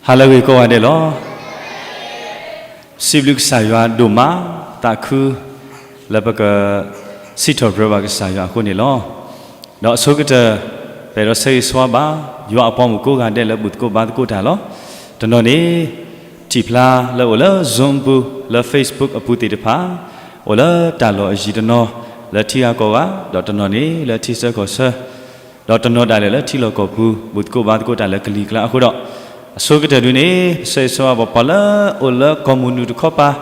ဟါလၢအဂ့ၤကိးဂၤဒဲးလီၤ. စံးဘျုးကစၢ်ယွၤဒိၣ်မး သးခု လၢပက စံးထီၣ်ပတြၢၤဘၣ်ကစၢ်ယွၤအဃိန့ၣ်လီၤ. ဒီးအဆိကတၢၢ် ပအဲၣ်ဒိးဆၢဂ့ၤဆၢဝါဘၣ် ယွၤအပိာ်မုၣ်ကိးဂၤဒဲးလၢဘူၣ်သကိးဘါသကိးတၢ်လီၤ. တနီၤန့ၣ် ထံၣ်ဖျါလၢအိၣ်လၢ Zoom ပူၤ လၢ Facebook အပူၤသ့ၣ်တဖၣ် အိၣ်လၢတၢ်လီၢ်အယံၤတနီၤ လၢထံဂၤကီၢ်ဂၤ ဒီးတနီၤန့ၣ်လၢထံဆၢကီၢ်ဆၢ ဒီးတနီၤဒၣ်လဲာ်လၢထံလီၢ်ကီၢ်ပူၤ ဘူၣ်သကိးဘါသကိးတၢ်လၢကလံၤကျါအဃိဒီး အဆိကတၢၢ်ဒုန့ၣ် ပဆၢဂ့ၤဆၢဝါဘၣ်ပှၤလၢအိၣ်လၢကီၢ်မုၢ်နုာ်တခီပၤ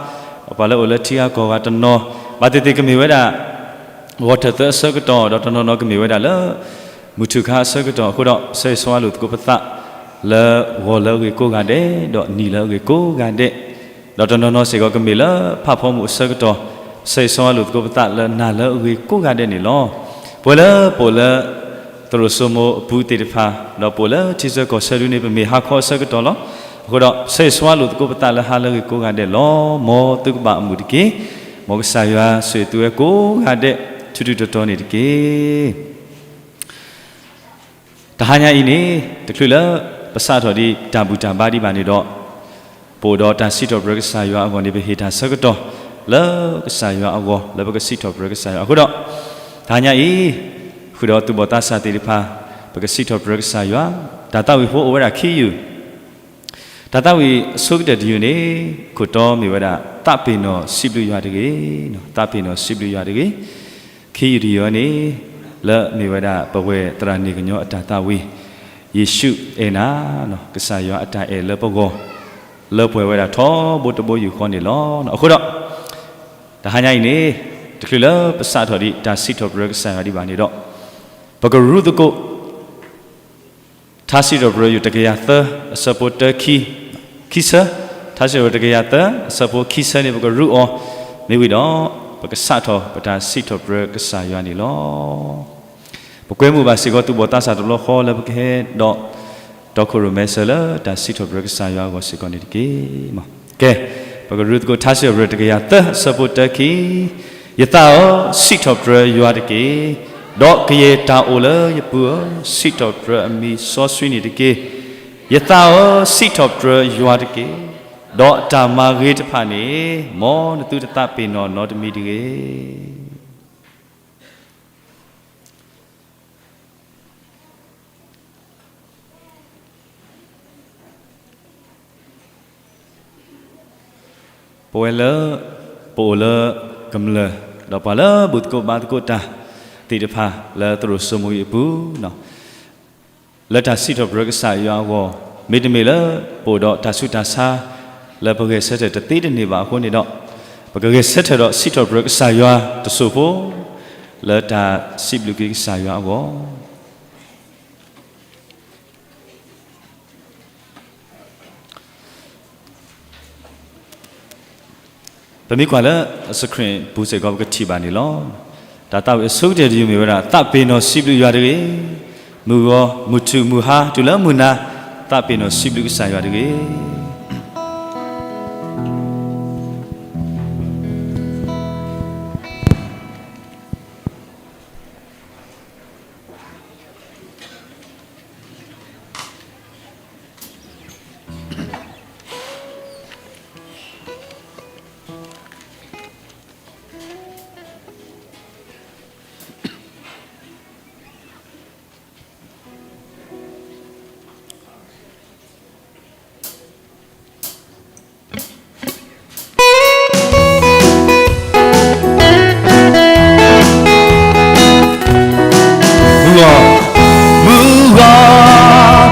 ပှၤလၢအိၣ်လၢထံဂၤကီၢ်ဂၤတနီၤ ဘၣ်သ့ၣ်သ့ၣ်ကမ့ၢ်ဝဲဒၣ် ဂီၤထၢၣ်သၢအဆၢကတီၢ် ဒီးတနီၤနီၤကမ့ၢ်ဝဲဒၣ်လၢ မုၢ်ထူၣ်ခါအဆၢကတီၢ်အဃိဒီး ဆၢဂ့ၤဆၢဝါလိာ်သကိးပသး လၢဂီၤလၢအဂ့ၤကိးဂၤဒဲး ဒီးနံၤလၢအဂ့ၤကိးဂၤဒဲး ဒီးတနီၤနီၤစ့ၢ်ကီးကမ့ၢ်လၢ ဖးဖီမုၢ်အဆၢကတီၢ် ဆၢဂ့ၤဆၢဝါလိာ်သကိးပသးလၢနၤလၢအဂ့ၤကိးဂၤဒဲးန့ၣ်လီၤ. ပဝဲလၢပအိၣ်လၢ သရိာ်စိမိၤအပူၤသ့ၣ်တဖၣ် ဒီးပအိၣ်လၢထံဆၢကီၢ်ဆၢဒုန့ၣ် ပမ့ၢ်ဟါခီအဆၢကတီၢ်လီၤ. အဃိဒီး ဆၢဂ့ၤဆၢဝါလိာ်သကိးပသးလၢဟါလၢအဂ့ၤကိးဂၤဒဲးလီၤ. မ်သုကဘၣ်အမုာ်တက့ၢ်. မ်ကစၢ်ယွၤဆိၣ်ဂ့ၤသုဝဲကိးဂၤဒဲး ထူးထူးတီၤတီၤန့ၣ်တက့ၢ်. တဟါညါအံၤန့ၣ် တချုးလၢပစးထီၣ်ဒံးတၢ်ဘူၣ်တၢ်ဘါဒံးဘၣ်န့ၣ်ဒီး ပအိၣ်ဒီးတၢ်စံးထီၣ်ပတြၢၤကစၢ်ယွၤအဂီၢ်န့ၣ် ပဟ့ၣ်တၢ်ဆၢကတီၢ် လၢကစၢ်ယွၤအဂီၢ် လၢပကစံးထီၣ်ပတြၢၤကစၢ်ယွၤအဃိဒီး တဟါညါအံၤ ဃုာ်ဒီးသူၣ်ဘီၣ်သးစၢ်သ့ၣ်တဖၣ် ပကစံးထီၣ်ပတြၢၤကစၢ်ယွၤ တၢ်သးဝံၣ်ဖိအိၣ်ဝဲဒၣ်ခံယုၢ် တၢ်သးဝံၣ်အဆိကတၢၢ်တယုၢ်န့ၣ် ခိၣ်တီမ့ၢ်ဝဲဒၣ် သးပ့ၤနီၣ်စံးဘျုးယွၤတဂ့ၤ, သးပ့ၤနီၣ်စံးဘျုးယွၤတဂ့ၤ. ခံယုၢ်တယုၢ်န့ၣ် လၢမ့ၢ်ဝဲဒၣ်ပဝဲၢ်သရၣ်န့ၣ်ကညီအတၢ်သးဝံၣ်, ယ့ၣ်ၡူးအဲၣ်နၤ, ကစၢ်ယွၤအတၢ်အဲၣ်လၢပဂီၢ် လၢပှဲၤဝဲဒၣ်ထီဘိတဘိယူၢ်ဃီန့ၣ်လီၤ. အဃိဒီး တဟါညါအံၤန့ၣ် တချုးလၢပစးထီၣ်ဒံးတၢ်စံးထီၣ်ပတြၢၤကစၢ်ယွၤဒံးဘၣ်န့ၣ်ဒီး ပကရူသကိး ထါစံးထီၣ်ပတြၢၤယုၢ်တကယၤသၢ အဆၢဖိတၢ ခံဆၢ, ထါစံးထီၣ်ပတြၢၤတကယၤသၢ အဆၢဖိခံဆၢန့ၣ် ပကရူအီၤ, မ့ၢ်ဝံၤဒီး ပကစးထီၣ်ပတၢ်စံးထီၣ်ပတြၢၤကစၢ်ယွၤန့ၣ်လီၤ. ပကွဲမုာ်ဘၣ်စ့ၢ်ကီးသူၣ်ဘီၣ်သးစၢ်တဘျီဃီလၢပကဟဲဒီး တီခိၣ်ရိၣ်မဲစၢၤလၢတၢ်စံးထီၣ်ပတြၢၤကစၢ်ယွၤအဂီၢ်စ့ၢ်ကီးန့ၣ်တက့ၢ်. ကဲ, ပကရူသကိးထါစံးထီၣ်ပတြၢၤတကယၤသၢ အဆၢဖိတၢ ခံ, ယသးဧၢ, စံးထီၣ်ပတြၢၤယွၤတက့ၢ်. ဒီးကယဲၢ်တၢ်အိၣ်လၢယပူၤဧၢ, စံးထီၣ်ပတြၢၤအမံၤစီဆှံန့ၣ်တက့ၢ်. ယသးဧၢ, စံးထီၣ်ပတြၢၤယွၤတက့ၢ်. ဒီးအတၢ်မၤဂ့ၤတဖၣ်န့ၣ် မ်နသုတသးပ့ၤနီၣ်နီတမံၤတဂ့ၤ. ပဝဲလၢ ပအိၣ်လၢကမျၢၢ် ဒီးပှၤလၢဘူၣ်သကိးဘါသကိးတၢ်သ့ၣ်တဖၣ် လၢသရိာ်စိမိၤအံၤအပူၤ လၢတၢ်စံးထီၣ်ပတြၢၤကစၢ်ယွၤအဂီၢ်, မ့တမ့ၢ်လၢ ပအိၣ်ဒီးတၢ်ဆူးတၢ်ဆါ လၢပဂဲၤဆၢထၢၣ်တသ့တန့ၢ်ဘၣ်အဃိန့ၣ်ဒီး, ပကဂဲၤဆၢထၢၣ်ဒီးစံးထီၣ်ပတြၢၤကစၢ်ယွၤတစိၢ်ဖိ လၢတၢ်စံးဘျုးက့ၤကစၢ်ယွၤအဂီၢ် ပမ့ၢ်ကွၢ်လၢအစခရံၣ်ပူၤစ့ၢ်ကီး ပကထံၣ်ဘၣ်န့ၣ်လီၤ. တၢ်သးဝံၣ်အဆိကတၢၢ်တယုၢ်မ့ၢ်ဝဲဒၣ် သးပ့ၤနီၣ်စံးဘျုးယွၤတဂ့ၤ. မုၢ်ဂီၤ, မုၢ်ထူၣ်မုၢ်ဟါ တုၤလၢမုၢ်နၤ, သးပ့ၤနီၣ်စံးဘျုးကစၢ်ယွၤတဂ့ၤ. မုၢ်ဂီၤ, မုၢ်ဂီၤ,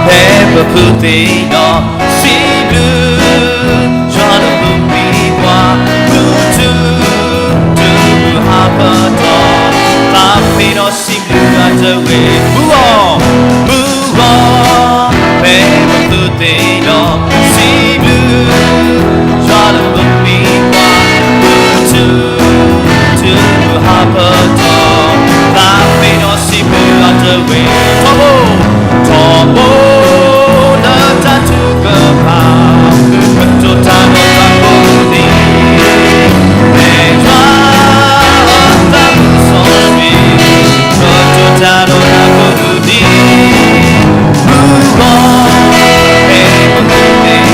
ဖဲပဖုသ့ၣ်ဒီး စံးဘျုး ယွၤလၢမုၢ်မံၤပှၢ်, မုၢ်ထူၣ်, တုၤမုၢ်ဟါပတီၢ်, သးပ့ၤနီၣ်စံးဘျုးယွၤတဂ့ၤ. မုၢ်ဂီၤ, မုၢ်ဂီၤ, ဖဲပဖုသ့ၣ်ဒီး စံးဘျုး ယွၤလၢမုၢ်မံၤပှၢ်, မုၢ်ထူၣ်, တုၤမုၢ်ဟါပတီၢ်, သးပ့ၤနီၣ်စံးဘျုးယွၤတဂ့ၤ. ထီဘိ, ထီဘိ လၢတၢ်ထုကဖၣ်, ကတိၤတၢ်ဒီးတၢ်ဖိတဖၣ်, မ့ၢ်ယွၤအသးစီဆှံ, ကတိၤတၢ်ဒီးတၢ်ဖိတဖၣ်, မုၢ်ဂီၤ, ဖဲပဖုသ့ၣ်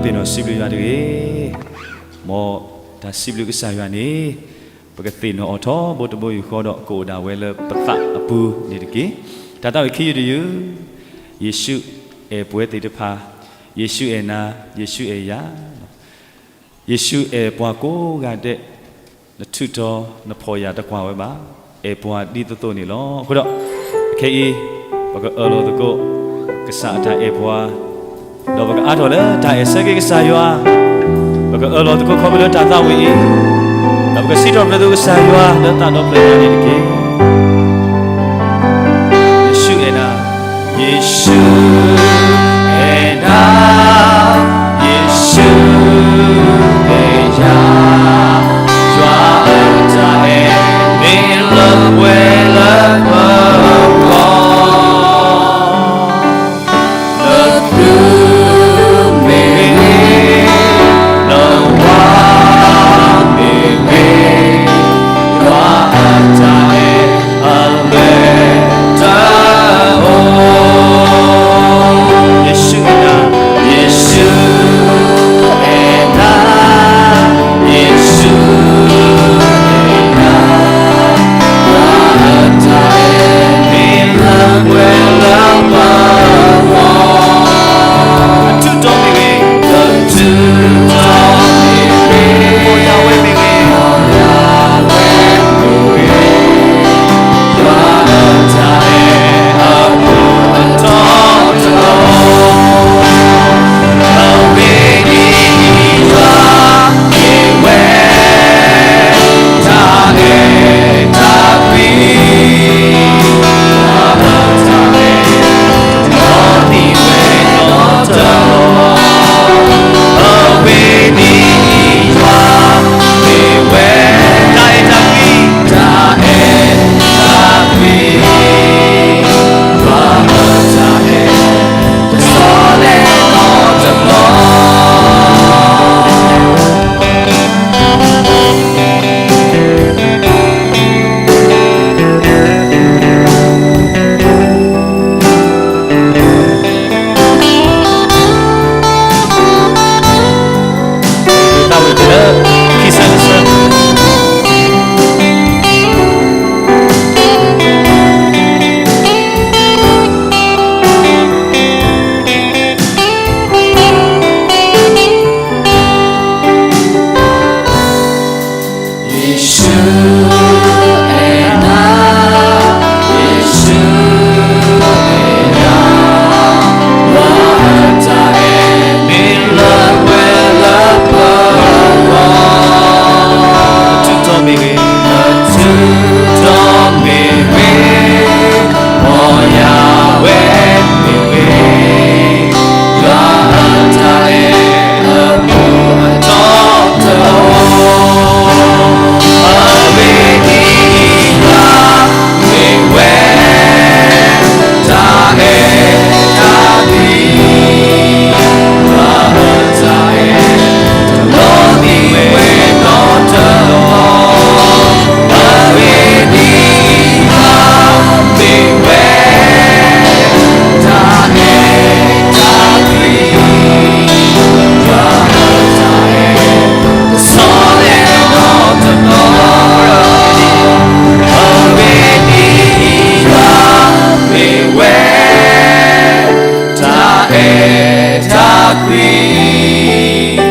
သ့ၣ်နီၣ်စံးဘျုးယွၤတဂ့ၤ. မ်တၢ်စံးဘျုးကစၢ်ယွၤန့ၣ် ပကသ့ၣ်နီၣ်အီၤထီဘိတဘိယူၢ်ဃီဒီး ကအိၣ်ဒၣ်ဝဲလၢပသးအပူၤန့ၣ်တက့ၢ်. တၢ်သးဝံၣ်ခံယုၢ်တယုၢ်, ယ့ၣ်ၡူးအဲၣ်ပဝဲသ့ၣ်တဖၣ်, ယ့ၣ်ၡူးအဲၣ်နၤ, ယ့ၣ်ၡူးအဲၣ်ယၤ ယ့ၣ်ၡူးအဲၣ်ပှၤကိးဂၤဒဲး, နထုးထီၣ်နဖီၣ်ယာ်တကွၢ်ဝဲဘၣ်, အဲၣ်ပှၤဒ်သိးသိးန့ၣ်လီၤ. အဃိဒီး ခဲအံၤ ပကအၢၣ်လီၤသကိး ကစၢ်အတၢ်အဲၣ်ပှၤ, ဒီးပကအါထီၣ်လၢတၢ်အဲၣ်ဆၢက့ၤကစၢ်ယွၤ, ပကအၢၣ်လီၤသကိးခီဖျိလၢတၢ်သးဝံၣ်အံၤ, ဒီးပကစံးထီၣ်ပတြၢၤသကိးကစၢ်ယွၤလၢသးဒီဖျၢၣ်ညါန့ၣ်တက့ၢ်. ယ့ၣ်ၡူးအဲၣ်နၤ, ယ့ၣ်ၡူးအဲၣ်နၤ, ယ့ၣ်ၡူးအဲၣ်ယၤ, ယွၤအတၢ်အဲၣ်မ့ၢ်လၢပှဲၤလၢပဂီၢ်, လၢသုမ့ၢ်ဂ့ၤ, လၢဝၤမ့ၢ်ဂ့ၤ, ယွၤအတၢ်အဲၣ် အလွဲၢ်တအိၣ်. ယ့ၣ်ၡူးအဲၣ်နၤ, ယ့ၣ်ၡူးအဲၣ်နၤ, ယ့ၣ်ၡူးအဲၣ်နၤ, ယွၤအတၢ်အဲၣ်မ့ၢ်လၢပှဲၤလၢပဂီၢ်, လၢသုတီမ့ၢ်ဂ့ၤ, လၢသုတီမ့ၢ်ဂ့ၤ, ပီၢ်ယၢ်ဝဲမ့ၢ်ဂ့ၤ, ပီၢ်ယၢ်ဝဲမ့ၢ်ဂ့ၤ, ယွၤအတၢ်အဲၣ်အပူၤအထီတလီၤ, အဝဲန့ၣ်ယွၤမ့ၢ်ဝဲ တၢ်အဲၣ်တၢ်ကွံ, ယွၤအတၢ်အဲၣ် တလီၤသံဝဲနီတဘျီ, အဝဲန့ၣ်ယွၤမ့ၢ်ဝဲ တၢ်အဲၣ်တၢ်ကွံ, တၢ်အဲၣ်တၢ်ကွံ, ယွၤအတၢ်အဲၣ် တဆီလဲၣ်နီတဘျီ. သးဝံၣ်တၢ်ခံဆၢတဆၢ ယ့ၣ်ၡူးအဲၣ်နၤ, ယ့ၣ်ၡူးအဲၣ်နၤ, ယွၤအတၢ်အဲၣ်မ့ၢ်လၢပှဲၤလၢပဂီၢ်, လၢသုတီမ့ၢ်ဂ့ၤ, လၢသုတီမ့ၢ်ဂ့ၤ, ပီၢ်ယၢ်ဝဲမ့ၢ်ဂ့ၤ, ယွၤအတၢ်အဲၣ်အပူၤအထီတလီၤ, အဝဲန့ၣ်ယွၤမ့ၢ်ဝဲ တၢ်အဲၣ်တၢ်ကွံ, ယွၤအတၢ်အဲၣ် တလီၤသံဝဲနီတဘျီ, အဝဲန့ၣ်ယွၤမ့ၢ်ဝဲ တၢ်အဲၣ်တၢ်ကွံ, ယွၤအတၢ်အဲၣ် တဆီလဲၣ်နီတဘျီ, အဝဲန့ၣ်ယွၤမ့ၢ်ဝဲ တၢ်အဲၣ်တၢ်ကွံ,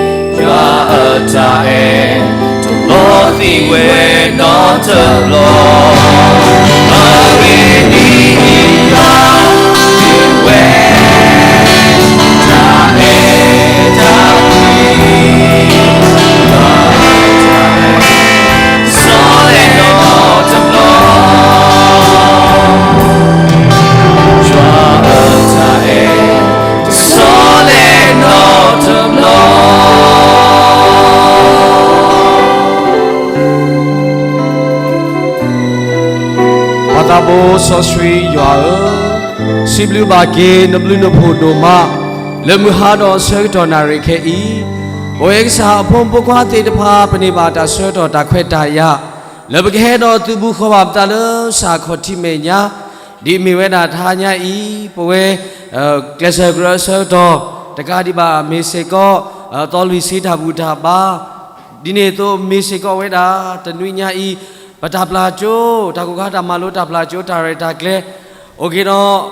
ယွၤအတၢ်အဲၣ် တလီၤသံဝဲနီတဘျီ, အဝဲန့ၣ်ယွၤမ့ၢ်ဝဲ တၢ်အဲၣ်တၢ်ကွံ, ယွၤအတၢ်အဲၣ် တဆီလဲၣ်နီတဘျီ, ယွၤအတၢ်အဲၣ် တဆီလဲၣ်နီတဘျီ. ပၢ်သးဘိစီဆှံယွၤဧၢ, စံးဘျုးဘၣ်က့ၤနဘျုးနဖှိၣ်ဒိၣ်မး, လၢမုၢ်ဟါဒီးဆၢကတီၢ်နၣ်ရံၣ်ခဲအံၤ, ပဝဲကစၢ်အဖိမုၣ်ဖိခွါသ့ၣ်တဖၣ် ပန့ၢ်ဘၣ်တၢ်ဆၢကတီၢ်တၢ်ခွဲးတၢ်ယာ်, လၢပကဟဲဒီးသုးဘူးဃီၤဘၣ်ပသးလၢစၢ်ခီၣ်ထံးမဲာ်ညါ, ဒ်အမ့ၢ်ဝဲဒၣ်တဟါညါအံၤ ပဝဲ ကျဲးစၢးကရၢအဆၢကတီၢ် တကးဒံးဘၣ်မ့ၢ်စ့ၢ်ကီး အသီလွံၢ်ဆံတၢ်ဘူၣ်တၢ်ဘါ, ဒ်န့ၣ်အသိးမ့ၢ်စ့ၢ်ကီးဝဲဒၣ် တနွံညါအံၤ ပတၢ်ပျၢ်ကၠိ တၢ်ကိၢ်ခါတၢ်မၤလိတၢ်ပျၢ်ကၠိတၢ်ရဲၣ်တၢ်ကျဲၤ အိၣ်က့ၤဒီး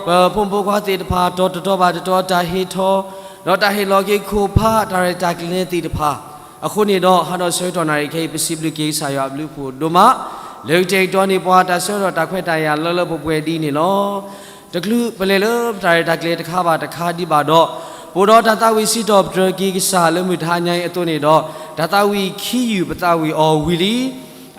ပဖိမုၣ်ဖိခွါသ့ၣ်တဖၣ် တီၤတတီၤဘၣ်တတီၤ တၢ်ဟ့ၣ်ထီၣ် ဒီးတၢ်ဟ့ၣ်လီၤက့ၤခိၣ်ဖးတၢ်ရဲၣ်တၢ်ကျဲၤသ့ၣ်တဖၣ် အဃိန့ၣ်ဒီး ဟါဒီးဆၢကတီၢ်နၣ်ရံၣ်ခဲအံၤ ပစံးဘျုးက့ၤကစၢ်ယွၤအဘျုးအဖှိၣ်ဒိၣ်မး လၢကတဲာ်ကတီၤန့ၢ်ပှၤတၢ်ဆၢကတီၢ်တၢ်ခွဲးတၢ်ယာ်လၢလၢပှဲၤပှဲၤဒ်အံၤန့ၣ်လီၤ. တချုးပလဲၤလၢပတၢ်ရဲၣ်တၢ်ကျဲၤတခါဘၣ်တခါဒံးဘၣ်ဒီး ပအိၣ်ဒီးတၢ်သးဝံၣ်စံးထီၣ်ပတြၢၤက့ၤကစၢ်လၢမုၢ်တဟါညါအံၤအသိးန့ၣ်ဒီး တၢ်သးဝံၣ်ခံယုၢ်ပသးဝံၣ်အီၤဝံၤလံ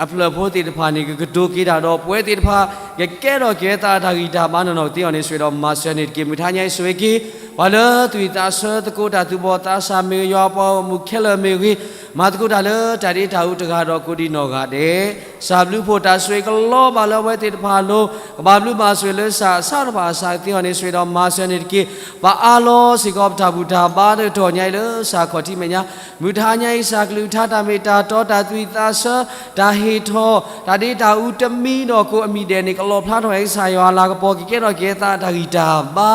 အဖျၢၣ်ဖိသ့ၣ်တဖၣ်န့ၣ် ကကတိၤက့ၤတၢ်ဒီးပဝဲသ့ၣ်တဖၣ် ကကဲထီၣ်က့ၤဝဲသးတၢ်ဂံၢ်တၢ်ဘါနီၢ်နီၢ်ကသ့အီၤန့ၣ် ဆိၣ်ဂ့ၤဒီးမၤစၢၤန့ၣ်တက့ၢ်. မုၢ်ထါညါအံၤဆိၣ်ဂ့ၤက့ၤ ပှၤလၢသူၣ်ဝံၣ်သးဆၢသကိးတၢ်သူၣ်ဘီၣ်သးစၢ်မ့ၢ်ဂ့ၤ ယွၤပှၤဂီၢ်မုၢ်ခဲလၢာ်မ့ၢ်ဂ့ၤ မၤသကိးတၢ်လၢတၢ်ဒ့တၢ်အူတဂၤဒီးကိးဒံးနီၢ်ဂၤဒဲး ကစၢ်ဘျုးဖှိၣ်တၢ်ဆိၣ်ဂ့ၤကလီၤဘၣ်လၢအဝဲသ့ၣ်တဖၣ်အလိၤ ကဘၣ်ဘျုးဘၣ်ဆိၣ်ဂ့ၤလၢကစၢ်အဆၣ်တဖၣ်အစၢ်ကသ့အီၤန့ၣ် ဆိၣ်ဂ့ၤဒီးမၤစၢၤန့ၣ်တက့ၢ်. ပအးလီၤစ့ၢ်ကီးပတၢ်ဘူၣ်တၢ်ဘါတကတီၢ်ညါအံၤလၢကစၢ်ခီၣ်ထံးမဲာ်ညါ မုၢ်ထါညါအံၤ ကစၢ်ကလုၢ်ကထါတၢ်မ့ၢ်တၢ်တီတၢ်သူၣ်ဝံၣ်သးဆၢ တၢ်ဟ့ၣ်ထီၣ် တၢ်ဒ့တၢ်အူတမံၤနီၢ်ခိအမံၤဒဲးန့ၣ် ကလီၣ်ဖျါထီၣ်ဝဲကစၢ်ယွၤအလၤကပီၤ ကကဲထီၣ်က့ၤသးတၢ်ဂံၢ်တၢ်ဘါ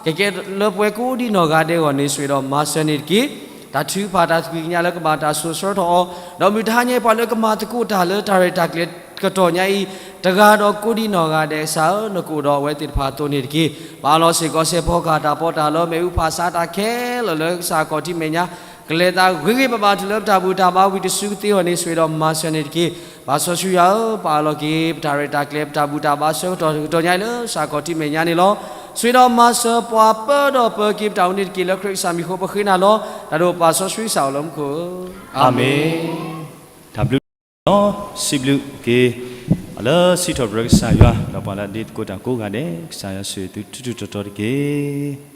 ကကဲလၢပှဲၤကိးဒံးနီၢ်ဂၤဒဲးအဂီၢ်န့ၣ် ဆိၣ်ဂ့ၤဒီးမၤစၢၤန့ၣ်တက့ၢ်. တၢ်ထုကဖၣ်တၢ်သူၣ်ကညီၤလၢကဘၣ်တၢ်စိာ်ဆှၢထီၣ်အီၤ ဒီးမုၢ်ထါညါအံၤပှၤလၢကမၤသကိးတၢ်လၢတၢ်ရဲၣ်တၢ်ကျဲၤတကတီၢ်ညါအံၤ တဂၤဒီးကိးဒံးနီၢ်ဂၤဒဲး ကစၢ်ဧၢ နကအိၣ်ဒီးအဝဲသ့ၣ်တဖၣ်အသိးန့ၣ်တက့ၢ်. ပအးလီၤစ့ၢ်ကီးစဲးဖီကဟၣ်တၢ်ပီးတၢ်လီ မ့ၣ်အူဖးဆါတၢ်ခဲလၢာ်လၢကစၢ်ခီၣ်ထံးမဲာ်ညါ ကလဲၤသးဂ့ၤဂ့ၤဘၣ်ဘၣ်တုၤလၢပတၢ်ဘူၣ်တၢ်ဘါဝံၤတစုကသ့အဂီၢ်န့ၣ် ဆိၣ်ဂ့ၤဒီးမၤစၢၤန့ၣ်တက့ၢ်. ပၢ်စီဆှံယွၤဧၢ ပအးလီၤက့ၤ ပတၢ်ရဲၣ်တၢ်ကျဲၤ ပတၢ်ဘူၣ်တၢ်ဘါဆၢကတီၢ်တကတီၢ်ညါအံၤလၢ ကစၢ်ခီၣ်ထံးမဲာ်ညါန့ၣ်လီၤ. ဆိၣ်ဂ့ၤဒီးမၤစၢၤပှၤပၢဒီးပၢက့ၤပတၢ်အိၣ်န့ၣ်တက့ၢ်. လၢခရံာ်ကစၢ်မံၤအဃိ ပဃ့နၤလီၤ. တၢ်ဒိၣ်ပၢ်စီဆှံကစၢ်အိၣ်လၢမူခိၣ်ဧၢ, အၤမ့ၣ်. တၢ်ဘျုးလီၤ. စံးဘျုးက့ၤ လၢစံးထီၣ်ပတြၢၤကစၢ်ယွၤ ဒီးပှၤလၢအဒ့သကိးတၢ်ကိးဂၤဒဲး ကစၢ်ယွၤဆိၣ်ဂ့ၤသုထူထူတီတီတက့ၢ်.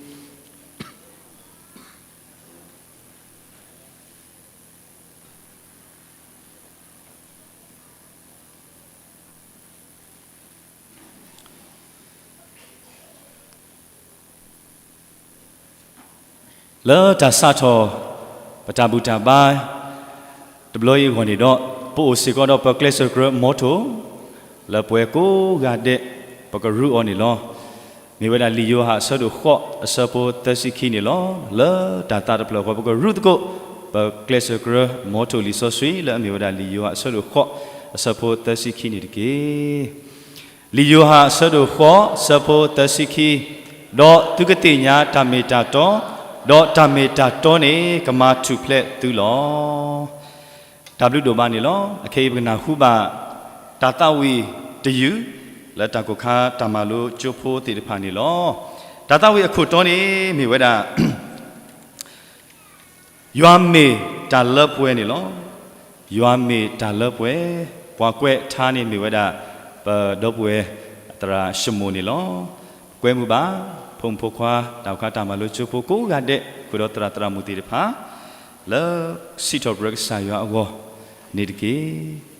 လၢတၢ်စးထီၣ် ပတၢ်ဘူၣ်တၢ်ဘါ တဘျီအံၤအဂီၢ်န့ၣ်ဒီး ပအိၣ်စ့ၢ်ကီးဒီးပကျဲးစၢးကြၢးမီထိၣ် လၢပှဲၤကိးဂၤဒဲး ပကရူးအီၤန့ၣ်လီၤ. မ့ၢ်ဝဲဒၣ်လံာ်ယိၤဟၣ်အဆၢဒိၣ်ဃိး အဆၢဖိသၢဆံခံန့ၣ်လီၤ. လၢတၢ်သးတဖျၢၣ်အဃိ ပကရူးသကိး ပကျဲးစၢးကြၢးမီထိၣ်လံာ်စီဆှံ လၢအမ့ၢ်ဝဲဒၣ်လံာ်ယိၤဟၣ်အဆၢဒိၣ်ဃိး အဆၢဖိသၢဆံခံန့ၣ်တက့ၢ်. လံာ်ယိၤဟၣ်အဆၢဒိၣ်ဃိး ဆၢဖိသၢဆံခံ, ဒီးသုကသ့ၣ်ညါတၢ်မ့ၢ်တၢ်တီ, ဒီးတၢ်မ့ၢ်တၢ်တီန့ၣ် ကမၤထူၣ်ဖျဲးသုလီၤ. တၢ်ဘျုးဒိၣ်မးန့ၣ်လီၤ. အခဲအံၤပကနၢ်ဟူဘၣ် တၢ်သးဝံၣ်တယုၢ် လၢတၢ်ကိၢ်ခါတၢ်မၤလိကၠိဖိသ့ၣ်တဖၣ်န့ၣ်လီၤ. တၢ်သးဝံၣ်အခိၣ်တီန့ၣ် မ့ၢ်ဝဲဒၣ် ယွၤမ့ၢ်တၢ်လၢပှဲၤန့ၣ်လီၤ. ယွၤမ့ၢ်တၢ်လၢပှဲၤ, ပှၤကွဲးထါန့ၣ်မ့ၢ်ဝဲဒၣ် ပဒီပုၢ်ဝဲၢ်သရၣ်ၡမူၣ်န့ၣ်လီၤ. ကွဲမုာ်ဘၣ် ဖိမုၣ်ဖိခွါ တၢ်အိၣ်ခါတၢ်မၤလိကၠိဖိကိးဂၤဒဲး ဃုာ်ဒီးသရၣ်သရၣ်မုၣ်သ့ၣ်တဖၣ် လၢစံးထီၣ်ပတြၢၤကစၢ်ယွၤအဂီၢ်န့ၣ်တက့ၢ်.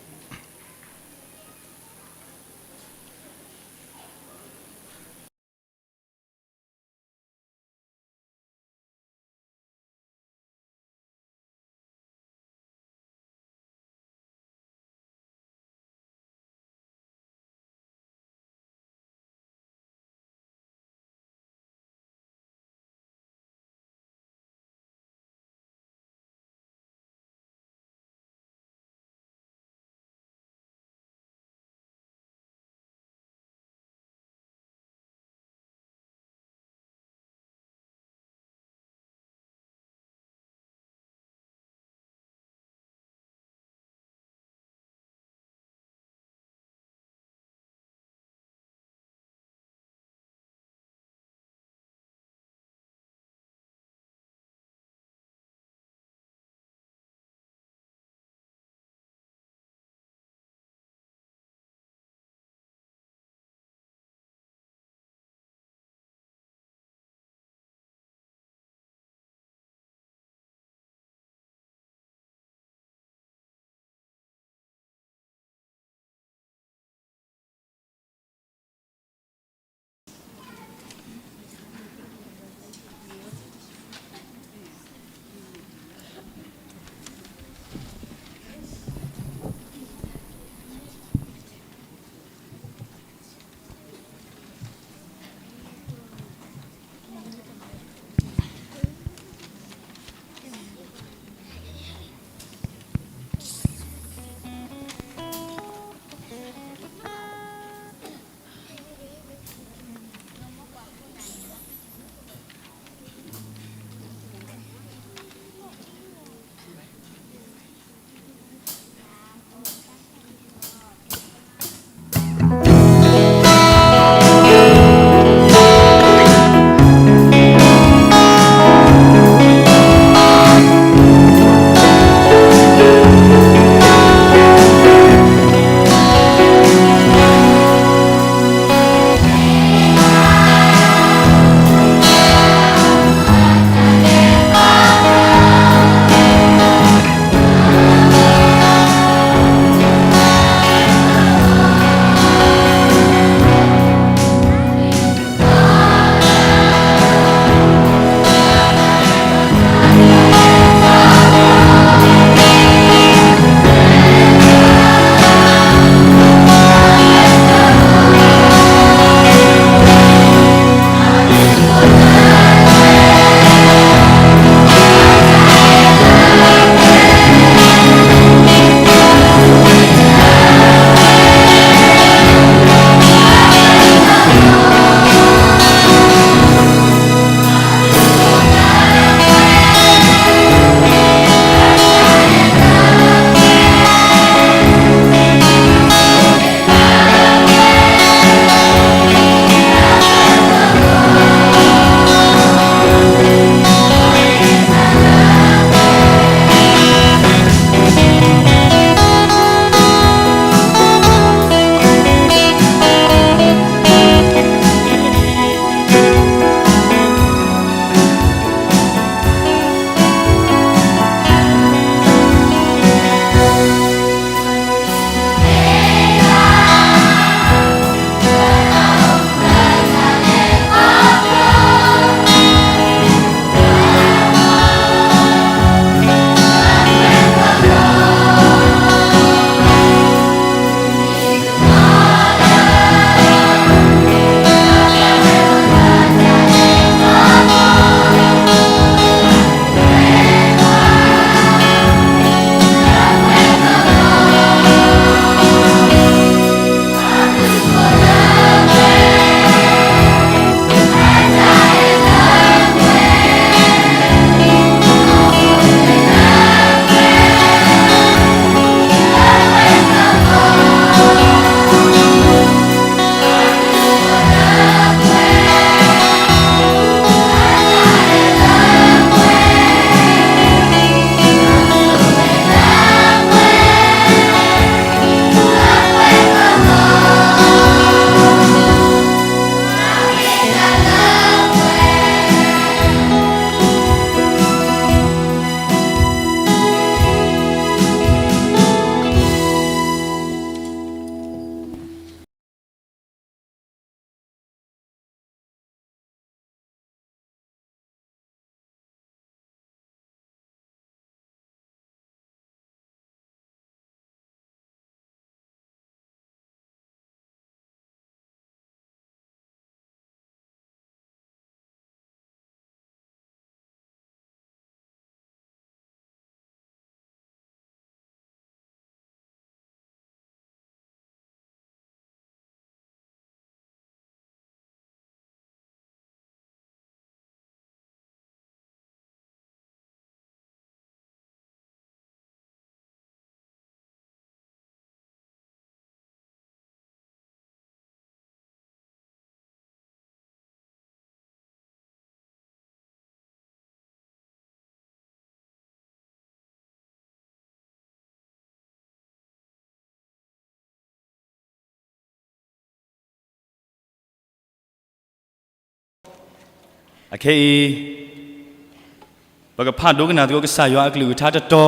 အခဲအံၤ ပကဖးဒိကနၣ်သကိးကစၢ်ယွၤအကလုၢ်ကထါတတီၤ,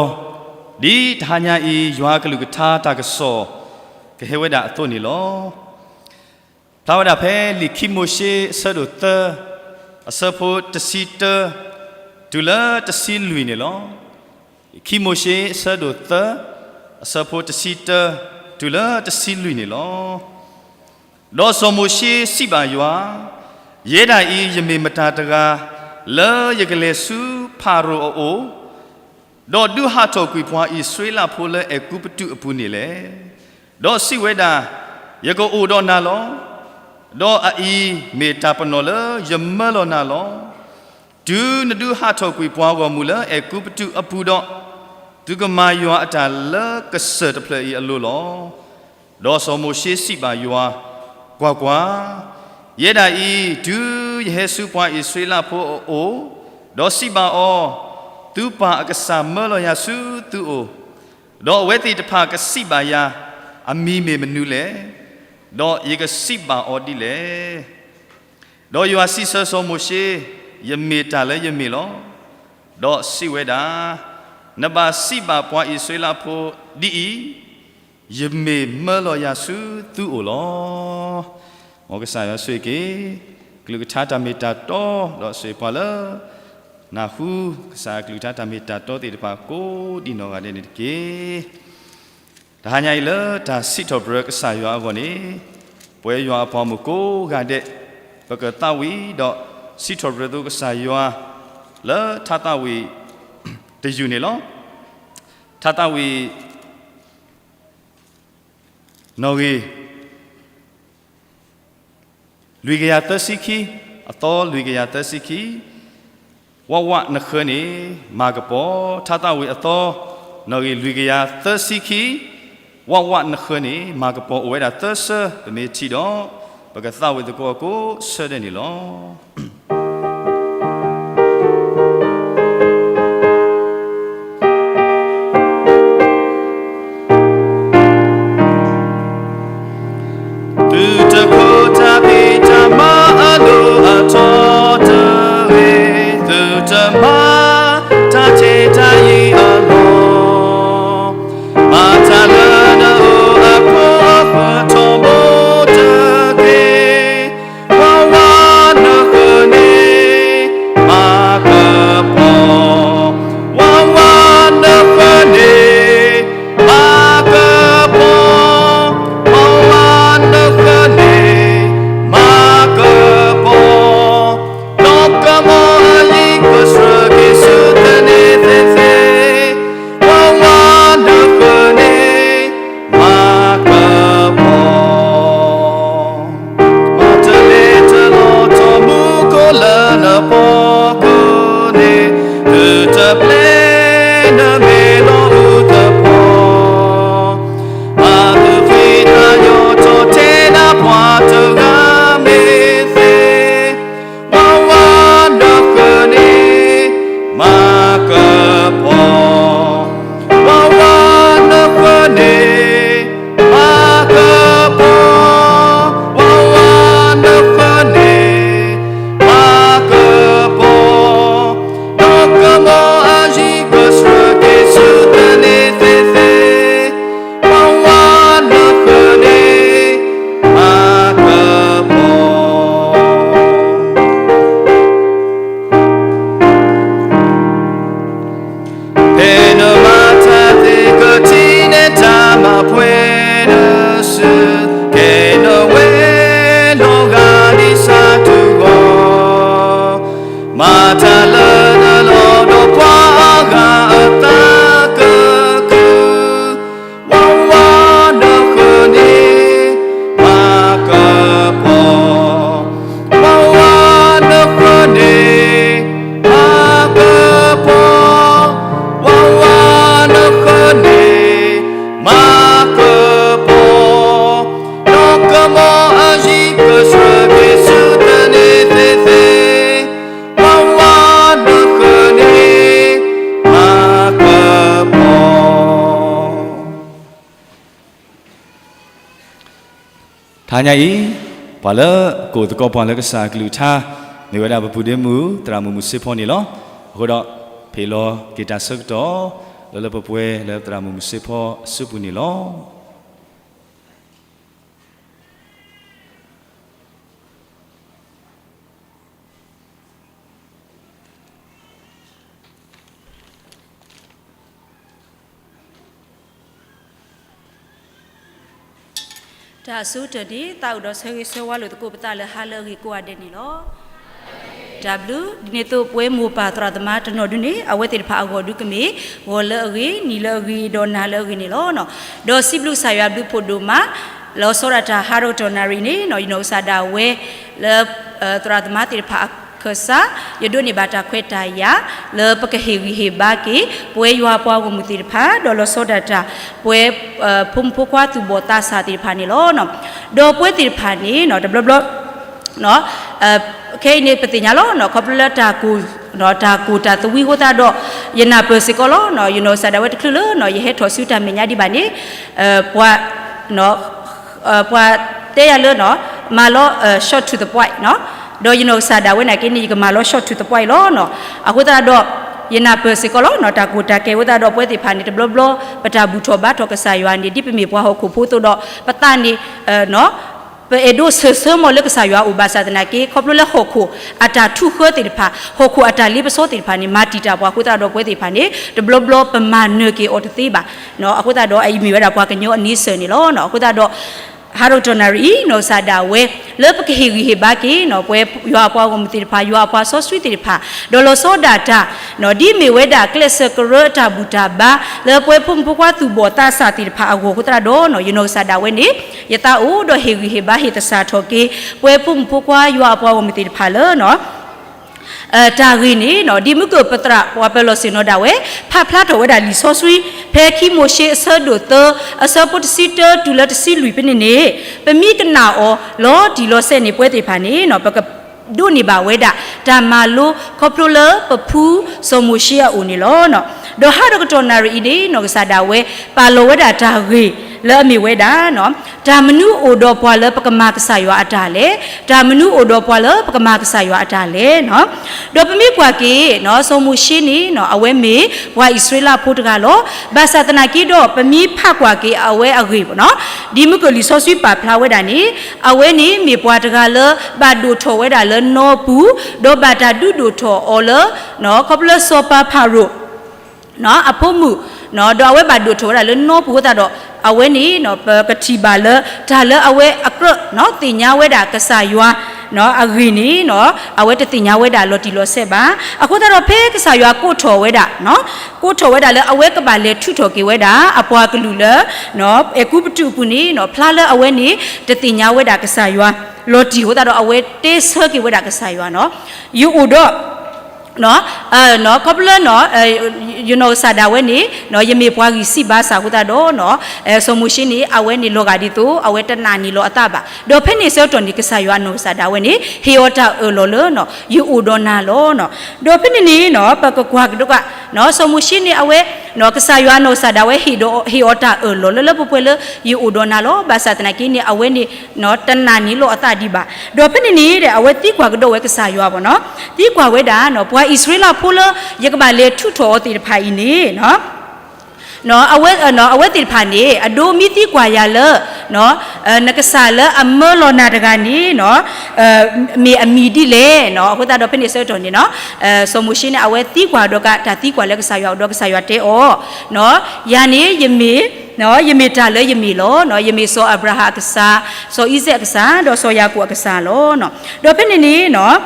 ဒ်တဟါညါအံၤ ယွၤအကလုၢ်ကထါတၢ်ကစီၣ် ကဟဲဝဲဒၣ်အသိးန့ၣ်လီၤ. ဖျါဝဲဒၣ်ဖဲလံာ်ခံမိၤၡ့အဆၢဒိၣ်သၢ အဆၢဖိတဆံတၢ တုၤလၢတဆံလွံၢ်န့ၣ်လီၤ. လံာ်ခံမိၤၡ့အဆၢဒိၣ်သၢ အဆၢဖိတဆံတၢ တုၤလၢတဆံလွံၢ်န့ၣ်လီၤ. ဒီးစီၤမိၤၡ့စံးဘၣ်ယွၤ, ယဲဒၣ်အံၤ ယမ့ၢ်မတၤတဂၤ လၢယကလဲၤဆူဖၤရိၤအအိၣ်, ဒီးဒုးဟးထီၣ်ကွံာ်ပှၤအံၣ်စရ့လးဖိလၢအဲၤကူပတူးအပူၤန့ၣ်လဲၣ်. ဒီးစံးဝဲဒၣ်, ယကအိၣ်ဒီးနၤလီၤ. ဒီးအအံၤမ့ၢ်တၢ်ပနီၣ်လၢယမၢလီၤနၤလီၤ. တုၤနဒုးဟးထီၣ်ကွံာ်ပှၤဂီၢ်မုၢ်လၢအဲၤကူပတူးအပူၤဒီး, သုကမၤယွၤအတၢ်လၢကစၢၢ်တဖျၢၣ်အံၤအလိၤလီၤ. ဒီးစီၤမိၤၡ့စံးဘၣ်ယွၤ, ကွၢ်ကွၢ်, ယဲဒၣ်အံၤ တုၤယဟဲဆူပှၤအံၣ်စရ့လးဖိအအိၣ်, ဒီးစံးဘၣ်အီၤ, သုပၢ်အကစၢ်မၢလီၤယၤဆူသုအိၣ်, ဒီးအဝဲသ့ၣ်တဖၣ်ကစံးဘၣ်ယၤ, အမံၤမ့ၢ်မနုၤလဲၣ်. ဒီးယကစံးဘၣ်အီၤဒ်လဲၣ်. ဒီးယွၤစံးဆၢစီၤမိၤၡ့, ယမ့ၢ်တၢ်လၢယမ့ၢ်လီၤ. ဒီးစံးဝဲဒၣ်, နဘၣ်စံးဘၣ်ပှၤအံၣ်စရ့လးဖိဒ်အံၤ, ယမ့ၢ်မၢလီၤယၤဆူသုအိၣ်လီၤ. မ်ကစၢ်ယွၤဆိၣ်ဂ့ၤက့ၤ ကလုၢ်ကထါတၢ်မ့ၢ်တၢ်တီ, ဒီးဆိၣ်ဂ့ၤပှၤလၢ နၢ်ဟူကစၢ်ကလုၢ်ကထါတၢ်မ့ၢ်တၢ်တီသ့ၣ်တဖၣ်ကိးဒံးနီၢ်ဂၤဒဲးန့ၣ်တက့ၢ်. တဟါညါအံၤလၢတၢ်စံးထီၣ်ပတြၢၤကစၢ်ယွၤအဂီၢ်န့ၣ်, ပဝဲယွၤအပှၤမုၣ်ကိးဂၤဒဲး, ပကသးဝံၣ်ဒီးစံးထီၣ်ပတြၢၤသိကစၢ်ယွၤ လၢထါသးဝံၣ်တယုၢ်န့ၣ်လီၤ. ထါသးဝံၣ် နီၣ်ဂံၢ် လွံၢ်ကယၤသၢဆံခံ, အသီလွံၢ်ကယၤသၢဆံခံ, ဝးဝးနဃၢၤန့ၣ် မၤကပီၤ, ထါသးဝံၣ်အသီ နီၣ်ဂံၢ်လွံၢ်ကယၤသၢဆံခံ, ဝးဝးနဃၢၤန့ၣ် မၤကပီၤ အိၣ်ဝဲဒၣ်သၢဆၢ, ပမ့ၢ်ထံၣ်ဒီး ပကသးဝံၣ်သကိးကိးဆၢဒဲးန့ၣ်လီၤ. သုတခိးတၢ်ဖံးတၢ်မၤအဒိၣ်အထီတဂ့ၤ, သုတမၤတၢ်ထံးတၢ်ယံၤအလီၢ်, မၤတၢ်လၢနအၢအဖိအဃၢၤထီဘိတက့ၢ်. ဝးဝးနဃၢၤန့ၣ် မၤကပီၤ, ဝးဝးနဃၢၤန့ၣ် မၤကပီၤ, ဝးဝးနဃၢၤန့ၣ် မၤကပီၤ, ဒီးကမီၤအလံာ်ကဆှၢက့ၤဆူသန့ၤသ့သ့, ဝးဝးနဃၢၤန့ၣ် မၤကပီၤ. မၤတၢ်လဲၤတၢ်လီၤထီမူခိၣ်လၢနပီၤခိၣ်န့ၣ်, သုတပျဲနမ့ၢ်လီၤအူသပှီၤ, မၤသုဖံးတၢ်ယီၤထီၣ်ထဲနၤပှၤတဂၤမ့ၢ်သ့ ဝးဝးနဃၢၤန့ၣ် မၤကပီၤ, ဝးဝးနဃၢၤန့ၣ် မၤကပီၤ, ဝးဝးနဃၢၤန့ၣ် မၤကပီၤ, ဒီးကမီၤအလံာ်ကဆှၢက့ၤဆူသန့ၤသ့သ့, ဝးဝးနဃၢၤန့ၣ် မၤကပီၤ. ဖဲနမၤတၢ်သ့ကထံၣ်န့ၢ်တၢ်မၤပှဲၤနစု, ကဲနဝဲလီၤဂာ်ဒ်ဆၣ်ထူၣ်ဂီၤ, မၤတၢ်လၢနလီၢ်ဒီးပှၤအဂၤအသးကကုာ်, ဝးဝးနဃၢၤန့ၣ် မၤကပီၤ, ဝးဝးနဃၢၤန့ၣ် မၤကပီၤ, ဝးဝးနဃၢၤန့ၣ် မၤကပီၤ, ဒီးကမီၤအလံာ်ကဆှၢက့ၤဆူသန့ၤသ့သ့, ဝးဝးနဃၢၤန့ၣ် မၤကပီၤ. တဟါညါအံၤ, ပှၤလၢအကိးသကိးပှၤလၢကစၢ်အကလုၢ်ကထါ မ့ၢ်ဝဲဒၣ်ပပုၢ်ဒ့မုၣ် သရၣ်မုၣ်မုၢ်စ့ဖီန့ၣ်လီၤ. အဃိဒီး ဖဲးလီၤက့ၤတၢ်ဆၢကတီၢ် လၢလၢပှဲၤပှဲၤလၢသရၣ်မုၣ်မုၢ်စ့ဖီအစုပူၤန့ၣ်လီၤ. တၢ်အဆိကတၢၢ်န့ၣ် သးအိၣ်ဒီးဆၢဂ့ၤဆၢဝါလိာ်သကိးပသးလၢဟါလၢအဂ့ၤကိးဂၤဒဲးန့ၣ်လီၤ. တၢ်ဘျုး ဒ်န့ၣ်အသိးပဝဲမိၢ်ပၢ်သရၣ်သမါတနီၤဒုန့ၣ် အဝဲသ့ၣ်တဖၣ်အဂီၢ်ဒုကမ့ၢ် ဂီၤလၢအဂ့ၤ နံၤလၢအဂ့ၤ ဒီးနၤလၢအဂ့ၤန့ၣ်လီၤ. ဒီးစံးဘျုးကစၢ်ယွၤဘျုးဖှိၣ်ဒိၣ်မး လၢအစီၤဒၣ်တၢ်ဟးထီၣ်ကတီၢ်နၣ်ရံၣ်န့ၣ် ယနီၢ်ကစၢ်ဒၣ်ဝဲ လၢ သရၣ်သမါသ့ၣ်တဖၣ်အခၢၣ်စး ယဒိးန့ၢ်ဘၣ်တၢ်ခွဲးတၢ်ယာ် လၢပကဟ့ၣ်ဂံၢ်ဟ့ၣ်ဘါက့ၤ ပဝဲယွၤအပှၤဂီၢ်မုၢ်သ့ၣ်တဖၣ် ဒီးလီၤဆီဒၣ်တၢ် ပဝဲ ဖိမုၣ်ဖိခွါသူၣ်ဘီၣ်သးစၢ်သ့ၣ်တဖၣ်န့ၣ်လီၤ. ဒီးပဝဲသ့ၣ်တဖၣ်န့ၣ် တဘျီဘျီ ခဲအံၤန့ၣ် ပသ့ၣ်ညါလီၤ ခီဖျိလၢ တၢ်ကိၢ်တၢ်သဝံအဃိသတးဒီး ယနၢ်ပၢၢ်စ့ၢ်ကီးလီၤ. ယနီၢ်ကစၢ်ဒၣ်ဝဲတချုးလၢ ယဟဲထီၣ်ဆူတၢ်မဲာ်ညါဒံးဘၣ်န့ၣ် ပှၤ ပှၤတဲယၤလၢ မၤလီၤ short to the point ဒီးယနီၢ်ကစၢ်ဒၣ်ဝဲန့ၣ်က့န့ၣ် ယကမၤလီၤ short to the point လီၤ. အဃိသတးဒီး ယနၢ်ပၢၢ်စ့ၢ်ကီးလီၤ တၢ်ကိၢ်တၢ်ဂီၤအဃိသတးဒီး ပဝဲသ့ၣ်တဖၣ်န့ၣ် တဘျီဘျီ ပတၢ်ဘူၣ်ထီၣ်ဘါထီၣ်ကစၢ်ယွၤန့ၣ် ဒ်ပမ့ၢ်ပှၤဟီၣ်ခိၣ်ဖိအသိးဒီး ပသးန့ၣ် ပအဲၣ်ဒိးဆၢဆၢမီၤလၢကစၢ်ယွၤအအိၣ်ဘၣ်ဆၣ်သနာ်က့ ခီဖျိလၢဟီၣ်ခိၣ်အတၢ်ထုးဃၢသ့ၣ်တဖၣ် ဟီၣ်ခိၣ်အတၢ်လ့ပစီသ့ၣ်တဖၣ်န့ၣ် မၤတံာ်တာ်ပှၤအဃိသတးဒီး ပဝဲသ့ၣ်တဖၣ်န့ၣ် တဘျီဘျီပမၤနၢၤက့ၤအီၤတသ့ဘၣ်. အဃိသတးဒီး အအံၤမ့ၢ်ဝဲဒၣ်ပှၤကညီအန့ဆၢၣ်န့ၣ်လီၤ. အဃိသတးဒီး ဟးထီၣ်ကတီၢ်နၣ်ရံၣ်အံၤ နီၢ်ကစၢ်ဒၣ်ဝဲ လၢပကဟ့ၣ်ဂံၢ်ဟ့ၣ်ဘါက့ၤ ပဝဲယွၤအပှၤဂီၢ်မုၢ်သ့ၣ်တဖၣ် ယွၤအပှၤစီဆှံသ့ၣ်တဖၣ် ဒီးလီၤဆီဒၣ်တၢ် ဒ်မ့ၢ်ဝဲဒၣ်ကျဲးစၢးကရၢအတၢ်ဘူၣ်တၢ်ဘါ လၢပဝဲဖိမုၣ်ဖိခွါသူၣ်ဘီၣ်သးစၢ်သ့ၣ်တဖၣ်အဂီၢ်အဃိသတးဒီး ယနီၢ်ကစၢ်ဒၣ်ဝဲန့ၣ် ယသးအိၣ်ဒီးဟ့ၣ်ဂံၢ်ဟ့ၣ်ဘါဟ့ၣ်သဆၣ်ထီၣ်က့ၤ ပဝဲဖိမုၣ်ဖိခွါယွၤအပှၤဂီၢ်မုၢ်သ့ၣ်တဖၣ်လၢ တၢ်ဂ့ၢ်န့ၣ် ဒ်မုၢ်ကၢၢ်ပသရၣ်ပှၤပၢၤလီၢ်ဆ့ၣ်နီၤဒၣ်ဝဲ ဖးဖျါထီၣ်ဝဲဒၣ်လံာ်စီဆှံ ဖဲခံမိၤၡ့အဆၢဒိၣ်သၢ အဆၢဖိတဆံတၢတုၤလၢတဆံလွံၢ်ဖဲန့ၣ်န့ၣ် ပမ့ၢ်ကနၣ်အီၤလီၤတံၢ်လီၤဆဲးန့ၣ် ပဝဲသ့ၣ်တဖၣ်န့ၣ် ပကဒိးန့ၢ်ဘၣ်ဝဲဒၣ် တၢ်မၤလိခီဖျိလၢပဖုစီၤမိၤၡ့အအိၣ်န့ၣ်လီၤ. ဒီးဟးထီၣ်ကတီၢ်နၣ်ရံၣ်အံၤန့ၣ် နီၢ်ကစၢ်ဒၣ်ဝဲ ပာ်လီၤဝဲဒၣ်တၢ်ဂ့ၢ်လၢအမ့ၢ်ဝဲဒၣ် တၢ်မနုၤအိၣ်ဒီးပှၤလၢပကမၤကစၢ်ယွၤအတၢ်လဲၣ်, တၢ်မနုၤအိၣ်ဒီးပှၤလၢပကမၤကစၢ်ယွၤအတၢ်လဲၣ်. ဒီးပမ့ၢ်ကွၢ်က့ၤ စီၤမိၤၡ့န့ၣ် အဝဲမ့ၢ်ပှၤအံၣ်စရ့လးဖိတဂၤလီၤ. ဘၣ်ဆၣ်သနာ်က့ဒီး ပမ့ၢ်ဖးကွၢ်က့ၤအဝဲအဂ့ၢ် ဒ်မုၢ်ကၢၢ်လံာ်စီဆှံပာ်ဖျါဝဲဒၣ်န့ၣ် အဝဲန့ၣ်မ့ၢ်ပှၤတဂၤလၢ ဘၣ်ဒိၣ်ထီၣ်ဝဲဒၣ်လၢနီပူၤ, ဒီးဘၣ်တၢ်ဒုးဒိၣ်ထီၣ်အီၤလၢ ခီဖျိလၢစီၤပၤဖၤရိၤ အဖိမုၣ်, ဒီးအဝဲဘၣ်ဒိၣ်ထီၣ်ဝဲဒၣ်လၢနီပူၤအဃိသတးဒီး အဝဲန့ၣ် ပကထံၣ်ဘၣ်လၢ တၢ်လၢအဝဲအကြၢး သ့ၣ်ညါဝဲဒၣ်ကစၢ်ယွၤ အဂ့ၢ်န့ၣ် အဝဲတသ့ၣ်ညါဝဲဒၣ်လီၤတံၢ်လီၤဆဲးဘၣ်. အဃိသတးဒီးဖဲကစၢ်ယွၤကိးထီၣ်ဝဲဒၣ် ကိးထီၣ်ဝဲဒၣ်လၢအဝဲကဘၣ်လဲၤထုးထီၣ်က့ၤဝဲဒၣ် အပှၤကလုာ်လၢ အဲၤကူပတူးအပူၤန့ၣ် ဖျါလၢအဝဲန့ၣ် တသ့ၣ်ညါဝဲဒၣ်ကစၢ်ယွၤ လီၤတံၢ်အဃိသတးဒီး အဝဲတဲဆၢက့ၤဝဲဒၣ်ကစၢ်ယွၤန့ၣ် ယအိၣ်ဒီး ခီဖျိလၢ ယနီၢ်ကစၢ်ဒၣ်ဝဲန့ၣ် ယမ့ၢ်ပှၤဂံၢ်စၢ်ဘါစၢ်အဃိသတးဒီး စီၤမိၤၡ့န့ၣ် အဝဲန့ၣ်လီၤဂာ်ဒ်သိး အဝဲတနာ်န့ၢ်လီၤအသးဘၣ်. ဒီးဖဲန့ၣ်ဆၢကတီၢ်န့ၣ် ကစၢ်ယွၤအနီၢ်ကစၢ်ဒၣ်ဝဲန့ၣ် ဟ့ၣ်အီၤတၢ်အၢၣ်လီၤလၢ ယအိၣ်ဒီးနၤလီၤ. ဒီးဖဲန့ၣ်န့ၣ် ပကကွၢ်ကဒီးက စီၤမိၤၡ့န့ၣ် အဝဲ ကစၢ်ယွၤအနီၢ်ကစၢ်ဒၣ်ဝဲ ဟ့ၣ်အီၤတၢ်အၢၣ်လီၤလၢလၢပှဲၤပှဲၤလၢ ယအိၣ်ဒီးနၤလီၤ. ဘၣ်ဆၣ်သနာ်က့န့ၣ် အဝဲန့ၣ် တနာ်န့ၢ်လီၤအသးဒံးဘၣ်. ဒီးဖဲန့ၣ်န့ၣ် အဝဲသံကွၢ်ကဒီးဝဲကစၢ်ယွၤဘၣ်န့ၣ် သံကွၢ်ဝဲဒၣ် ပှၤအံၣ်စရ့လးဖိလၢ ယကဘၣ်လဲၤထုးထီၣ်အီၤသ့ၣ်တဖၣ်အံၤန့ၣ် အဝဲသ့ၣ်တဖၣ်န့ၣ် အဒိမ့ၢ်သံကွၢ်ယၤလၢ နကစၢ်လၢအမၢလီၤနၤတဂၤန့ၣ် မ့ၢ်အမံၤဒ်လဲၣ်. အဃိသတးဒီးဖဲန့ၣ်ဆၢကတီၢ်န့ၣ် စီၤမိၤၡ့န့ၣ် အဝဲသံကွၢ်ဒီးတၢ်သံကွၢ်လၢကစၢ်ယွၤအအိၣ်ဒီးကစၢ်ယွၤတဲအီၤ ယၤန့ၣ် ယမ့ၢ် ယမ့ၢ်တၢ်လၢယမ့ၢ်လီၤ. ယမ့ၢ်စီၤအၤဘြၤဟၣ်အကစၢ်, စီၤအံၤစဲးအကစၢ်, ဒီးစီၤယၤကိာ်အကစၢ်လီၤ. ဒီးဖဲန့ၣ်န့ၣ်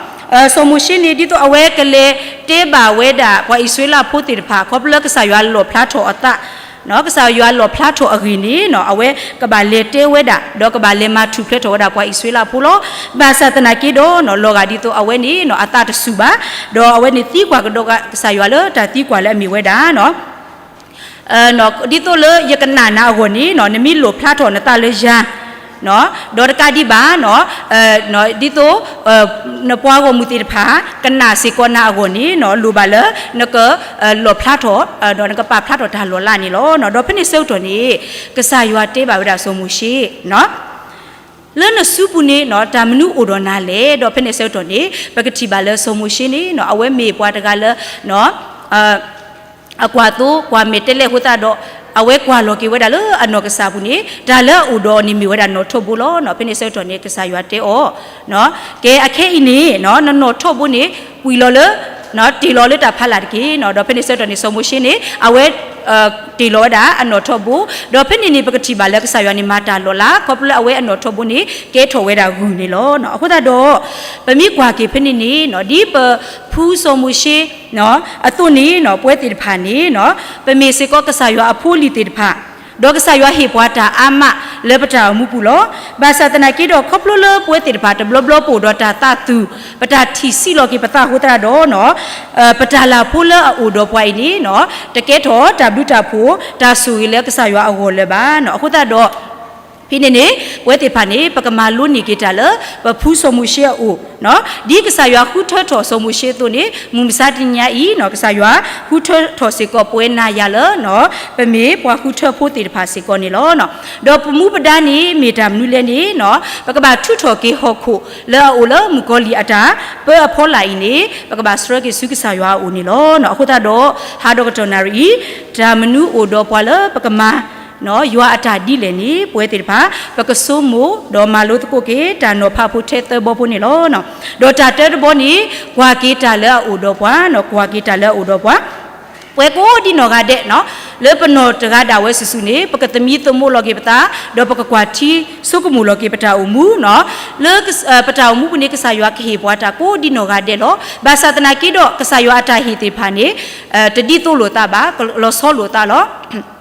စီၤမိၤၡ့န့ၣ် ဒ်သိးအဝဲကလဲၤတဲဘၣ်ဝဲဒၣ် ပှၤအံၣ်စရ့လးဖိသ့ၣ်တဖၣ် ခီဖျိလၢကစၢ်ယွၤလီၣ်ဖျါထီၣ်အသး ကစၢ်ယွၤလီၣ်ဖျါထီၣ်အဂ့ၢ်န့ၣ် အဝဲကဘၣ်လဲၤတဲဝဲဒၣ် ဒီးကဘၣ်လဲၤမၤထူၣ်ဖျဲးထီၣ်ဝဲဒၣ်ပှၤအံၣ်စရ့လးဖိလီၤ. ဘၣ်ဆၣ်သနာ်က့ဒီး လီၤဂာ်ဒ်သိးအဝဲန့ၣ် အသးတစူၢ်ဘၣ်, ဒီးအဝဲန့ၣ်သံကွၢ်ကဒီးကစၢ်ယွၤလၢတၢ်သံကွၢ်လၢအမ့ၢ်ဝဲဒၣ် ဒ်သိးလၢယကနာ်နၤအဂီၢ်န့ၣ် နမ့ၢ်လီၣ်ဖျါထီၣ်နသးလၢယၤ ဒီးတကးဒံးဘၣ် ဒ်သိး နပှၤဂီၢ်မုၢ်သ့ၣ်တဖၣ် ကနာ်စ့ၢ်ကီးနၤအဂီၢ်န့ၣ် လိၣ်ဘၣ်လၢနကလီၣ်ဖျါထီၣ် ဒီးနကပာ်ဖျါထီၣ်တၢ်လီၤလးန့ၣ်လီၤ. ဒီးဖဲန့ၣ်ဆၢကတီၢ်န့ၣ် ကစၢ်ယွၤတဲဘၣ်ဝဲဒၣ်စီၤမိၤၡ့ လၢနစုပူၤန့ၣ် တၢ်မနုၤအိၣ်ဒီးနၤလဲၣ်. ဒီးဖဲန့ၣ်ဆၢကတီၢ်န့ၣ် ပကထံၣ်ဘၣ်လၢစီၤမိၤၡ့န့ၣ် အဝဲမ့ၢ်ပှၤတဂၤလၢ အကွၢ်သိ ကွၢ်မဲာ်တဲးလဲးအဃိသတးဒီး အဝဲကွၢ်လီၤက့ၤဝဲဒၣ်လၢအနီၢ်ကစၢ်ပူၤန့ၣ် တၢ်လၢအအိၣ်ဒီးအီၤန့ၣ်မ့ၢ်ဝဲဒၣ်နီၣ်ထိးဘိလီၤ. ဖဲန့ၣ်ဆၢကတီၢ်န့ၣ် ကစၢ်ယွၤတဲအီၤ, ကဲအခဲအံၤန့ၣ် နနီၣ်ထိးဘိန့ၣ် ကွံာ်လီၤလၢ တ့ၢ်လီၤလၢတၢ်ဖးလၢ်တက့ၢ်. ဒီးဖဲန့ၣ်ဆၢကတီၢ်န့ၣ် စီၤမိၤၡ့န့ၣ် အဝဲ တ့ၢ်လီၤဝဲဒၣ်အနီၣ်ထိးဘိ, ဒီးဖဲန့ၣ်န့ၣ် ပကထံၣ်ဘၣ်လၢကစၢ်ယွၤန့ၣ်မၤတၢ်လီၤလး ခီဖျိလၢအဝဲအနီၣ်ထိးဘိန့ၣ် ကဲထီၣ်ဝဲဒၣ်ဂုၢ်န့ၣ်လီၤ. အဃိသတးဒီး ပမ့ၢ်ကွၢ်က့ၤဖဲန့ၣ်န့ၣ် ဒ်ပဖုစီၤမိၤၡ့ အသိးန့ၣ် ပဝဲသ့ၣ်တဖၣ်န့ၣ် ပမ့ၢ်စ့ၢ်ကီးကစၢ်ယွၤအဖိအလံၤသ့ၣ်တဖၣ်, ဒီးကစၢ်ယွၤဟ့ၣ်ပှၤတၢ်အါမးလၢပတၢ်အိၣ်မူပူၤလီၤ. ဘၣ်ဆၣ်သနာ်က့ဒီး ခီဖျိလၢပဝဲသ့ၣ်တဖၣ်တဘျီဘျီပအိၣ်ဒီးတၢ်သးသူၣ် ပတၢ်ထံၣ်ဆံးလီၤက့ၤပသးအဃိသတးဒီး ပတၢ်လၢ်ဖိလၢအအိၣ်ဒီးပှၤအံၤန့ၣ် တကဲထီၣ်တၢ်ဘျုးတၢ်ဖှိၣ် တၢ်ဆိၣ်ဂ့ၤလၢကစၢ်ယွၤအဂီၢ်လၢၤဘၣ်. အဃိသတးဒီး ဖဲန့ၣ်န့ၣ် ပဝဲသ့ၣ်တဖၣ်န့ၣ် ပကမၤလိန့ၢ်က့ၤတၢ်လၢ ပဖုစီၤမိၤၡ့အအိၣ်, ဒ်ကစၢ်ယွၤဃုထၢထီၣ်စီၤမိၤၡ့အသိးန့ၣ် မုၢ်မဆါတနံၤညါအံၤ ကစၢ်ယွၤဃုထၢထီၣ်စ့ၢ်ကီးပဝဲနၤယၤလၢ ပမ့ၢ်ပှၤဃုထၢဖိသ့ၣ်တဖၣ်စ့ၢ်ကီးန့ၣ်လီၤ. ဒီးပမူပဒါန့ၣ် မ့ၢ်တၢ်မနုၤလဲၣ်န့ၣ် ပကဘၣ်ထုးထီၣ်က့ၤဟီၣ်ခိၣ်လၢအအိၣ်လၢမုၣ်ကီၤလံၢ်အတၢ် ပၢအဖီလာ်အံၤန့ၣ် ပကဘၣ်ဆှၢက့ၤဆူကစၢ်ယွၤအအိၣ်န့ၣ်လီၤ. အဃိသတးဒီး ဟါဒီကတီၢ်နၣ်ရံၣ်အံၤ တၢ်မနုၤအိၣ်ဒီးပှၤလၢပကမၤ ယွၤအတၢ်ဒ်လဲၣ်န့ၣ် ပဝဲသ့ၣ်တဖၣ် ပကဆိကမိၣ်ဒီးမၤလိသကိးက့ၤ တၢ်နီၤဖးဖိထဲသၢဘီဖိန့ၣ်လီၤ. ဒီးတၢ်တၢတဘီန့ၣ် ကွၢ်က့ၤတၢ်လၢအအိၣ်ဒီးပှၤ, ကွၢ်က့ၤတၢ်လၢအအိၣ်ဒီးပှၤ, ပဝဲကိးဒ်နီၢ်ဂၤဒဲး လၢပနီၢ်တဂၤဒၣ်ဝဲစုာ်စုာ်န့ၣ် ပကသမံသမိးလီၤက့ၤပသး, ဒီးပကကွၢ်ထံဆိကမိၣ်လီၤက့ၤပတၢ်အိၣ်မူ, လၢပတၢ်အိၣ်မူပူၤန့ၣ် ကစၢ်ယွၤကဟ့ၣ်ပှၤတၢ်ကိးဒ်နီၢ်ဂၤဒဲးလီၤ. ဘၣ်ဆၣ်သနာ်က့ဒီး ကစၢ်ယွၤအတၢ်ဟ့ၣ်သ့ၣ်တဖၣ်န့ၣ် တဒ်သိးလိာ်သးဘၣ်, လီၤဆီလိာ်သးလီၤ.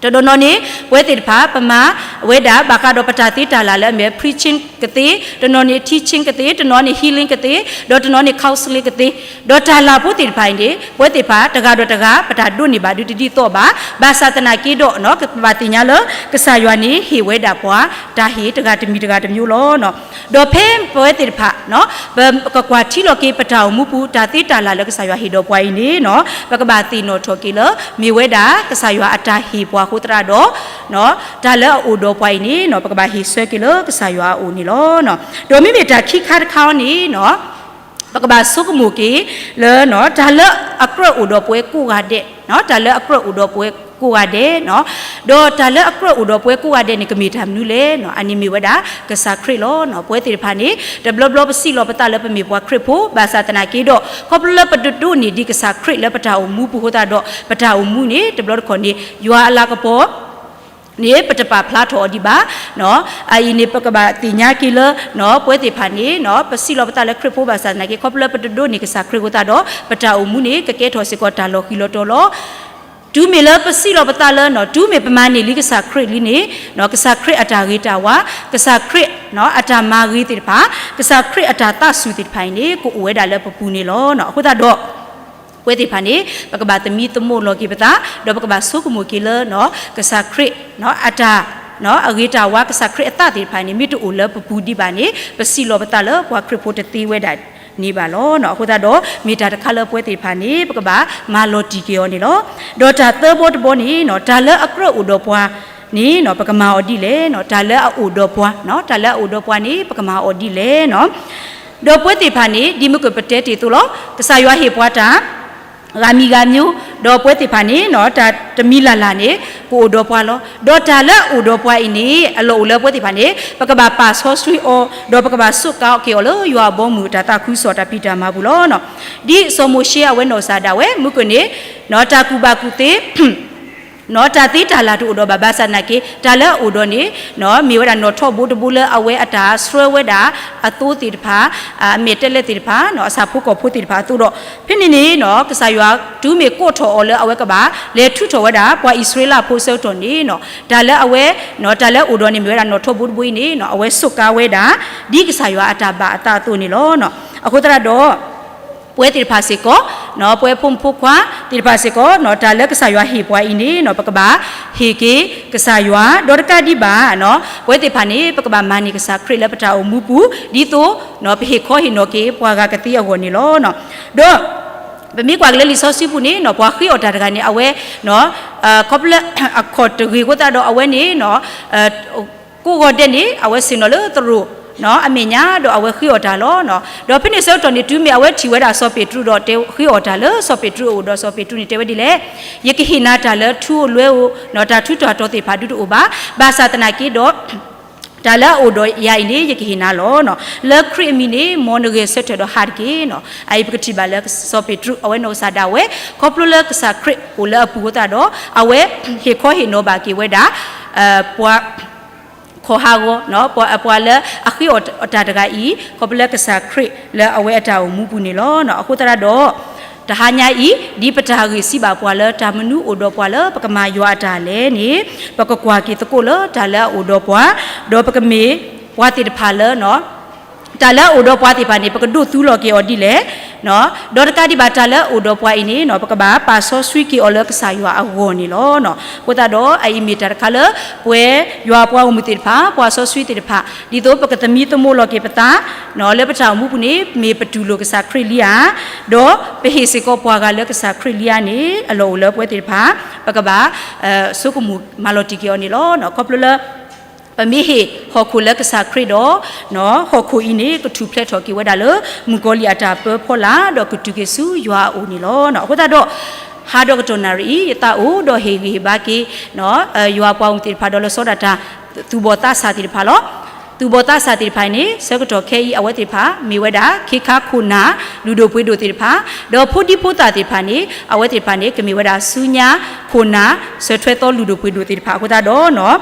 တနီၤနီၤန့ၣ် ပဝဲသ့ၣ်တဖၣ် ပမၤဝဲဒၣ် ဘၣ်ဃးဒီးပတၢ်သ့တၢ်လၢ်လၢအမ့ၢ် preaching ကသ့, တနီၤန့ၣ် teaching ကသ့, တနီၤန့ၣ် healing ကသ့, ဒီးတနီၤန့ၣ် counseling ကသ့, ဒီးတၢ်လၢ်ဖိသ့ၣ်တဖၣ်အံၤန့ၣ် ပဝဲသ့ၣ်တဖၣ် တဂၤဒီးတဂၤ ပတၢ်ဒိးန့ၢ်ဘၣ်ဒုတဒ်သိးဘၣ်. ဘၣ်ဆၣ်သနာ်က့ဒီး ကဘၣ်သ့ၣ်ညါလၢ ကစၢ်ယွၤန့ၣ် ဟ့ၣ်ဝဲဒၣ်ပှၤ တၢ်ဟ့ၣ်တဂၤတမံၤတဂၤတမံၤလီၤ. ဒီးဖဲပဝဲသ့ၣ်တဖၣ် ပကကွၢ်ထံလီၤက့ၤပတၢ်အိၣ်မူပူၤ တၢ်သ့တၢ်လၢ်လၢကစၢ်ယွၤဟ့ၣ်ဒီးပှၤအံၤန့ၣ် ပကဘၣ်သ့ၣ်နီၣ်ထီၣ်က့ၤလၢ မ့ၢ်ဝဲဒၣ်ကစၢ်ယွၤအတၢ်ဟ့ၣ်ပှၤအဃိသတးဒီး တၢ်လၢအအိၣ်ဒီးပှၤအံၤန့ၣ် ပကဘၣ်ဟ့ၣ်ဆၢက့ၤလၢကစၢ်ယွၤအအိၣ်န့ၣ်လီၤ. ဒီးမ့မ့ၢ်တၢ်ခံခါတခါအံၤန့ၣ် ပကဘၣ်ဆိကမိၣ်က့ၤလၢ တၢ်လၢအကြၢးအိၣ်ဒီးပဝဲကိးဂၤဒဲး, တၢ်လၢအကြၢးအိၣ်ဒီးပဝဲကိးဂၤဒဲး, ဒီးတၢ်လၢအကြၢးအိၣ်ဒီးပဝဲကိးဂၤဒဲးန့ၣ် ကမ့ၢ်တၢ်မနုၤလဲၣ်. အန့ၣ်မ့ၢ်ဝဲဒၣ်ကစၢ်ခရံာ်လီၤ. ပဝဲသ့ၣ်တဖၣ်န့ၣ် တဘျီဘျီပစံးလီၤပသးလၢပမ့ၢ်ပှၤခရံာ်ဖိ ဘၣ်ဆၣ်သနာ်က့ဒီး ခီဖျိလၢပတဒိးန့ၢ်ဒံးကစၢ်ခရံာ်လၢပတၢ်အိၣ်မူပူၤအဃိသတးဒီး ပတၢ်အိၣ်မူန့ၣ် တဘျီတခီၣ်န့ၣ် ယွၤအလၤကပီၤ န့ၣ် ပတပာ်ဖျါထီၣ်အီၤဒံးဘၣ်. အအံၤန့ၣ် ပကဘၣ်သ့ၣ်ညါက့ၤလၢ ပဝဲသ့ၣ်တဖၣ်န့ၣ် ပစံးလီၤပသးလၢခရံာ်ဖိဘၣ်ဆၣ်သနာ်က့ ခီဖျိလၢပတဒိးန့ၢ်ကစၢ်ခရံာ်အဃိသတးဒီး ပတၢ်အိၣ်မူန့ၣ် ကကဲထီၣ်စ့ၢ်ကီးတၢ်လီၤဃံၤလီၤတီၤလီၤ. တုၤမ့ၢ်လၢပစံးလီၤပသးလၢ တုၤမ့ၢ်ပမၤန့ၢ်လံကစၢ်ခရံာ်လံန့ၣ် ကစၢ်ခရံာ်အတၢ်ဂ့ၤတၢ်ဝါ, ကစၢ်ခရံာ်အတၢ်မၤဂ့ၤသ့ၣ်တဖၣ်, ကစၢ်ခရံာ်အတၢ်သးဆူၣ်သ့ၣ်တဖၣ်အံၤန့ၣ် ကအိၣ်ဝဲဒၣ်လၢပပူၤန့ၣ်လီၤ. အဃိသတးဒီး ပဝဲသ့ၣ်တဖၣ်န့ၣ် ပကဘၣ်သမံသမိးလီၤက့ၤပသး ဒီးပကဘၣ်ဆိကမိၣ်က့ၤလၢ ကစၢ်ခရံာ်အတၢ် အဂ့ၤတၢ်ဝါ ကစၢ်ခရံာ်အသးသ့ၣ်တဖၣ်န့ၣ် မ့ၢ်တအိၣ်လၢပပူၤဒံးဘၣ်န့ၣ် ပစံးလီၤပသးလၢပှၤခရံာ်ဖိတသ့ဝဲဒၣ်န့ၣ်ဘၣ်လီၤ. အဃိသတးဒီး မ့ၢ်တၢ်တခါလၢပဝဲသ့ၣ်တဖၣ်န့ၣ် ပကဘၣ်မၤလီၤတံၢ်က့ၤအီၤန့ၣ်လီၤ. ဒီးတၢ်သၢဘီတဘီန့ၣ် တၢ်လၢအကြၢးအိၣ်ဒီးပှၤန့ၣ် ပကမၤအီၤဒ်လဲၣ်. တၢ်လၢအအိၣ်ဒီးပှၤ, တၢ်လၢအအိၣ်ဒီးပှၤန့ၣ် ပကမၤအီၤဒ်လဲၣ်. ဒီးပဝဲသ့ၣ်တဖၣ်န့ၣ် ဒ်မ့ၢ်ကပတဲတ့ၢ်အသိးလီၤ. ကစၢ်ယွၤဟ့ၣ်ပှၤတၢ် ဂၤမံၤဂၤမံၤ, ဒီးပဝဲသ့ၣ်တဖၣ်န့ၣ် တၢ်တမံၤလၢ်လၢ်န့ၣ် ကအိၣ်ဒီးပှၤလီၤ. ဒီးတၢ်လၢအအိၣ်ဒီးပှၤအံၤန့ၣ် အလီၢ်အိၣ်လၢပဝဲသ့ၣ်တဖၣ်န့ၣ် ပကဘၣ်ပာ်စီဆှံအီၤ, ဒီးပကဘၣ်စူးကါက့ၤအီၤလၢယွၤအဘီအမုၢ်အတၢ်သးခုကစီၣ်တၢ်ဖံးတၢ်မၤပူၤလီၤ. ဒ်စီၤမိၤၡ့အဝဲနီၢ်ကစၢ်ဒၣ်ဝဲ မုၢ်ကၢၢ်န့ၣ် တၢ်ကူၣ်ဘၣ်ကူၣ်သ့ တၢ်သ့တၢ်လၢ်တအိၣ်ဒီးဘၣ်ဘၣ်ဆၣ်သနာ်က့ တၢ်လၢအအိၣ်ဒီးန့ၣ် မ့ၢ်ဝဲဒၣ်နီၣ်ထိးဘိတဘိလၢအဝဲအတၢ်ဆှၢဝဲဒၣ်အသိသ့ၣ်တဖၣ်, အမဲာ်တဲးလဲးသ့ၣ်တဖၣ်, အဆၣ်ဖိကီၢ်ဖိသ့ၣ်တဖၣ်အသိဒီး ဖဲန့ၣ်န့ၣ် ကစၢ်ယွၤတုၤမ့ၢ်ကိးထီၣ်အီၤလၢအဝဲကဘၣ် လဲၤထုးထီၣ်ဝဲဒၣ် ပှၤအံၣ်စရ့လးဖိဆၢကတီၢ်န့ၣ် တၢ်လၢအဝဲ တၢ်လၢအအိၣ်ဒီးန့ၣ်မ့ၢ်ဝဲဒၣ်နီၣ်ထိးဘိတဘိအံၤန့ၣ် အဝဲစူးကါဝဲဒၣ် ဒ်ကစၢ်ယွၤအတၢ်ဘၣ်အသးအသိးန့ၣ်လီၤ. အဃိသတးဒီး ပဝဲသ့ၣ်တဖၣ်စ့ၢ်ကီး ပဝဲဖိမုၣ်ဖိခွါသ့ၣ်တဖၣ်စ့ၢ်ကီး တၢ်လၢကစၢ်ယွၤဟ့ၣ်ပှၤအံၤန့ၣ် ပကဘၣ်ဟ့ၣ်က့ၤကစၢ်ယွၤ ဒီးတကးဒံးဘၣ် ပဝဲသ့ၣ်တဖၣ်န့ၣ် ပကဘၣ်မၤန့ၢ်ကစၢ်ခရံာ်လၢပတၢ်အိၣ်မူပူၤ ဒ်သိး ပဟ့ၣ်ခီဟ့ၣ်နီၤက့ၤပှၤဂၤကသ့အဂီၢ်န့ၣ်လီၤ. ဒီး ပမ့ၢ်ကွၢ်က့ၤလၢလံာ်စီဆှံပူၤန့ၣ် ပှၤဃ့အီၣ်တၢ်တဂၤန့ၣ် အဝဲ ခီဖျိအခီၣ်တဂ့ၤအဃိသတးဒီးအဝဲန့ၣ် ကိးဂီၤဒဲးန့ၣ် အဝဲဆ့ၣ်နီၤလၢသရိာ်အမဲာ်ညါ ဒီးအဝဲဃ့အီၣ်တၢ်လီၤ. ဒီးဖဲန့ၣ်ဆၢကတီၢ်န့ၣ် တုၤမ့ၢ်အဝဲထံၣ်ဝဲဒၣ်စီၤပ့းတရူးဒီး တဲဃ့အီၣ်တၢ်လၢစီၤပ့းတရူးအအိၣ်ဒီး စီၤပ့းတရူးန့ၣ်တဲဝဲဒ်လဲၣ်, ယကဟ့ၣ်နၤတၢ်လၢထူဧိၤလွဲဧိၤ, တၢ်ထူးတၢ်တီၤသ့ၣ်တဖၣ်ဒုးတအိၣ်ဘၣ်, ဘၣ်ဆၣ်သနာ်က့ဒီး တၢ်လၢအအိၣ်ဒီးယၤအံၤန့ၣ် ယကဟ့ၣ်နၤလီၤ. လၢခရံာ်အမံၤန့ၣ် မ်နဂဲၤဆၢထၢၣ်ဒီးဟးတက့ၢ်. အအံၤပကထံၣ်ဘၣ်လၢစီၤပ့းတရူး အဝဲနီၢ်ကစၢ်ဒၣ်ဝဲ ခီဖျိလၢကစၢ်ခရံာ်အိၣ်လၢအပူၤအဃိသတးဒီး အဝဲဟ့ၣ်ခီဟ့ၣ်နီၤဘၣ်က့ၤဝဲဒၣ် ပှၤ ခီၣ်ဟးဂီၤ ပှၤလၢအဃ့အီၣ်တၢ်တဂၤအံၤ ခီဖျိလၢကစၢ်ခရံာ်လၢအဝဲအတၢ်အိၣ်မူပူၤန့ၣ်လီၤ. အဃိသတးဒီး တဟါညါအံၤ ဒ်ပတၢ်ဂ့ၢ်စံးဘၣ်ပှၤလၢ တၢ်မနုၤအိၣ်ဒီးပှၤလၢပကမၤယွၤအတၢ်လဲၣ်န့ၣ် ပကကွၢ်က့ၤသကိးလၢတၢ်လၢအအိၣ်ဒီးပှၤ, ဒီးပကမ့ၢ်ပှၤသ့ၣ်တဖၣ်လၢ တၢ်လၢအအိၣ်ဒီးပှၤသ့ၣ်တဖၣ်န့ၣ် ပကဒိးသူလီၤက့ၤအီၤဒ်လဲၣ်, ဒီးတကးဒံးဘၣ်တၢ်လၢအအိၣ်ဒီးပှၤအံၤန့ၣ် ပကဘၣ်ပာ်စီဆှံက့ၤအီၤလၢကစၢ်ယွၤအဂီၢ်န့ၣ်လီၤ. အဃိသတးဒီး အအံၤမ့ၢ်တၢ်တခါလၢ ပဝဲယွၤအပှၤဂီၢ်မုၢ်သ့ၣ်တဖၣ် ပှၤစီဆှံသ့ၣ်တဖၣ် ဒ်သိးပကသမံသမိးလီၤက့ၤပသး လၢပတၢ်အိၣ်မူပူၤန့ၣ် မ့ၢ်ပတူၢ်လိာ်ကစၢ်ခရံာ်လံဧါ, ဒီးပဟ့ၣ်စ့ၢ်ကီးပှၤဂၤလၢကစၢ်ခရံာ်လံဧါန့ၣ် အလီၢ်အိၣ်လၢပဝဲသ့ၣ်တဖၣ် ပကဘၣ် ဆိကမိၣ်မၤလီၤတံၢ်က့ၤအီၤန့ၣ်လီၤ. ခီဖျိလၢ ပမ့ၢ်ဟ့ၣ်ဟီၣ်ခိၣ်လၢကစၢ်ခရံာ်ဒီး ဟီၣ်ခိၣ်အံၤန့ၣ် ကထူၣ်ဖျဲးထီၣ်က့ၤဝဲဒၣ်လၢ မုၣ်ကီၤလံၢ်အတၢ်ပၢဖီလာ် ဒီးကတုၤက့ၤဆူယွၤအအိၣ်န့ၣ်လီၤ. အဃိသတးဒီး ဟါဒီကတီၢ်နၣ်ရံၣ်အံၤ ယသးအိၣ်ဒီးဟ့ၣ်ဂံၢ်ဟ့ၣ်ဘါက့ၤ ယွၤအပှၤဂီၢ်မုၢ်သ့ၣ်တဖၣ်ဒီးလီၤဆီဒၣ်တၢ် သူၣ်ဘီၣ်သးစၢ်သ့ၣ်တဖၣ်လီၤ. သူၣ်ဘီၣ်သးစၢ်သ့ၣ်တဖၣ်န့ၣ် ဆၢကတီၢ်ခဲအံၤ အဝဲသ့ၣ်တဖၣ် မ့ၢ်ဝဲဒၣ် ခ့ခါခိၣ်နၢ် လုၢ်ဒိၣ်ပှ့ၤဒိၣ်သ့ၣ်တဖၣ်, ဒီးဖိဒံဖိသၣ်သ့ၣ်တဖၣ်န့ၣ် အဝဲသ့ၣ်တဖၣ်န့ၣ် ကမ့ၢ်ဝဲဒၣ်ဆူညါခိၣ်နၢ် စၢၤထွဲသီလုၢ်ဒိၣ်ပှ့ၤဒိၣ်သ့ၣ်တဖၣ်အဃိသတးဒီး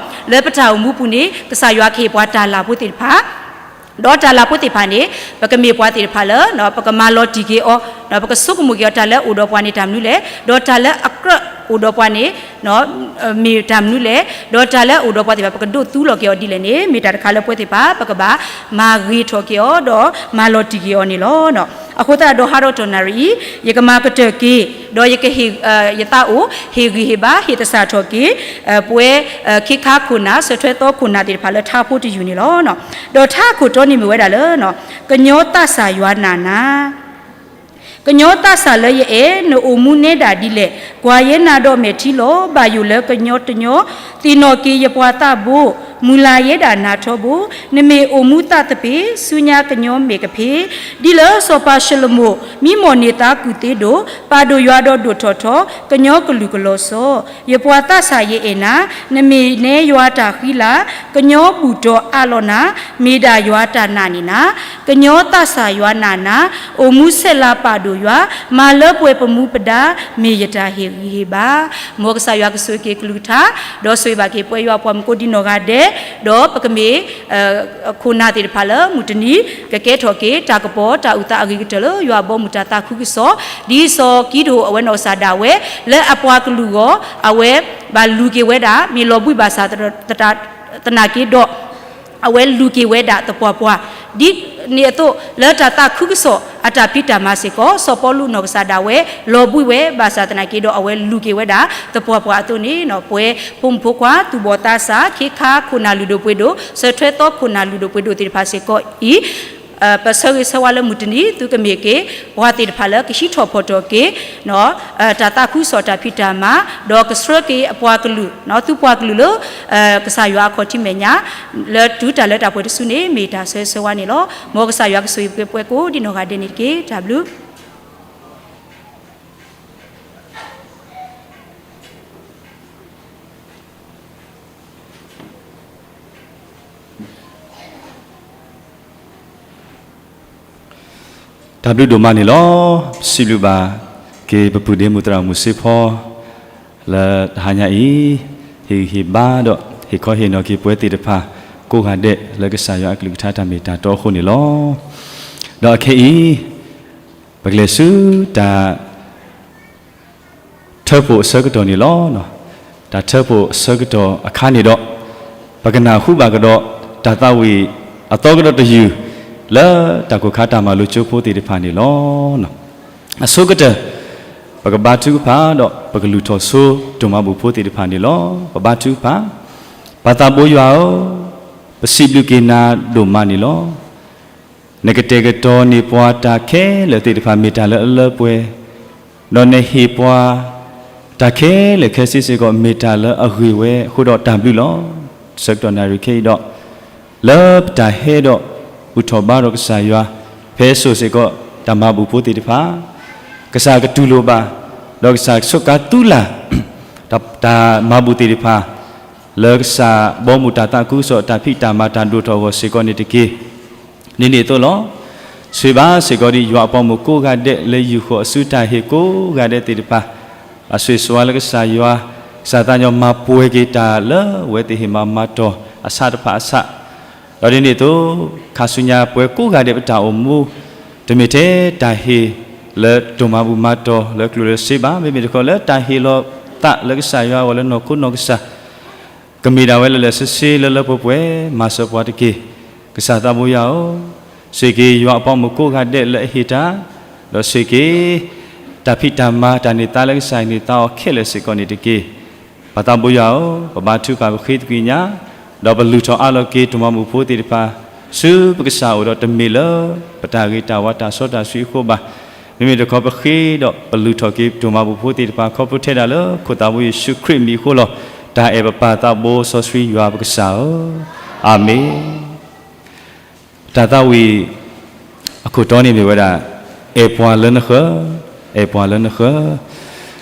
လၢပတၢ်အိၣ်မူပူၤန့ၣ် ကစၢ်ယွၤကဟ့ၣ်ပှၤတၢ်လၤဖိသ့ၣ်တဖၣ် ဒီးတၢ်လၤဖိသ့ၣ်တဖၣ်န့ၣ် ပကမ့ၢ်ပှၤသ့ၣ်တဖၣ်လၢ ပကမၤလီၤတံၢ်က့ၤအီၤ ပကဆိကမိၣ်က့ၤအီၤ တၢ်လၢအအိၣ်ဒီးပှၤန့ၣ်တၢ်မနုၤလဲၣ်, ဒီးတၢ်လၢအကြၢးအိၣ်ဒီးပှၤန့ၣ် မ့ၢ်တၢ်မနုၤလဲၣ်, ဒီးတၢ်လၢအအိၣ်ဒီးပှၤသ့ၣ်တဖၣ် ပကဒိးသူလီၤက့ၤအီၤဒ်လဲၣ်န့ၣ် မ့ၢ်တၢ်တခါလၢပဝဲသ့ၣ်တဖၣ် ပကဘၣ်မၤဂ့ၤထီၣ်က့ၤအီၤ ဒီးမၤလီၤတံၢ်က့ၤအီၤန့ၣ်လီၤ. အဃိသတးဒီးဟါဒီကတီၢ်နၣ်ရံၣ်အံၤ ယကမၤကတၢၢ်က့ၤ ဒီးယကဟ့ၣ် ယသးအိၣ် ဟ့ၣ်ဂံၢ်ဟ့ၣ်ဘါ ဟ့ၣ်သဆၣ်ထီၣ်က့ၤ ပဝဲ ခ့ခါခိၣ်နၢ် စၢၤထွဲသီခိၣ်နၢ်သ့ၣ်တဖၣ်လၢထါဖိတယုၢ်န့ၣ်လီၤ. ဒီးထါအခိၣ်တီန့ၣ်မ့ၢ်ဝဲဒၣ်လၢ ကညီသးစၢ်ယွၤနာ်နၤ ကညီသးစၢ်လၢယအဲၣ် နအိၣ်မူနဲဒၣ်ဒ်လဲၣ်. ကွၢ်ယဲနၤဒီးမဲာ်ထံလီၤ. ဘၣ်ယိၣ်လၢကညီတညီ သ့ၣ်နီၣ်က့ၤယပှၤသးဘိ, မုၢ်လၢ်ယဲဒၣ်နၤထီဘိ, နမ့ၢ်အိၣ်မူသးသပ့ၤ ဆူညါကညီမဲာ်ကဖ့. ဒ်လၢစီၤပၤၡလိၤမိၣ် မံမီၢ်န့ၢ်သါကူၣ်သ့ဒိၣ်, ပာ်ဒိၣ်ယွၤဒီးဒိၣ်ထီၣ်ထီ, ကညီကလုာ်ကလီၤဆီ, ယပှၤသးစၢ်ယအဲၣ်နၤ, နမ့ၢ်နဲယွၤတၢ်ဃံလၤ, ကညီဘူၣ်တီၤအးလီၤနၤ, မ့ၢ်ဒၣ်ယွၤတၢ်နာ်န့ၢ်နၤ, ကညီသးစၢ်ယွၤနာ်နၤ, အိၣ်မူဆဲးလၤပာ်ဒိၣ်ယွၤ, မၤလၢပှဲၤပမူပဒါ, မ့ၢ်ယတၢ်ဟ့ၣ်ဂံၢ်ဟ့ၣ်ဘါ. မ်ကစၢ်ယွၤကဆိၣ်ဂ့ၤက့ၤကလုၢ်ကထါ, ဒီးဆိၣ်ဂ့ၤဘၣ်က့ၤပဝဲယွၤပှၤမုၣ်ကိးဒံနီၢ်ဂၤဒဲး, ဒီးပကမ့ၢ် ခိၣ်နၢ်သ့ၣ်တဖၣ်လၢမုၢ်တနံၤ ကကဲထီၣ်က့ၤ တၢ်ကပီၤတၢ်အုၣ်သးအဂ့ၤကတၢၢ်လၢယွၤအဘီအမုၢ်တၢ်သးခုကစီၣ်, ဒ်စီၤကံဒိၣ်အဝဲနီၢ်ကစၢ်ဒၣ်ဝဲ လၢအပှၤကလုာ်အဂီၢ် အဝဲဘၣ်လူၤက့ၤဝဲဒၣ် မ့ၢ်လီၤဘှံးဘၣ်ဆၣ်သနာ်က့ဒီး အဝဲလူၤက့ၤဝဲဒၣ်သပှၢ်ပှၢ်, ဒ်န့ၣ်အသိး လၢတၢ်သးခုကစီၣ်အတၢ်ဖံးတၢ်မၤစ့ၢ်ကီး စီၤပီလူးနီၢ်ကစၢ်ဒၣ်ဝဲ လီၤဘှံးဝဲဘၣ်ဆၣ်သနာ်က့ဒီး အဝဲလူၤက့ၤဝဲဒၣ်သပှၢ်ပှၢ်အသိးန့ၣ် ပဝဲဖိမုၣ်ဖိခွါ သူၣ်ဘီၣ်သးစၢ် ခ့ခါခိၣ်နၢ်လုၢ်ဒိၣ်ပှ့ၤဒိၣ် စၢၤထွဲသီခိၣ်နၢ်လုၢ်ဒိၣ်ပှ့ၤဒိၣ်သ့ၣ်တဖၣ်စ့ၢ်ကီးအံၤ ပဆၢဂ့ၤဆၢဝါလၢမုၢ်တနံၤ သုကမ့ၢ်က့ၤ ပှၤသ့ၣ်တဖၣ်လၢကဟံးထီၣ်ဖီၣ်ထီၣ်က့ၤ တၢ်သးခုကစီၣ်တၢ်ဖံးတၢ်မၤ, ဒီးကဆှၢက့ၤအပှၤကလုာ် သုပှၤကလုာ်လၢ ကစၢ်ယွၤအခီၣ်ထံးမဲာ်ညါ လၢတုၤတၢ်လၢတၢ်ပှဲၤတစုန့ၣ် မ့ၢ်တၢ်ဆၢဂ့ၤဆၢဝါန့ၣ်လီၤ. မ်ကစၢ်ယွၤကဆိၣ်ဂ့ၤပှဲၤကိးဒံနီၢ်ဂၤဒဲးန့ၣ်တက့ၢ်. တၢ်ဘျုး တၢ်ဘျုးဒိၣ်မးန့ၣ်လီၤ. ပစံးဘျုးဘၣ်က့ၤပပုၢ်ဒ့မုၣ်သရၣ်မုၣ်စ့ဖီ လၢတဟါညါအံၤ ဟ့ၣ်ဂံၢ်ဟ့ၣ်ဘါဒီး ဟ့ၣ်ခီဟ့ၣ်နီၤက့ၤပဝဲသ့ၣ်တဖၣ် ကိးဂၤဒဲးလၢကစၢ်ယွၤအကလုၢ်ကထါတၢ်မ့ၢ်တၢ်တီအဃိန့ၣ်လီၤ. ဒီးအခဲအံၤ ပကလဲၤဆူတၢ် ထၢဖှိၣ်အဆၢကတီၢ်န့ၣ်လီၤ. တၢ်ထၢဖှိၣ်အဆၢကတီၢ်အခါန့ၣ်ဒီး ပကနၢ်ဟူဘၣ်ကဒီး တၢ်သးဝံၣ်အသီကဒီးတယုၢ် လၢတၢ်ကိၢ်ခါတၢ်မၤလိကၠိဖိသ့ၣ်တဖၣ်န့ၣ်လီၤ. အဆိကတၢၢ် ပကဘါထုကဖၣ်ဒီး ပကလုၢ်ထီၣ်ဆိဒိၣ်မးဘူၣ်ဖိသ့ၣ်တဖၣ်န့ၣ်လီၤ. ပဘါထုကဖၣ်, ပၢ်သးဘိယွၤဧၢ, ပစံးဘျုးက့ၤနၤဒိၣ်မးန့ၣ်လီၤ. နကတဲာ်ကတီၤန့ၢ်ပှၤတၢ်ခဲလၢာ်သ့ၣ်တဖၣ်မ့ၢ်တၢ်လၢအလၢပှဲၤ, ဒီးနဟ့ၣ်ပှၤတၢ်ခဲလၢာ်ခဲဆ့စ့ၢ်ကီး မ့ၢ်တၢ်လၢအဂ့ၤဝဲအဃိဒီးတၢ်ဘျုးလီၤ. ဆၢကတီၢ်နၣ်ရံၣ်ခဲအံၤဒီး လၢပတၢ်ဟဲဒီး ဘူၣ်ထီၣ်ဘါထီၣ်ကစၢ်ယွၤ ဖဲစိၤစ့ၢ်ကီး တၢ်မၤဘူၣ်ဖိသ့ၣ်တဖၣ်, ကစၢ်ကတူၢ်လိာ်ဘၣ်, ဒီးကစၢ်ဆိးကါသူလၢ် တၢ်မၤဘူၣ်သ့ၣ်တဖၣ် လၢကစၢ်ဘီမုၢ်တၢ်သးခုကစီၣ် တၢ်ဖံးတၢ်မၤတၢ်ဒိၣ်ထီၣ်အဂီၢ်စ့ၢ်ကီးန့ၣ်တက့ၢ်. ဒ်န့ၣ်အသိးလီၤ. ဆိၣ်ဂ့ၤဘၣ်စ့ၢ်ကီးဒ်ယွၤအပှၤမိၢ်ကိးဂၤဒဲး လၢယူာ်ဃီၤအစုတၢ်ဟ့ၣ်ကိးဂၤဒဲးသ့ၣ်တဖၣ်, အဆိၣ်ဂ့ၤဆိၣ်ဝါလၢကစၢ်ယွၤ, ကစၢ်သးညီမၤပှဲၤက့ၤတၢ်လၢအဝဲသ့ၣ်ဟ့ၣ်မၤမၤတီၤအဆးတဖၣ်အဆး, ဒီးဒ်န့ၣ်အသိး ခါဆူညါပဝဲကိးဂၤဒဲးပတၢ်အိၣ်မူ တမ့ၢ်ထဲတၢ်ဟ့ၣ်လၢတိၢ်မၤဘူၣ်မၤတီၤလၢကျိၣ်လၢစ့ဘၣ်, မ့မ့ၢ်တခီလၢတၢ်ဟ့ၣ်လီၤသးလၢကစၢ်ယွၤအဂီၢ်လၢနီၢ်ခိနီၢ်ကစၢ် ကမ့ၢ်ဒၣ်ဝဲလၢာ်လၢာ်ဆ့ဆ့လၢလၢပှဲၤပှဲၤ မၤစၢၤပှၤတက့ၢ်. ကစၢ်သးဘိယွၤဧၢ, ဆိၣ်ဂ့ၤယွၤအပှၤမိၢ်ကိးဂၤဒဲးလၢအဟ့ၣ်တၢ်, ဒီးဆိၣ်ဂ့ၤ တၢ်ဖံးတၢ်မၤတၢ်န့ၢ်သါလၢကစၢ်ဟ့ၣ်န့ၢ်သါအီၤခဲလၢာ်စ့ၢ်ကီးန့ၣ်တက့ၢ်. ပၢ်သးဘိယွၤဧၢ, ပဘါထုကဖၣ်ပဃ့သကွံာ်ညါ, ဒီးပလုၢ်ထီၣ်အးလီၤက့ၤတိၢ်မၤဘူၣ်ဖိသ့ၣ်တဖၣ် ဆူပကစၢ်အအိၣ်ဒီးတမ့ၢ်လၢ ပတၢ်ဂ့ၤတၢ်ဝါတၢ်စီတၢ်ဆှံအဃိဘၣ်. မ့မ့ၢ်တခီပဃ့ဒီးပလုၢ်ထီၣ်က့ၤတိၢ်မၤဘူၣ်ဖိသ့ၣ်တဖၣ် ခီဖျိထဲဒၣ်လၢခိၣ်သးဘိယ့ၣ်ၡူးခရံာ်မံၤအဃိလီၤ. တၢ်အဲၣ်ပပၢ်သးဘိစီဆှံယွၤပကစၢ်ဧၢ, အၤမ့ၣ်. တၢ်သးဝံၣ်အခိၣ်တီန့ၣ်မ့ၢ်ဝဲဒၣ် အဲၣ်ပှၤလၢနဃၢၤ, အဲၣ်ပှၤလၢနဃၢၤ,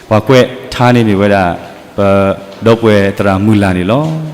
ပှၤကွဲးထါန့ၣ်မ့ၢ်ဝဲဒၣ် ပဒီပုၢ်ဝဲၢ်သရၣ်မုၢ်လၢ်န့ၣ်လီၤ.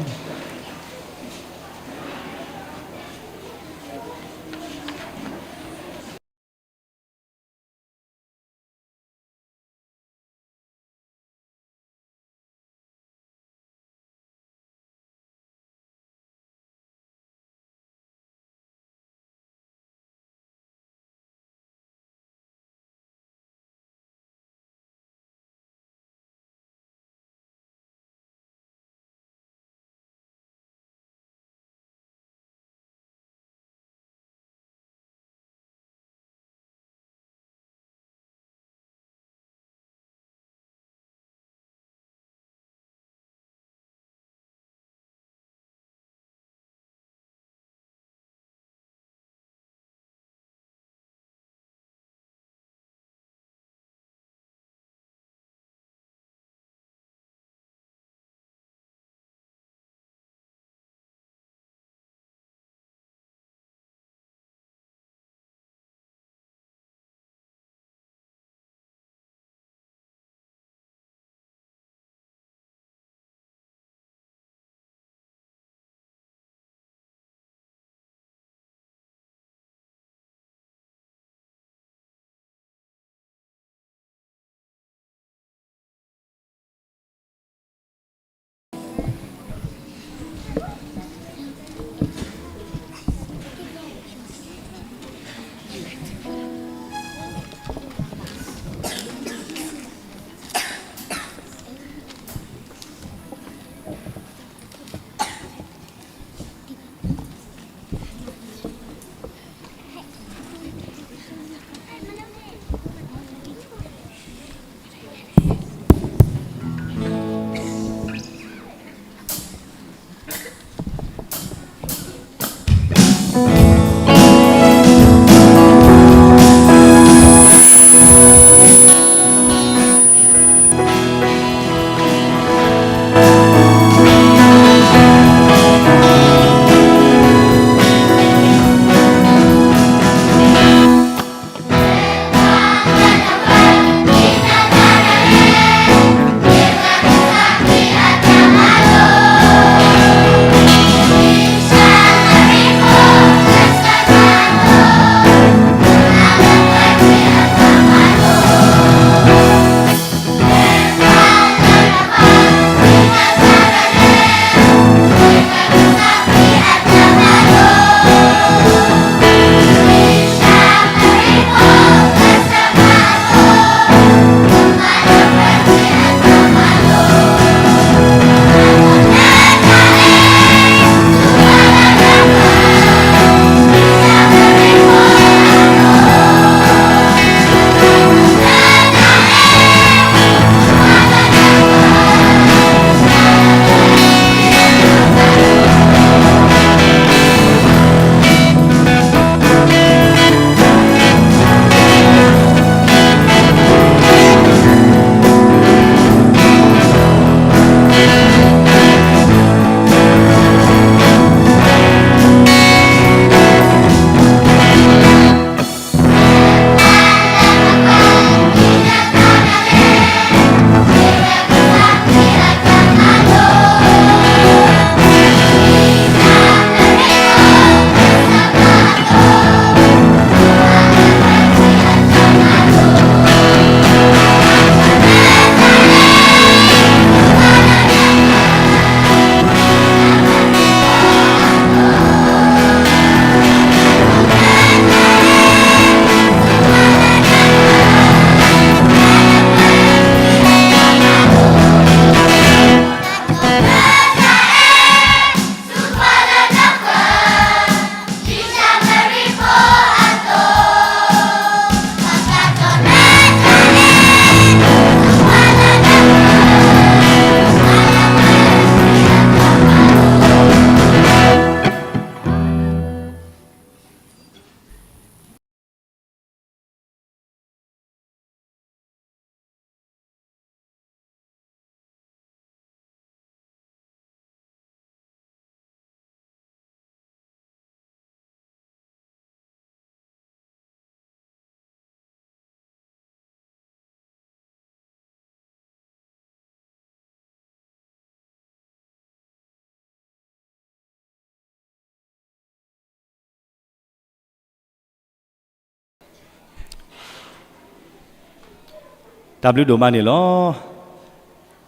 တၢ်ဘျုးဒိၣ်မးန့ၣ်လီၤ.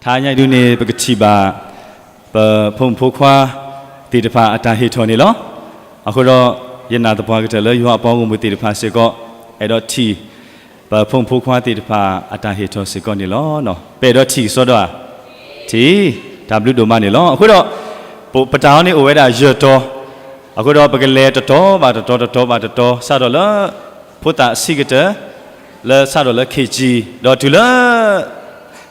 ထါညါအံၤဒုန့ၣ် ပကထံၣ်ဘၣ် ပဖိမုၣ်ဖိခွါသ့ၣ်တဖၣ်အတၢ်ဟ့ၣ်ထီၣ်န့ၣ်လီၤ. အဃိဒီး ယနာ်သပှၢ်ကတၢၢ်လၢယွၤအပှၤဂီၢ်မုၢ်သ့ၣ်တဖၣ်စ့ၢ်ကီး အဲၣ်ဒိးထံၣ် ပဖိမုၣ်ဖိခွါသ့ၣ်တဖၣ်အတၢ်ဟ့ၣ်ထီၣ်စ့ၢ်ကီးန့ၣ်လီၤ. ပအဲၣ်ဒိးထံၣ်ကစီဒီဧါ, ထံၣ်, တၢ်ဘျုးဒိၣ်မးန့ၣ်လီၤ. အဃိဒီး ပတၢ်အီၤန့ၣ်အိၣ်ဝဲဒၣ်ယဲၢ်တီၤ, အဃိဒီးပကလဲၤတတီၤဘၣ်တတီၤ တတီၤဘၣ်တတီၤ စးထီၣ်လၢ ဖိသၣ်ဆံးကတၢၢ် လၢစးထီၣ်လၢ K G ဒီးတုၤလၢ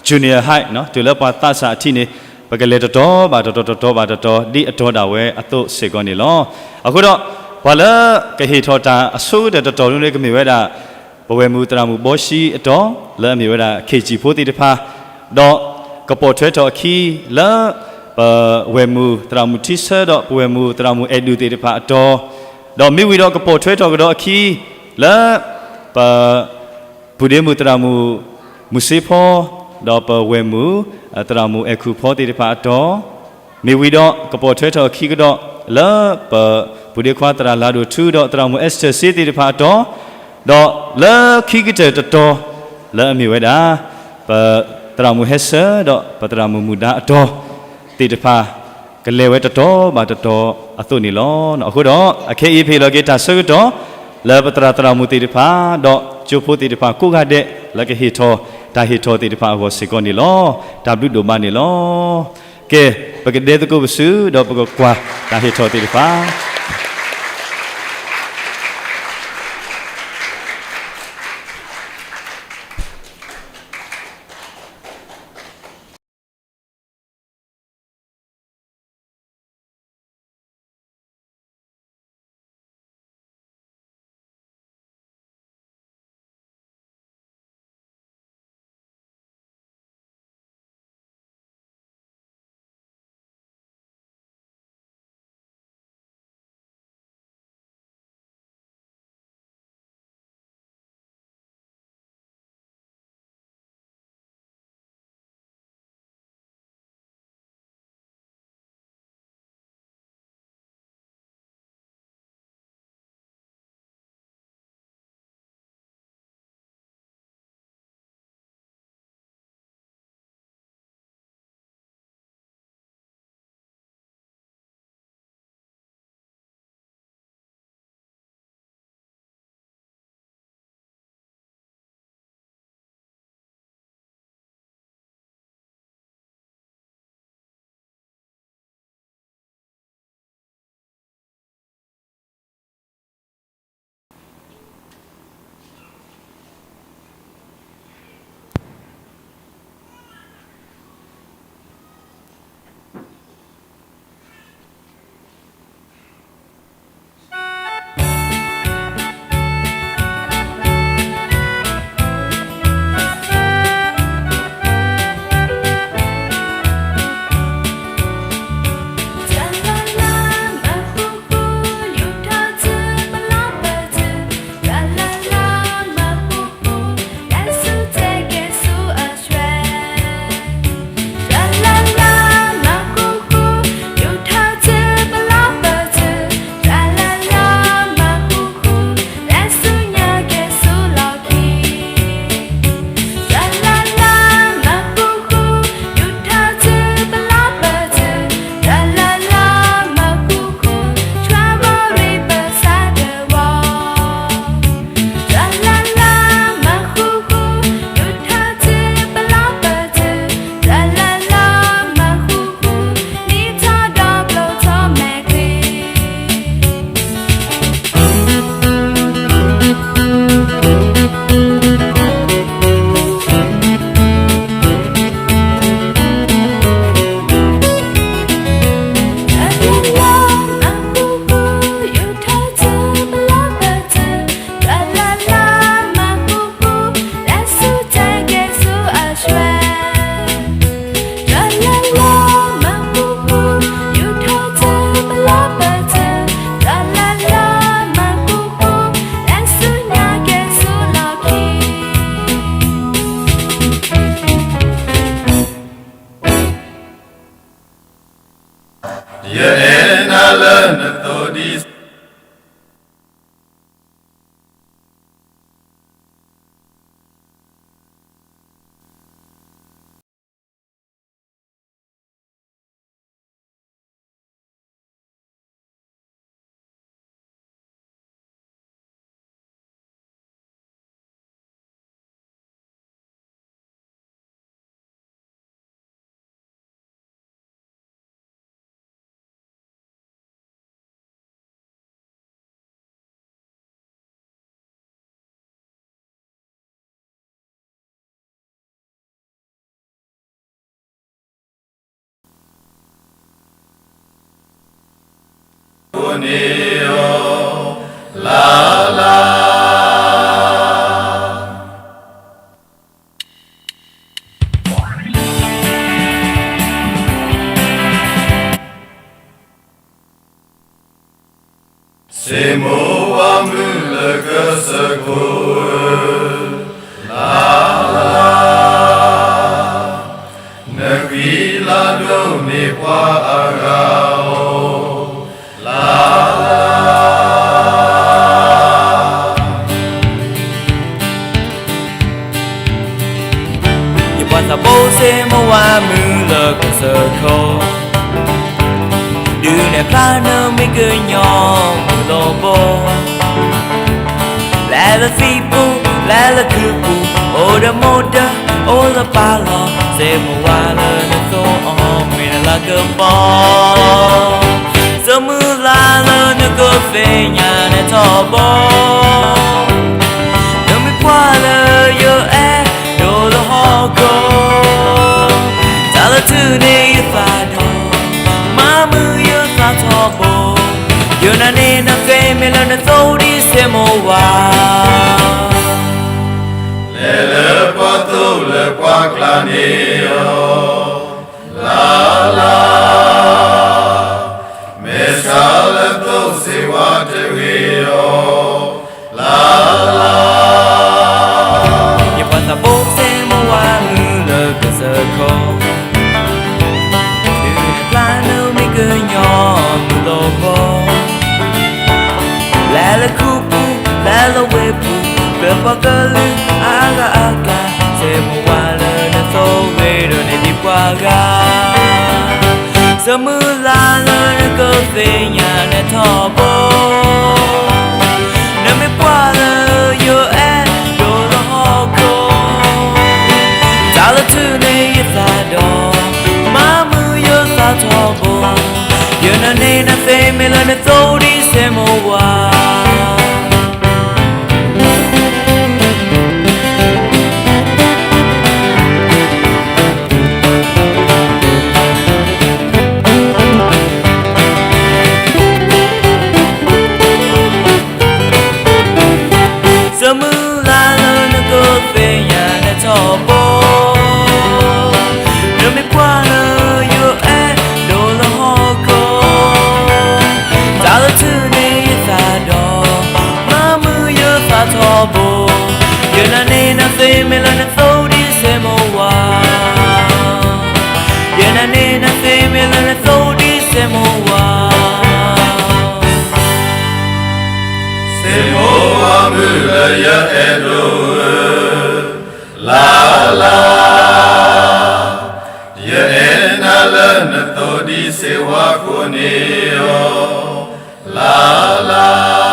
Junior High တုၤလၢပှၤသးစၢ်အထံးန့ၣ် ပကလဲၤတတီၤဘၣ်တတီၤ တတီၤဘၣ်တတီၤ ဒ်အတီၤဒၣ်ဝဲအသိးစ့ၢ်ကီးန့ၣ်လီၤ. အဃိဒီး ပှၤလၢကဟ့ၣ်ထီၣ်တၢ်အဆိကတၢၢ်တတီၤန့ၣ် ကမ့ၢ်ဝဲဒၣ် ပဝဲၢ်မုၣ်သရၣ်မုၣ်ဘီရှံအတီၤ လၢအမ့ၢ်ဝဲဒၣ် K G ဖိသ့ၣ်တဖၣ်, ဒီးကပိာ်ထွဲထီၣ်အခံလၢ ပဝဲၢ်မုၣ်သရၣ်မုၣ်ထံဆၢ ဒီးပဝဲၢ်မုၣ်သရၣ်မုၣ်အဲၣ်ဒူၣ်သ့ၣ်တဖၣ်အတီၤ, ဒီးမ့ၢ်ဝံၤဒီးကပိာ်ထွဲထီၣ်ကဒီးအခံလၢ ပ ပုၢ်ဒ့မုၣ်သရၣ်မုၣ် မုၢ်စ့ဖီ ဒီးပဝဲၢ်မုၣ် သရၣ်မုၣ်အဲၣ်ခူၣ်ဖီသ့ၣ်တဖၣ်အတီၤ, မ့ၢ်ဝံၤဒီးကပိာ်ထွဲထီၣ်အခံကဒီးလၢ ပပုၢ်ဒ့ခွါသရၣ်လၤဒိၣ်ထူ ဒီးသရၣ်မုၣ်အဲစတၢၢ်စ့သ့ၣ်တဖၣ်အတီၤ, ဒီးလၢခံကတၢၢ်တတီၤ လၢအမ့ၢ်ဝဲဒၣ် ပသရၣ်မုၣ်ဟဲဆၢ ဒီးပသရၣ်မုၣ်မုၢ်ဒါအတီၤ သ့ၣ်တဖၣ် ကလဲၤဝဲတတီၤဘၣ်တတီၤအသိးန့ၣ်လီၤ. အဃိဒီး အခဲအံၤပဟ့ၣ်လီၤက့ၤတၢ်ဆၢကတီၢ် လၢပသရၣ်သရၣ်မုၣ်သ့ၣ်တဖၣ် ဒီးကၠိဖိသ့ၣ်တဖၣ်ကိးဂၤဒဲး လၢကဟ့ၣ်ထီၣ်တၢ်ဟ့ၣ်ထီၣ်သ့ၣ်တဖၣ်အဂီၢ်စ့ၢ်ကီးန့ၣ်လီၤ. တၢ်ဘျုးဒိၣ်မးန့ၣ်လီၤ. ကဲ, ပကဒဲသကိးပစု ဒီးပကကွၢ်တၢ်ဟ့ၣ်ထီၣ်သ့ၣ်တဖၣ် န့ၣ်အီၤ လၢ်လၢ် ဆ့မိၢ်ဝၤမုၣ်လၢကစၢၢ်ခိၣ်ဧၢ, လၢ်လၢ် နဃံလၤဒိၣ်န့ၢ်ပှၤအဂၤအီၤ လၢ်လၢ်. ယပှၤသးဘိစ့မိၢ်ဝၤမုၣ်လၢကစၢၢ်ခိၣ်, ဒုးနဲၣ်ဖျါနမ့ၢ်ကညီမုၢ်လီၤဘီ, လဲၤလၢသံၣ်ပူၤ လဲၤလၢခုးပူၤ, အိၣ်ဒီးမိၢ်ဒီး အိၣ်လၢပၢ်လီၤ, စ့မိၢ်ဝၤလၢနသိအီၤ မ့ၢ်နလၤကပီၤ စၢမုၢ်လၢ်လၢနကသ့ၣ်ညါနထီဘိ, နမ့ၢ်ကွၢ်လၢယအဲၣ်ဒိးလၢဟီၣ်ခိၣ်, တၢ်လၢထူၣ်န့ၢ်ယသးဒီး မၤမုာ်ယသးထီဘိ, ယနာ်န့ၢ်နသ့မ့ၢ်လၢနသိဒ်စ့မိၢ်ဝၤ လဲၤလၢပှၤသိၣ်လၢပှၤကျါန့ၣ်အီၤ လၢ်လၢ်, မဲာ်ဆှးလၢသိစ့ဝါတဂ့ၤအီၤ လၢ်လၢ်. ယပှၤသးဘိစ့မိၢ်ဝၤမုၣ်လၢကစၢၢ်ခိၣ်, ဒုးနဲၣ်ဖျါနမ့ၢ်ကညီမုၢ်လီၤဘီ, လဲၤလၢခုးပူၤ လဲၤလၢဝ့ၢ်ပူၤ, ကြၢးပှၤကလုာ်အါဂၤအကျါ, စ့မိၢ်ဝၤလၢနသိဂ့ၤဒီးန့ၢ်ဒံးပှၤဂၤ စၢမုၢ်လၢ်လၢနကသ့ၣ်ညါနထီဘိ, နမ့ၢ်ကွၢ်လၢယအဲၣ်ဒိးလၢဟီၣ်ခိၣ်, တၢ်လၢထူၣ်န့ၢ်ယသးဒီး မၤမုာ်ယသးထီဘိ, ယနာ်န့ၢ်နသ့မ့ၢ်လၢနသိဒ်စ့မိၢ်ဝၤ စၢမုၢ်လၢ်လၢနကသ့ၣ်ညါနထီဘိ, နမ့ၢ်ကွၢ်လၢယအဲၣ်ဒိးလၢဟီၣ်ခိၣ်, တၢ်လၢထူၣ်န့ၢ်ယသးဒီး မၤမုာ်ယသးထီဘိ, ယနာ်န့ၢ်နသ့မ့ၢ်လၢနသိဒ်စ့မိၢ်ဝၤ ယနာ်န့ၢ်နသ့မ့ၢ်လၢနသိဒ်စ့မိၢ်ဝၤ, စ့မိၢ်ဝၤမုၣ်လၢယအဲၣ်ဒိးဧၢ, လၢ်လၢ်, ယအဲၣ်နၤလၢနသိဒ်စ့ဝါကိးန့ၢ်အီၤ, လၢ်လၢ်.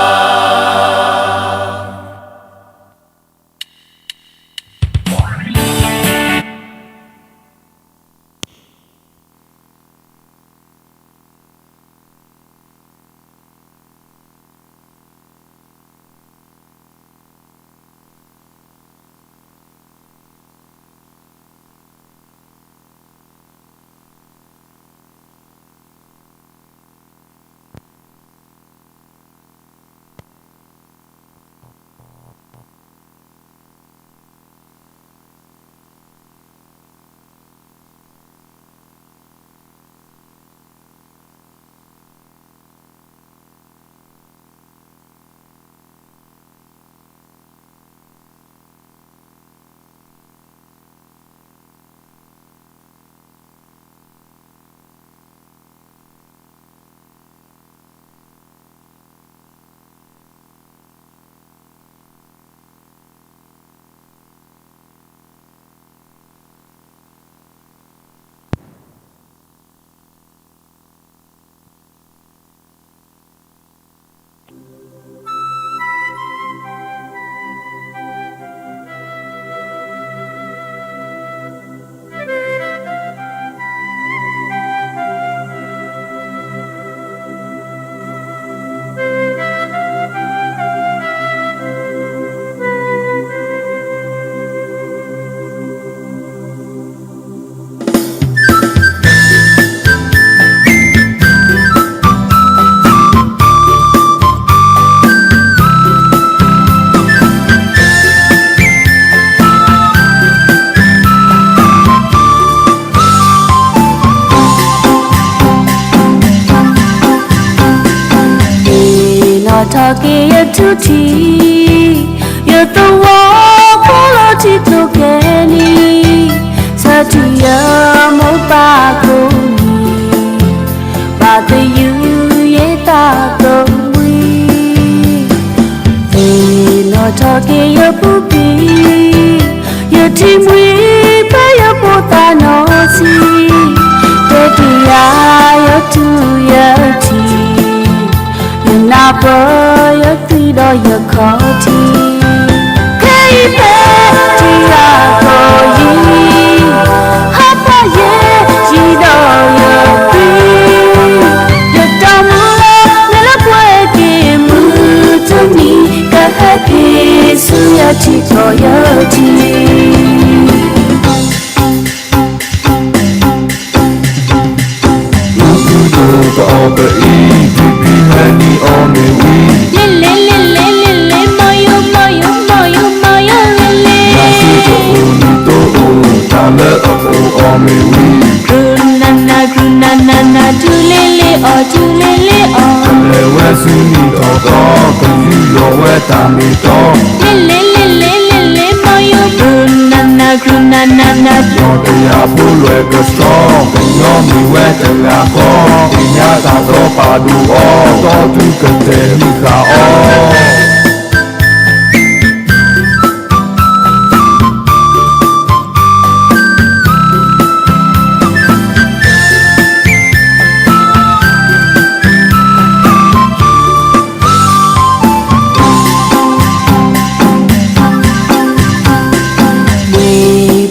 ထီၣ်က့ၤယထူၣ်ထံး, ယသဝီဖိလၢထံကျိၤခဲနံၤ, ဆၢထံယမိၢ်ပၢ်ကိးနံၤ, ဘၣ်သယုၢ်ယသးသဝံၤ, သ့ၣ်နီၣ်ထီၣ်က့ၤယပူၤကွံာ်, ယထံၣ်မှံဖဲယဖိသၣ်နီၢ်ဆံး, တဲတ့ၢ်ယၤယထူၣ်ယထံး, ယနၢ်ပၢၢ်ယသွံၣ်ဒီးယခီၣ်ထံး, ခဲအံၤဖဲထံဂၤကီၢ်ယံၤ, ဟးဖီၣ်ယဲ ယံၤဒီးယသွံၣ်, ယတၢ်မူလၢနလၢပှဲၤက့ၤမုၢ်တနံၤ, ကဟဲက့ၤဆူယထံကီၢ်ယထံး မုၢ်ကုဒိၣ်ကအီၣ်ပအံၤ, ဖံဖံဟဲနံၣ်အီၣ်မ့ၢ်ဝံၤ, လ့လ့လ့လ့လ့လ့, မီယိမီယိမီယိမီယိလ့လ့, နၢ်ဟူတအိၣ်နံၤတအိၣ်, တၢ်လၢအအိၣ်အီၣ်မ့ၢ်ဝံၤ, ကြူနးနးကြူနးနးနး, တူလ့လ့အီၣ်တူလ့လ့အီၣ်, ပလဲၤဝဲဆူနံၣ်ထီၣ်သီ, ပယူးယီၣ်ဝဲတၢ်မ့ၢ်တီ, လ့လ့လ့လ့လ့လ့, မီယိကြူနးနးကြူနးနးနး, ယီၢ်တယၢ်ဖိလွဲၢ်ကဆှီ, ကညီမ့ၢ်ဝဲတဂၤဃီ, သ့ၣ်ညါတၢ်သီပာ်ဒိၣ်အီၤ, တီတူၢ်ကတဲာ်မုၢ်ဃာ်အီၤ မ့ၢ်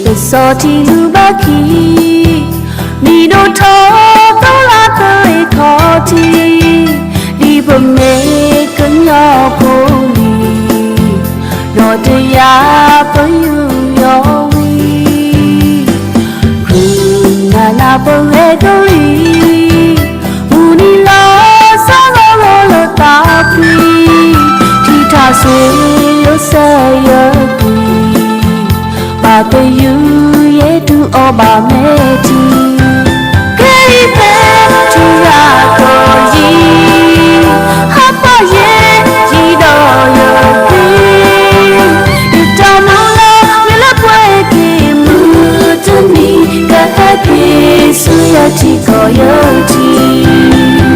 ပစီထံလူၢ်ဘၣ်ခံ, မံၤဒိၣ်ထီၣ်သီလၢကရ့ၣ်ခီၣ်ထံး, ဒ်ပမ့ၢ်ကညီဖိလံ, နီၢ်တယၢ်ပယူးယီၣ်ဝံၤ, ဃုနးနးပဝဲကရံၣ်, မုၢ်နံၤလီၤဆီလီၤလီၤလၢသးဖှံ, ထံထးဆှ့ယိဆဲးယကွံာ် ဘၣ်သယုၢ်ယဲတူၢ်အီၣ်ဘၣ်မဲာ်ထံ, ကဲအံၤဖဲထံဂၤကီၢ်ယံၤ, ဟးဖီၣ်ယဲ ယံၤဒီးယသွံၣ်, ယတၢ်မူလၢနလၢပှဲၤက့ၤမုၢ်တနံၤ, ကဟဲက့ၤဆူယထံကီၢ်ယထံး,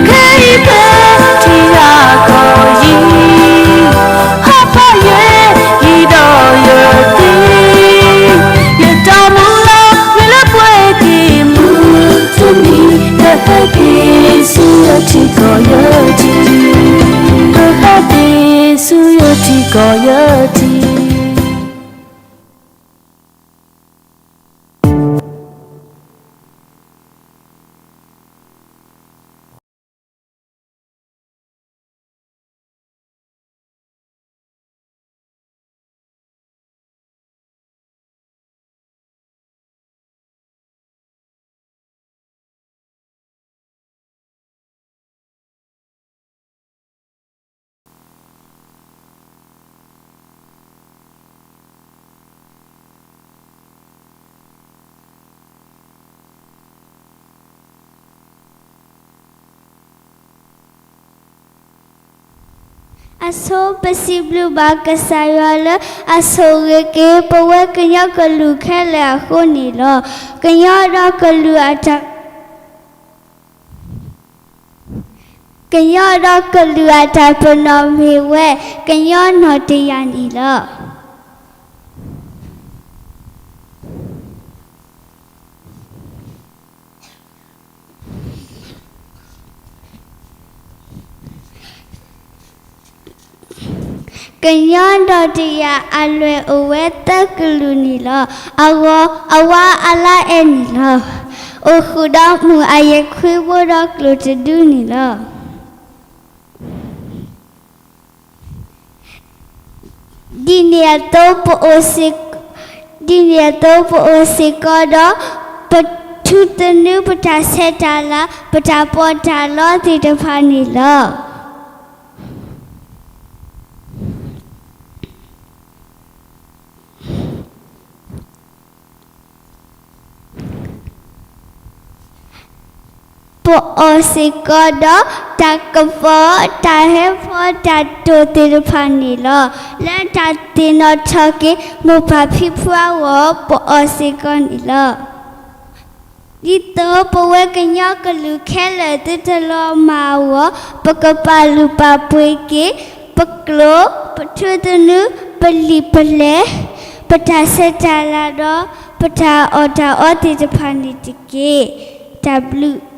ကဲအံၤဖဲထံဂၤကီၢ်ယံၤ ဟးဖီၣ်ယဲ ယံၤဒီးယသွံၣ်, ယတၢ်မူလၢနလၢပှဲၤက့ၤမုၢ်တနံၤ, ကဟဲက့ၤဆူယထံကီၢ်ယထံး, ကဟဲက့ၤဆူယထံကီၢ်ယထံး. အဆိ ပစံးဘျုးဘၣ်ကစၢ်ယွၤလၢ အဆိၣ်ဂ့ၤက့ၤပဝဲကညီကလုာ်ခဲလၢာ်အဃိန့ၣ်လီၤ. ကညီဒီးကလုာ်အတၢ် ကညီဒီးကလုာ်အတၢ်ပနီၣ်မ့ၢ်ဝဲ ကညီနီၢ်တယၢ်န့ၣ်လီၤ. ကညီနီၢ်တယၢ်အလွဲၢ်အိၣ်ဝဲသၢကလုာ်န့ၣ်လီၤ. အဂီၤ အဝါအလါအဲၣ်န့ၣ်လီၤ. အိၣ်ဃုာ်ဒီးမုၢ်အယံၤခွံဘိဒီးကျိာ်တဒုန့ၣ်လီၤ. ဒ်န့ၣ်အသိးပအိၣ်စ့ၢ်, ဒ်န့ၣ်အသိးပအိၣ်စ့ၢ်ကီးဒီး ပထူသနူပတၢ်ဆဲးတၢ်လၤ ပတၢ်ပီးတၢ်လီသ့ၣ်တဖၣ်န့ၣ်လီၤ. ပ ပအီၣ်စ့ၢ်ကီးဒီးတၢ်ကပီၤ, တၢ်ဟဲဖီ, တၢ်တိာ်သ့ၣ်တဖၣ်န့ၣ်လီၤ. လၢတၢ်သ့ၣ်နီၣ်ထီၣ်က့ၤ မိၢ်ပၢ်ဖံဖုအဂီၢ် ပအီၣ်စ့ၢ်ကီးန့ၣ်လီၤ. ဒ်သိးပဝဲကညီကလုာ်ခဲလၢာ်သုတလီၤမၢ်အဂီၢ်, ပကပာ်လုၢ်ပာ်ပှ့ၤက့ၤ ပကျိာ်, ပထူသနူ, ပလံာ်ပလဲၢ်, ပတၢ်ဆဲးတၢ်လၤဒီး ပတၢ်အီၣ်တၢ်အီသ့ၣ်တဖၣ်န့ၣ်တက့ၢ်. တၢ်ဘျုး.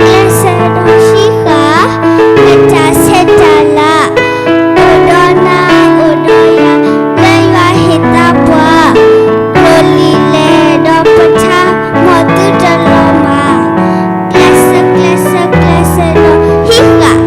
ကျဲးစၢးဒီးဟံးဃာ် ပတၢ်ဆဲးတၢ်လၤ အိၣ်ဒီးနၤ အိၣ်ဒီးယၤ လၢယွၤဟ့ၣ်သါပှၤ ကျိာ်လံာ်လဲၢ်ဒီးပထါ မ်သုတလီၤမၢ် ကျဲးစၢးကျဲးစၢးကျဲးစၢးဒီးဟံးဃာ်ယွ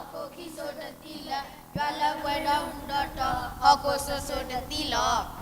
ၤလၢပှဲၤဒီမုၢ်ဒီတီၤ ဟီၣ်ခိၣ်စိၤစိၤတသံလီၤ.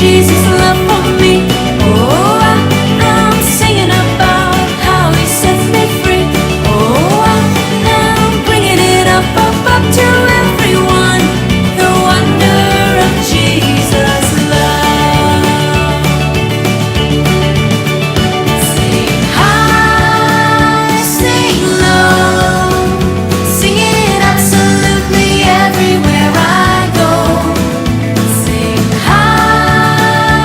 Jesus' love for me. Oh, I, I'm singing about how he sets me free. Oh, I, I'm bringing it up, up, up to everyone. The wonder of Jesus' love. Sing high, sing low, sing it absolutely everywhere I go. Sing high,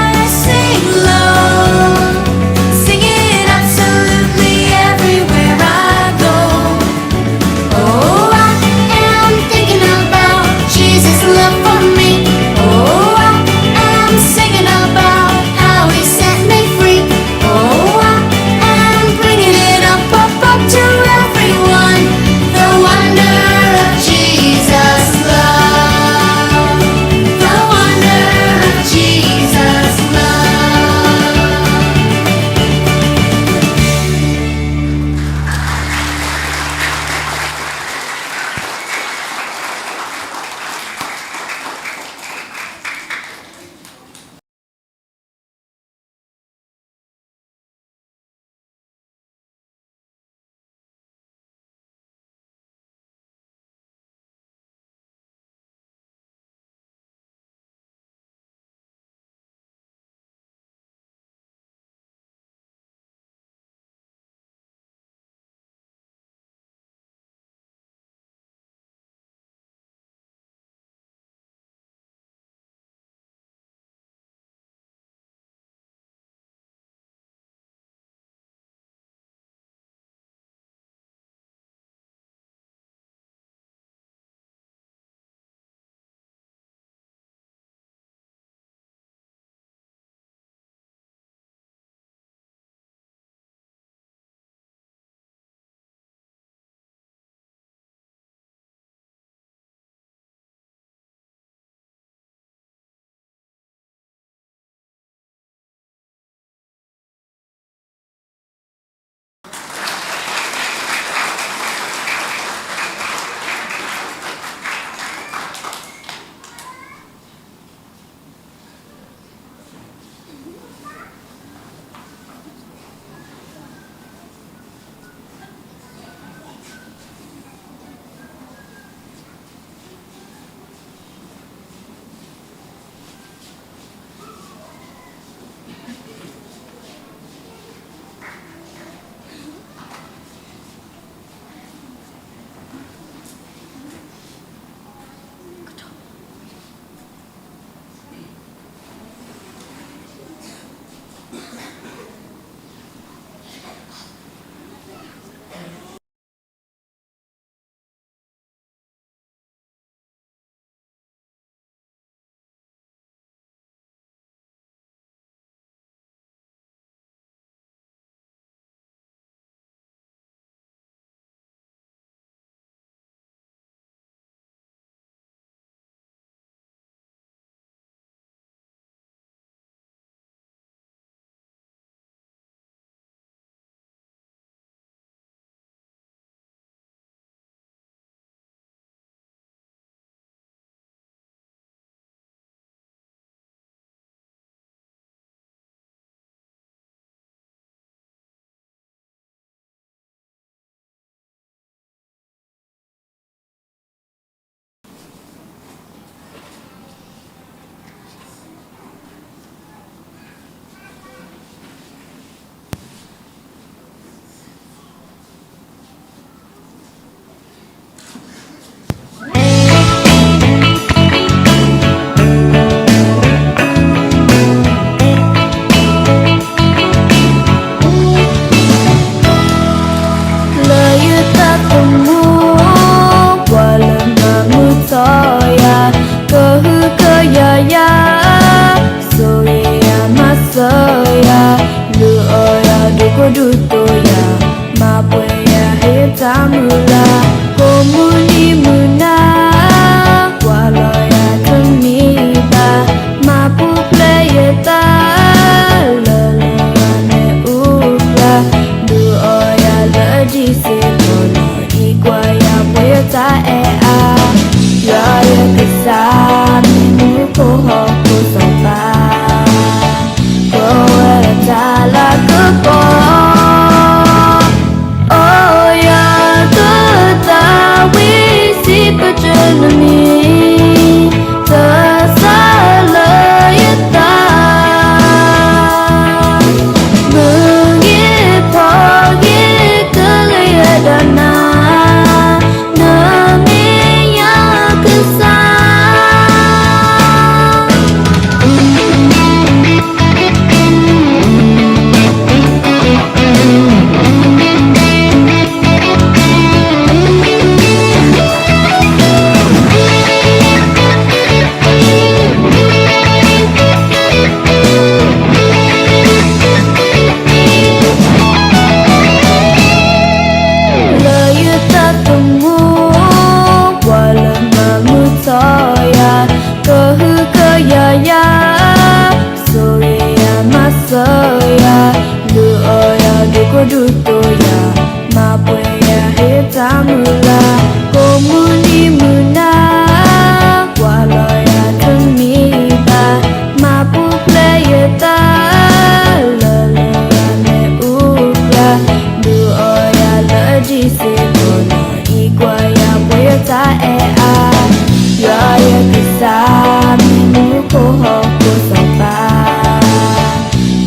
တၢ်မံမူခိၣ်ဟီၣ်ခိၣ်စီၤပၤ,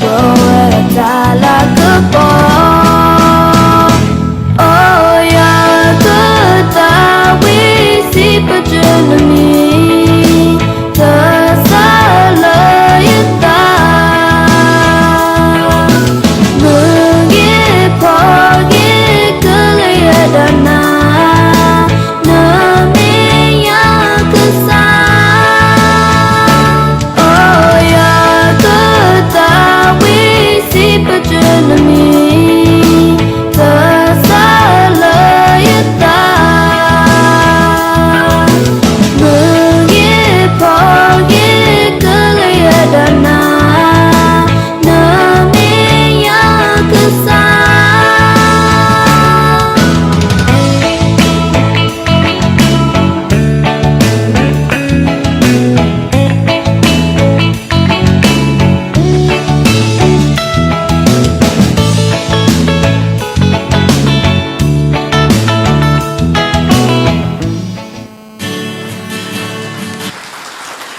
ကွၢ်ဝဲတၢ်လၤကပီၤ, အိၣ်ယွၤကသးဝံၣ်စံးပတြၢၤနမံၤ, သဆၣ်လၢယသး မုၢ်ဂ့ၤဖီဂ့ၤကလၢယဲဒီးနၤ, နမ့ၢ်ယွၤကစၢ်, အိၣ်ယွၤကသးဝံၣ်စံးပတြၢၤနမံၤ, သဆၣ်လၢယသး မုၢ်ဂ့ၤဖီဂ့ၤကလၢယဲဒီးနၤ, နမ့ၢ်ယွၤကစၢ်.မံၤစ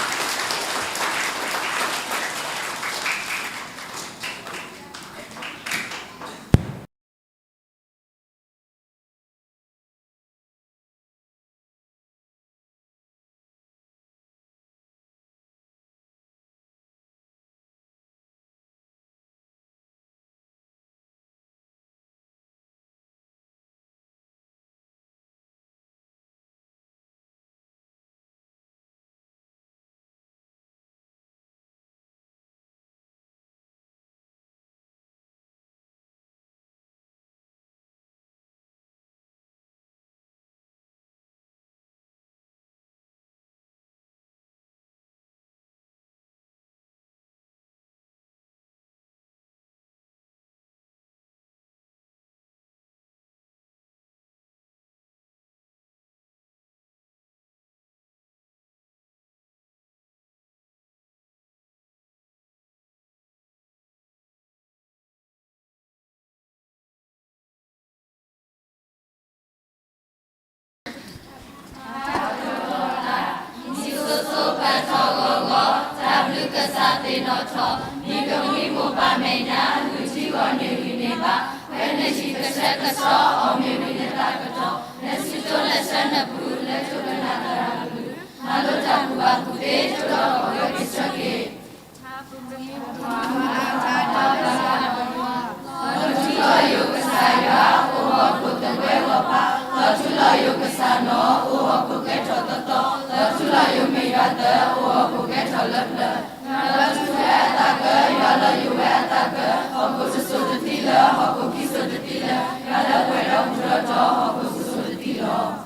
ိစိပၢထီၣ်ဂီၤဂီၤ, တၢ်ဘျုးကစၢ်သ့ၣ်နီၣ်ထီၣ်, မံၤကမှံမိၢ်ပၢ်မဲာ်ညါ, ဂုာ်ထံဂီၤန့ၢ်ဂံၢ်န့ၢ်ဘါ, ဖဲနဟံၣ်ကဆှဲကဆှီ, အီၣ်မ့ၢ်ဝံၤနသးကတီၢ်, လဲၤဆူကၠိလဲၤဆှၢနပူၤ, လဲၤထီၣ်ကနၣ်သရၣ်ကလုၢ်, မၤလိတၢ်ကူၣ်ဘၣ်ကူၣ်သ့, ကၠိဒီးကီၢ်ဝဲကဆၢက့ၤ လီၤထူလီၤယိာ်ကစၢ်ယွၤ, အိၣ်ဟီၣ်ခိၣ်သဝဲလီၤဖး, လီၤထူလီၤယိာ်ကစၢ်နီၢ်, အိၣ်ဟီၣ်ခိၣ်ကဲထီၣ်သီသီ, လီၤထူလီၤယိာ်မ့ၢ်ယွၤသၢ, အိၣ်ဟီၣ်ခိၣ်ကဲထီၣ်လၢပျၢၤ, ယွၤလီၤထူဝဲအသးကၢ, ယွၤလီၤယိာ်ဝဲအသးကၢ, ဟီၣ်ခိၣ်တစိၤတသံလၢ, ဟီၣ်ခိၣ်ခံစိၤတသံလၢ, ယွၤလၢပှဲၤဒီးပူၤဒီးတီၤ, ဟီၣ်ခိၣ်တစိၤတသံလီၤ.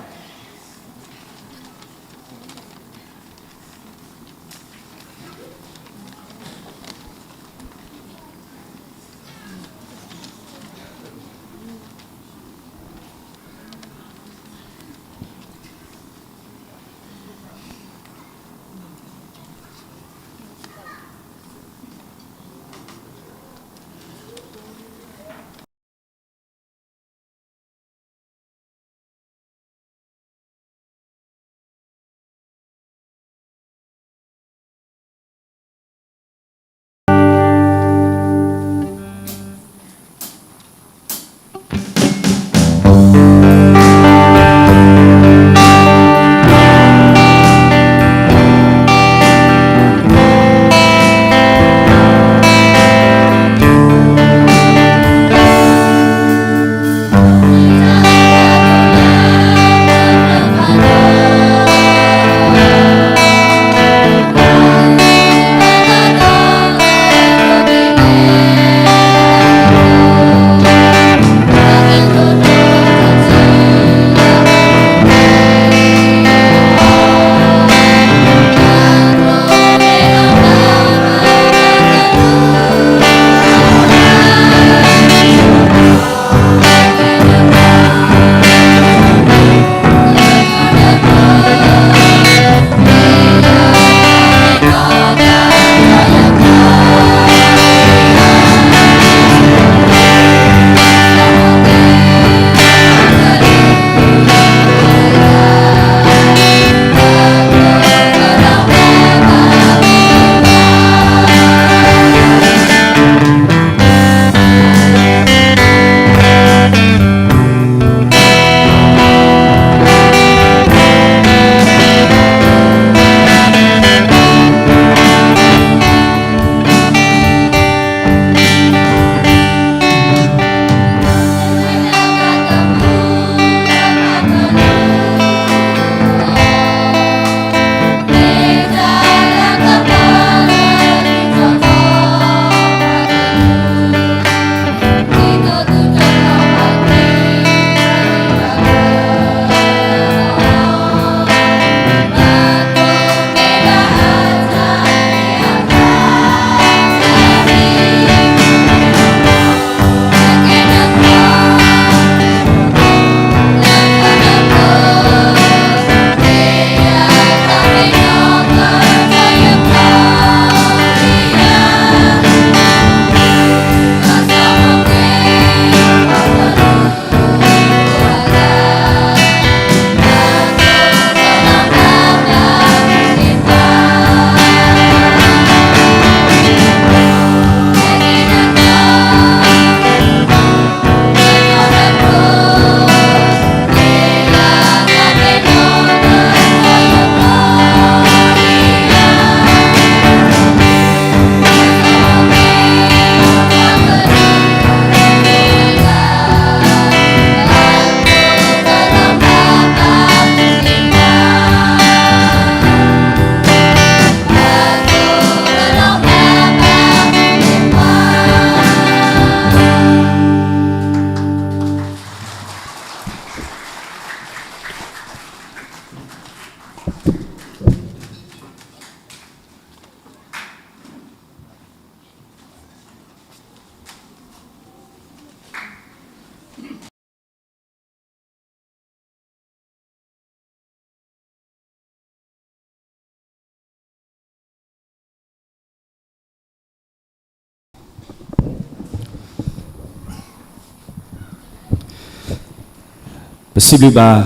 ပစံးဘျုးဘၣ်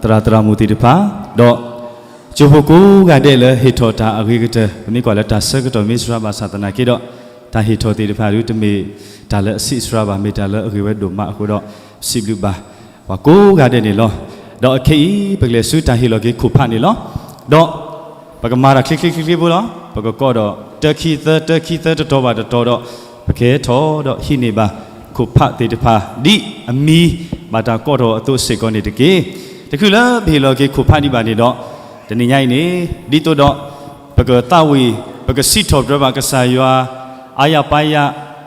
သရၣ်သရၣ်မုၣ်သ့ၣ်တဖၣ်, ဒီးကၠိဖိကိးဂၤဒဲးလၢဟ့ၣ်ထီၣ်တၢ်အဂ့ၤကတၢၢ်, ပမ့ၢ်ကွၢ်လၢတၢ်ဆၢကတီၢ်မ့ၢ်စှၤဘၣ်ဆၣ်သနာ်က့ဒီး, တၢ်ဟ့ၣ်ထီၣ်သ့ၣ်တဖၣ်ဒုတမ့ၢ်တၢ်လၢအဆံးစှၤဘၣ်, မ့ၢ်တၢ်လၢအဂ့ၤဝဲဒိၣ်မးအဃိဒီး, ပစံးဘျုးဘၣ်ပှၤကိးဂၤဒဲးန့ၣ်လီၤ. ဒီးအခဲအံၤ ပကလဲၤဆူတၢ်ဟ့ၣ်လီၤက့ၤခိၣ်ဖးန့ၣ်လီၤ. ဒီး ပကမၤတၢ်ချ့ချ့ချ့ချ့ဖိလီၤ. ပကကိးဒီးတၢခံသၢ တၢခံသၢ တတီၤဘၣ်တတီၤဒီး, ပကဟဲထီၣ်ဒီးဟံးန့ၢ်ဘၣ်ခိၣ်ဖးသ့ၣ်တဖၣ် ဒ်အမံဘၣ်တၢ်ကိးထီၣ်အသိးစ့ၢ်ကီးန့ၣ်တက့ၢ်. တချုးလၢပဟ့ၣ်လီၤက့ၤခိၣ်ဖးဒံးဘၣ်န့ၣ်ဒီး, တနံၤညါအံၤန့ၣ် ဒ်သိးဒီး ပကသးဝံၣ် ပကစံးထီၣ်ပတြၢၤဘၣ်ကစၢ်ယွၤ အါယၤပါယၤ,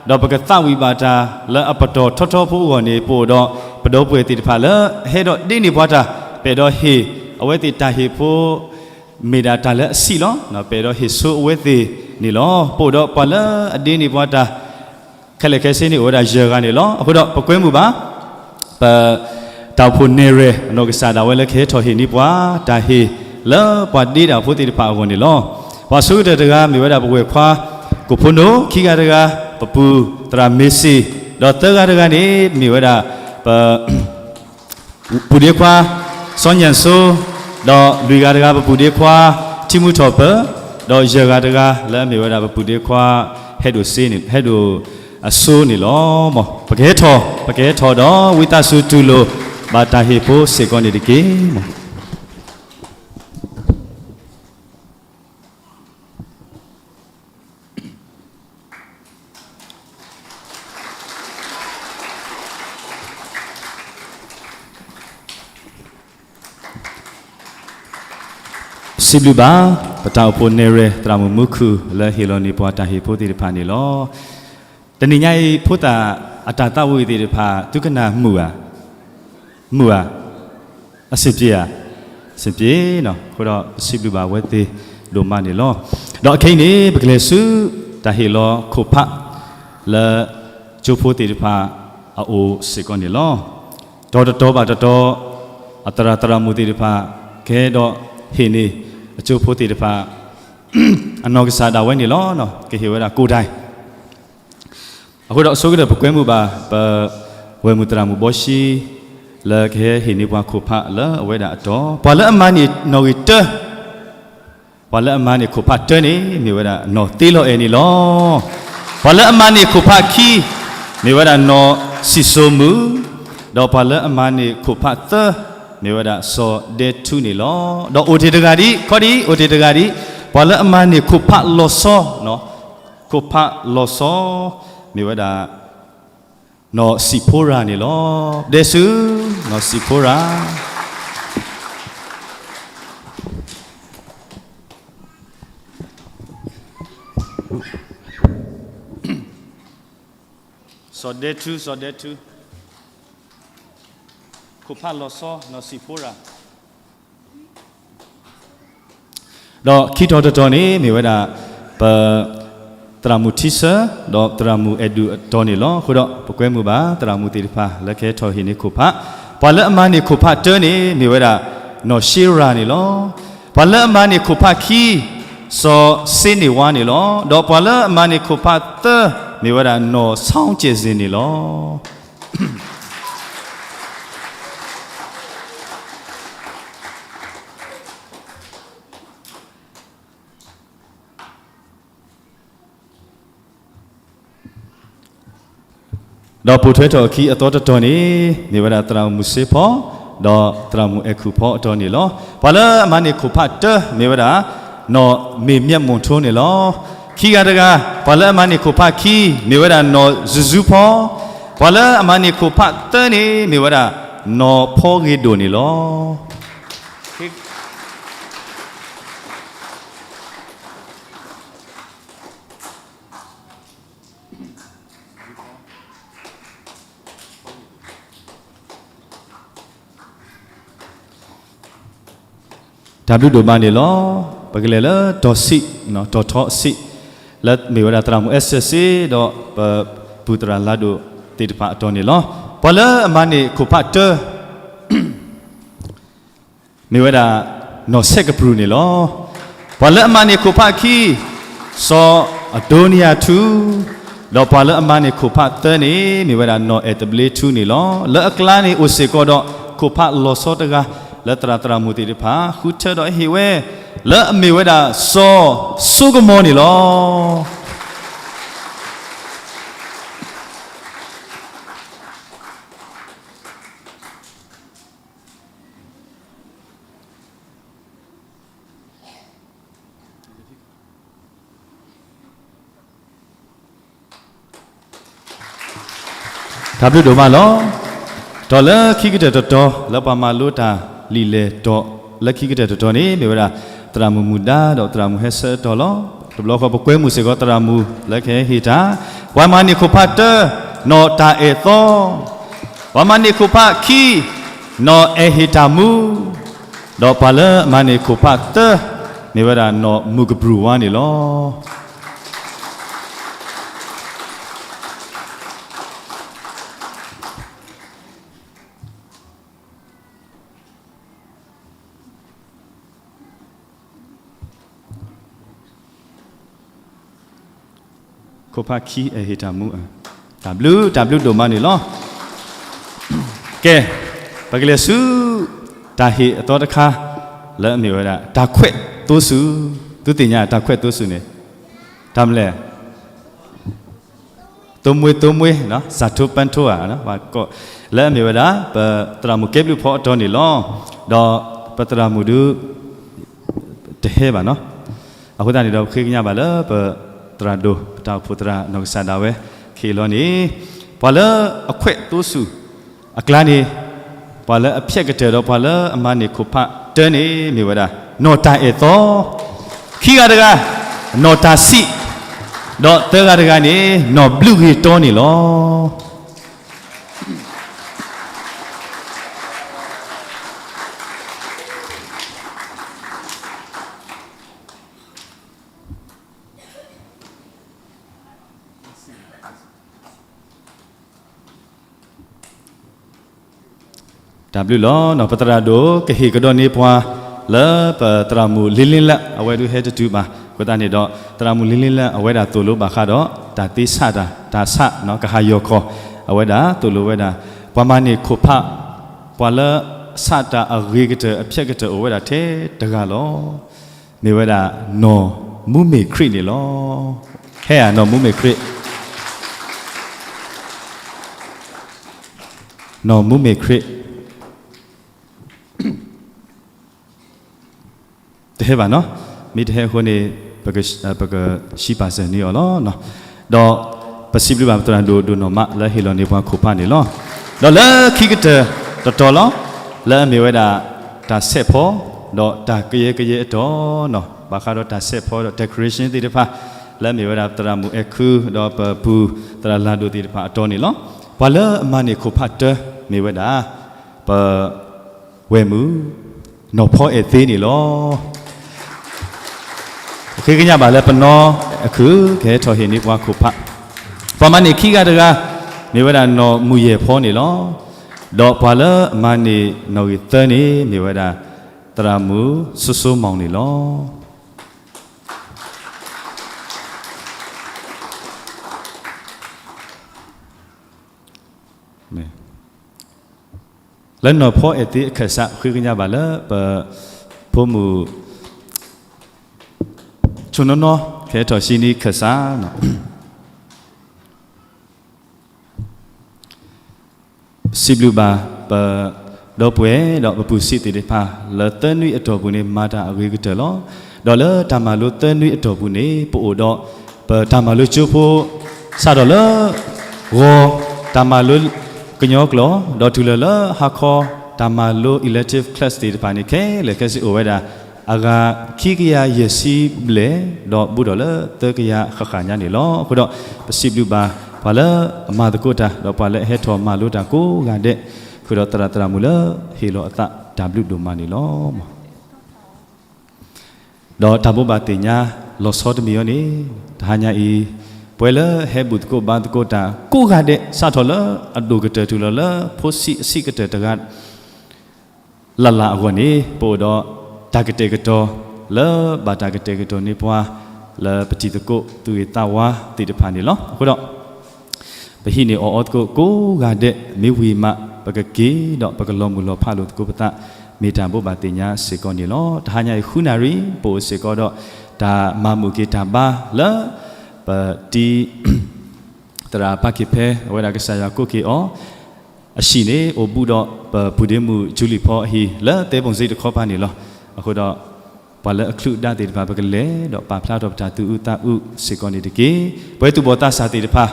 ဒီးပကသးဝံၣ်ဘၣ်တၢ်လၢအပတီၢ်ထီထီဖိအဂီၢ်န့ၣ် ပအိၣ်ဒီးပဒီပုၢ်ဝဲၢ်သ့ၣ်တဖၣ်လၢအဟဲဒီးဒ့န့ၢ်ပှၤတၢ် ပအဲၣ်ဒိးဟ့ၣ်အဝဲသ့ၣ်တၢ်ဟ့ၣ်ဖိ မ့ၢ်ဒၣ်တၢ်လၢအဆံးလီၤ. ပအဲၣ်ဒိးဟ့ၣ်ဆိအဝဲသ့ၣ်န့ၣ်လီၤ. ပအိၣ်ဒီးပှၤလၢအဒ့န့ၢ်ပှၤတၢ် ခဲလၢာ်ခဲဆ့န့ၣ်အိၣ်ဝဲဒၣ်ယဲၢ်ဂၤန့ၣ်လီၤ. အဃိဒီးပကွဲမုာ်ဘၣ် ပ တၢ်အိၣ်ဖှိၣ်နဲၣ်ရွဲၣ် အနီၢ်ကစၢ်ဒၣ်ဝဲလၢကဟဲထီၣ်ဟ့ၣ်န့ၢ်ပှၤ တၢ်ဟ့ၣ်လၢပှၤဒ့တၢ်ဖိသ့ၣ်တဖၣ်အဂီၢ်န့ၣ်လီၤ. ပှၤဆိကတၢၢ်တဂၤမ့ၢ်ဝဲဒၣ်ပဝဲၢ်ခွါ ကိၣ်ဖိနိ, ခံဂၤတဂၤ ပပုၢ်သရၣ်မ့ၤစ့ၣ်, ဒီးသၢဂၤတဂၤန့ၣ် မ့ၢ်ဝဲဒၣ် ပ ပုၢ်ဒ့ခွါ စီၤညၣ်စိ, ဒီးလွံၢ်ဂၤတဂၤ ပပုၢ်ဒ့ခွါ ထံမူထီၣ်ပၢၤ, ဒီးယဲၢ်ဂၤတဂၤ လၢအမ့ၢ်ဝဲဒၣ်ပပုၢ်ဒ့ခွါ ဟဲဒိၣ်စ့န့ၣ် ဟဲဒိၣ်အစိန့ၣ်လီၤ. မ်ပကဟဲထီၣ် ပကဟဲထီၣ်ဒီး ဝံသးစူၤတူၢ်လိာ် ဘၣ်တၢ်ဟ့ၣ်ဖိစ့ၢ်ကီးန့ၣ်တက့ၢ်. စံးဘျုးဘၣ် ပတၢ်အိၣ်ဖှိၣ်နဲၣ်ရွဲၣ် သရၣ်မုၣ်မူခိၣ် လၢဟ့ၣ်လီၤန့ၢ်ပှၤတၢ်ဟ့ၣ်ဖိသ့ၣ်တဖၣ်န့ၣ်လီၤ. တနံၤညါအံၤ ဖိသၣ်အတၢ်သးဝံၣ်သ့ၣ်တဖၣ် သုကနၣ်မုာ်ဧါ, မုာ်ဧါ, အဆင်ပြေဧါ, အဆင်ပြေနီၤ. အဃိဒီးပစံးဘျုးဘၣ်အဝဲသ့ၣ်ဒိၣ်မးန့ၣ်လီၤ. ဒီးအခဲအံၤန့ၣ် ပကလဲၤဆူ တၢ်ဟ့ၣ်လီၤခိၣ်ဖး လၢကၠိဖိသ့ၣ်တဖၣ်အအိၣ်စ့ၢ်ကီးန့ၣ်လီၤ. တီၤတတီၤဘၣ်တတီၤ အသရၣ်သရၣ်မုၣ်သ့ၣ်တဖၣ် ကဟဲဒီးဟ့ၣ်န့ၢ် အကၠိဖိသ့ၣ်တဖၣ် အနီၢ်ကစၢ်ဒၣ်ဝဲန့ၣ်လီၤ. ကဟ့ၣ်ဝဲဒၣ်ကိးဒၣ် အဃိဒီးအဆိကတၢၢ်ပကွဲမုာ်ဘၣ် ပဝဲၢ်မုၢ်သရၣ်မုၣ်ဘီၡံ လၢကဟဲဟ့ၣ်န့ၢ်ပှၤခိၣ်ဖးလၢအဝဲဒၣ်အတီၤ, ပှၤလၢအမၤန့ၢ်နီၣ်ဂံၢ်တၢ ပှၤလၢအမၤန့ၢ်ခိၣ်ဖးတၢန့ၣ် မ့ၢ်ဝဲဒၣ်နီၢ်သ့လီၤအဲၣ်န့ၣ်လီၤ. ပှၤလၢအမၤန့ၢ်ခိၣ်ဖးခံ မ့ၢ်ဝဲဒၣ်နီၢ်စံၣ်စိၤမုၣ်, ဒီးပှၤလၢအမၤန့ၢ်ခိၣ်ဖးသၢ မ့ၢ်ဝဲဒၣ်စီၤဒဲထူန့ၣ်လီၤ. ဒီးအိၣ်တ့ၢ်တဂၤဒံး ခီဒံး အိၣ်တ့ၢ်တဂၤဒံး ပှၤလၢအမၤန့ၢ်ခိၣ်ဖးလီၤဆီ ခိၣ်ဖးလီၤဆီ မ့ၢ်ဝဲဒၣ် နီၢ်စံၣ်ဖိရၤန့ၣ်လီၤ. ဒဲစူ နီၢ်စံၣ်ဖိရၤ စီၤဒဲထူ စီၤဒဲထူ ခိၣ်ဖးလီၤဆီ နီၢ်စံၣ်ဖိရၤ ဒီးခံတီၤတတီၤန့ၣ် မ့ၢ်ဝဲဒၣ် ပ သရၣ်မုၣ်ထံဆၢ ဒီးသရၣ်မုၣ်အဲၣ်ဒူၣ်အတီၤန့ၣ်လီၤ. အဃိဒီး ပကွဲမုာ်ဘၣ် သရၣ်မုၣ်သ့ၣ်တဖၣ် လၢကဟဲထီၣ်ဟ့ၣ်န့ၢ်ခိၣ်ဖး, ပှၤလၢအမၤန့ၢ်ခိၣ်ဖးတၢန့ၣ် မ့ၢ်ဝဲဒၣ် နီၢ်ရှ့ရၤန့ၣ်လီၤ. ပှၤလၢအမၤန့ၢ်ခိၣ်ဖးခံ စီၤစ့န့ၢ်ဝါန့ၣ်လီၤ. ဒီးပှၤလၢအမၤန့ၢ်ခိၣ်ဖးသၢ မ့ၢ်ဝဲဒၣ် နီၢ်ဆီကဲးစ့ၣ်န့ၣ်လီၤ. ဒီးပိာ်ထွဲထီၣ်အခံအသီတတီၤန့ၣ် မ့ၢ်ဝဲဒၣ်သရၣ်မုၣ်စ့ဖီ, ဒီးသရၣ်မုၣ်အဲၣ်ခူၣ်ဖီအတီၤန့ၣ်လီၤ. ပှၤလၢအမၤန့ၢ်ခိၣ်ဖးတၢ မ့ၢ်ဝဲဒၣ် နီၢ်မ့ၢ်မျဲးမိၣ်ထိန့ၣ်လီၤ. ခံဂၤတဂၤ ပှၤလၢအမၤန့ၢ်ခိၣ်ဖးခံ မ့ၢ်ဝဲဒၣ်နီၢ်စူၤစူၤဖီ, ပှၤလၢအမၤန့ၢ်ခိၣ်ဖးသၢန့ၣ် မ့ၢ်ဝဲဒၣ် နီၢ်ဖီဂ့ၤဒိၣ်န့ၣ်လီၤ. တၢ်ဘျုးဒိၣ်မးန့ၣ်လီၤ. ပကလဲၤလၢတီၢ်ဆံး, တီၢ်ထီအဆံး, လၢမ့ၢ်ဝဲဒၣ်သရၣ်မုၣ်အဲစဲးစ့ ဒီးပပုၢ်သရၣ်လါဒိၣ်သ့ၣ်တဖၣ်အတီၤန့ၣ်လီၤ. ပှၤလၢအမၤန့ၢ်ခိၣ်ဖးတၢ မ့ၢ်ဝဲဒၣ် နီၢ်ဆဲးကပြုၢ်န့ၣ်လီၤ. ပှၤလၢအမၤန့ၢ်ခိၣ်ဖးခံ စီၤအဒိနံယၤထူ, ဒီးပှၤလၢအမၤန့ၢ်ခိၣ်ဖးသၢန့ၣ် မ့ၢ်ဝဲဒၣ်နီၢ်အဲၣ်သဘျ့ထူန့ၣ်လီၤ. လၢအကျါန့ၣ်အိၣ်စ့ၢ်ကီးဒီး ခိၣ်ဖးလီၤဆီတဂၤ လၢသရၣ်သရၣ်မုၣ်သ့ၣ်တဖၣ် ဃုထၢဒီးဟ့ၣ်ဝဲ လၢအမ့ၢ်ဝဲဒၣ် စီၤစိကမီၤန့ၣ်လီၤ. တၢ်ဘျုးဒိၣ်မးလီၤ. ဒီးလၢခံကတၢၢ်တတီၤ လၢပှၤမၤလိတၢ်လံာ်လဲၢ်တီၤ လၢခံကတၢၢ်တတီၤန့ၣ် မ့ၢ်ဝဲဒၣ် သရၣ်မုၣ်မုၢ်ဒါ ဒီးသရၣ်မုၣ်ဟဲဆၢအတီၤလီၤ. တဘျီဃီပကွဲမုာ်စ့ၢ်ကီးသရၣ်မုၣ်လၢကဟဲဟ့ၣ်တၢ်, ပှၤမၤန့ၢ်ခိၣ်ဖးတၢ နီၢ်တၢ်အဲၣ်သီ, ပှၤမၤန့ၢ်ခိၣ်ဖးခံ နီၢ်အဲၣ်ဟ့ၣ်တၢ်မူ, ဒီးပှၤလၢအမၤန့ၢ်ခိၣ်ဖးသၢ မ့ၢ်ဝဲဒၣ်နီၢ်မုၢ်ကပြုၢ်ဝါန့ၣ်လီၤ. ခိၣ်ဖးခံ အဲၣ်ဟ့ၣ်တၢ်မူ, တၢ်ဘျုး တၢ်ဘျုးဒိၣ်မးန့ၣ်လီၤ. ကဲ, ပကလဲၤဆူ တၢ်ဟ့ၣ်အသီတခါ လၢအမ့ၢ်ဝဲဒၣ် တၢ်ခွဲးသိစူၤ, သုသ့ၣ်ညါတၢ်ခွဲးသိစူၤန့ၣ် တၢ်မနုၤလဲၣ် သိမှွ့ သိမှွ့ စၢ်ထိပၢ်ထိဧါ, လၢအမ့ၢ်ဝဲဒၣ် ပသရၣ်မုၣ်ကဲဘျုးဖီအတီၤန့ၣ်လီၤ. ဒီးပသရၣ်မုၣ်ဒု တဟဲဘၣ်နီၤ. အဃိသတးန့ၣ်ဒီး ပဃ့ကညးဘၣ်လၢပသရၣ်ဒိၣ် ပတၢ်အိၣ်ဖှိၣ်သရၣ်နီၢ်ကစၢ်ဒၣ်ဝဲ ခဲအံၤလီၤန့ၣ် ပှၤလၢအခွဲးသိစူၤအကျါန့ၣ် ပှၤလၢအဖျဲးကတၢၢ်ဒီးပှၤလၢအမၤန့ၢ်ခိၣ်ဖးတၢန့ၣ် မ့ၢ်ဝဲဒၣ် နီၢ်တၢ်အဲၣ်သီ, ခံဂၤတဂၤ နီၢ်တၢ်ဆံး, ဒီးသၢဂၤတဂၤန့ၣ် နီၢ်ဘျုးဂ့ၤတီန့ၣ်လီၤ. တၢ်ဘျုးလီၤ. ပသရၣ်ဒိၣ်ကဟ့ၣ်ကဒီးန့ၢ်ပှၤ လၢပသရၣ်မုၣ်လ့လ့လၢ အဝဲဒုးဟဲတတုၤဘၣ်. အဃိသတးန့ၣ်ဒီး သရၣ်မုၣ်လ့လ့လၢ အဝဲဒၣ်သိၣ်လိဘၣ်ဃးဒီး တၢ်သ့စးတၢ် တၢ်ဆး ကဟးယီၤခီၣ် အဝဲဒၣ်သိၣ်လိဝဲဒၣ် ပှၤမၤန့ၢ်ခိၣ်ဖး ပှၤလၢဆးတၢ်အဂ့ၤကတၢၢ်အဖျဲးကတၢၢ်အိၣ်ဝဲဒၣ်ထဲတဂၤလီၤ. မ့ၢ်ဝဲဒၣ်နီၢ်မူမ့ၢ်ခရံာ်န့ၣ်လီၤ. ဟဲဧါ နီၢ်မူမ့ၢ်ခရံာ်, နီၢ်မူမ့ၢ်ခရံာ် တဟဲဘၣ်နီၤ, မ့ၢ်တဟဲအဃိန့ၣ် ပက, ပကစံးပာ်စၢၤန့ၢ်အီၤလီၤ. ဒီးပစံးဘျုးဘၣ်ပသရၣ်ဒိၣ်ဒိၣ်နီၢ်မးလၢဟ့ၣ်လီၤန့ၢ်ပှၤခိၣ်ဖးန့ၣ်လီၤ. ဒီးလၢခံကတၢၢ်တတီၤလီၤ, လၢအမ့ၢ်ဝဲဒၣ် တၢ်ဆဲးဖီ, ဒီးတၢ်ကယဲကယဲအတီၤနီၤ, ဘၣ်ဃးဒီးတၢ်ဆဲးဖီဒီး decoration သ့ၣ်တဖၣ်, လၢအမ့ၢ်ဝဲဒၣ်ပသရၣ်မုၣ်အဲၣ်ခု ဒီးပပုၢ်သရၣ်လၢ်ဒိၣ်သ့ၣ်တဖၣ်အတီၤန့ၣ်လီၤ. ပှၤလၢအမၤန့ၢ်ခိၣ်ဖးတၢ မ့ၢ်ဝဲဒၣ် ပ ဝဲၢ်မုၣ် နီၢ်ဖီအဲၣ်သ့န့ၣ်လီၤ. ပဃ့ကညးဘၣ်လၢပနီၢ်အခု ကဟဲထီၣ်ဟ့ၣ်န့ၢ်ပှၤခိၣ်ဖး, ပှၤမၤန့ၢ်ခံဂၤတဂၤ မ့ၢ်ဝဲဒၣ်နီၢ်မုၢ်ယဲၢ်ဖီန့ၣ်လီၤ. ဒီးပှၤလၢအမၤန့ၢ်နီၢ်ဂံၢ်သၢန့ၣ် မ့ၢ်ဝဲဒၣ် သရၣ်မုၣ်စိစိမီၣ်န့ၣ်လီၤ. လၢနီၢ်ဖီအဲၣ်သ့အခၢၣ်စး ဃ့ကညးဘၣ်လၢပ ဖိမုၣ် ဆိနီၢ်နီၢ် ကဟဲထီၣ်ဟံးန့ၢ်ခၢၣ်စးနီၤ. စံးဘျုးဘၣ်ပ ဒီပုၢ်ဝဲၢ်ဒီးပပုၢ်စံးသ့ၣ်တဖၣ် လၢသၢနွံအတီၢ်ပူၤန့ၣ် မၤတၢ်အဂ့ၤကတၢၢ်လီၤ. ဒီးလၢတၢ်မၤလိသၢနွံအတီၢ်ပူၤန့ၣ် ပအိၣ်ဒီး ပတၢ်မၤလိကၠိဖိ စးထီၣ်လၢ ဂီၤ တၢ်မၤလိကညီကျိာ် ဒီးတုၤလၢလၢဟါခီ တၢ်မၤလိ elective class သ့ၣ်တဖၣ်န့ၣ် ခဲလၢာ်ခဲဆ့အိၣ်ဝဲဒၣ် အဂၤခံကယၤယဲၢ်ဆံဘျဲၣ် ဒီးဘူးထီၣ်လၢသၢကယၤဃၣ်ဃၣ်ညါန့ၣ်လီၤ. အဃိဒီး ပစံးဘျုးဘၣ် ပှၤလၢအမၤသကိးတၢ် ဒီးပှၤလၢအဟဲထီၣ်မၤလိတၢ်ကိးဂၤဒဲး, ဃုာ်ဒီးသရၣ်သရၣ်မုၣ်လၢဟ့ၣ်လီၤအသးတၢ်ဘျုးဒိၣ်မးန့ၣ်လီၤ. ဒီးတၢ်ဘိးဘၣ်သ့ၣ်ညါလီၤဆီတမံၤအံၤန့ၣ် တဟါညါအံၤ ပှၤလၢဟဲဘူၣ်သကိးဘါသကိးတၢ်ကိးဂၤဒဲး စးထီၣ်လၢအဒိၣ်ကတၢၢ်တုၤလီၤလၢဖိဆံးအဆံးကတၢၢ်တဂၤ လၢ်လၢ်အဂီၢ်န့ၣ် ပအိၣ်ဒီးတၢ်ကတဲာ်ကတီၤ လၢဘၣ်တၢ်ကတဲာ်ကတီၤန့ၢ်ပှၤ လၢပတံၤသကိးသူၣ်ဂ့ၤသးဝါသ့ၣ်တဖၣ်န့ၣ်လီၤ. အဃိဒီး ပဟံးန့ၢ်အီၣ်အီသကိးကိးဂၤဒဲး မ့ၢ်ဝံၤမး ပကက့ၤဒီးပကလီၤမုၢ်လီၤဖးလိာ်သကိးပသး မ့ၢ်တၢ်ဘိးဘၣ်သ့ၣ်ညါစ့ၢ်ကီးန့ၣ်လီၤ. တဟါညါအံၤဃုနၣ်ရံၣ် ပအိၣ်စ့ၢ်ကီးဒီး တၢ်မၤမုာ်က့ၤတၢ်ဘါလၢ ပတံ သရၣ်ပၢ်က့ၤဖဲ အဝဲဒၣ်ကစၢ်ယွၤကိးက့ၤအီၤ အဟံၣ်န့ၣ် အိၣ်ဘူးဒီးပပုၢ်ဒ့မုၣ် ကၠူလံၣ်ဖီအဟံၣ် လၢသဲဘိၣ်စ့တခီပၤန့ၣ်လီၤ. အဃိဒီး ပှၤလၢအချုးဒါသ့ၣ်တဖၣ် ပကလဲၤဒီးပာ်ဖျါထီၣ်ပတၢ်သူၣ်အုးသးအုးစ့ၢ်ကီးန့ၣ်တက့ၢ်. ပဝဲသူၣ်ဘီၣ်သးစၢ်သ့ၣ်တဖၣ်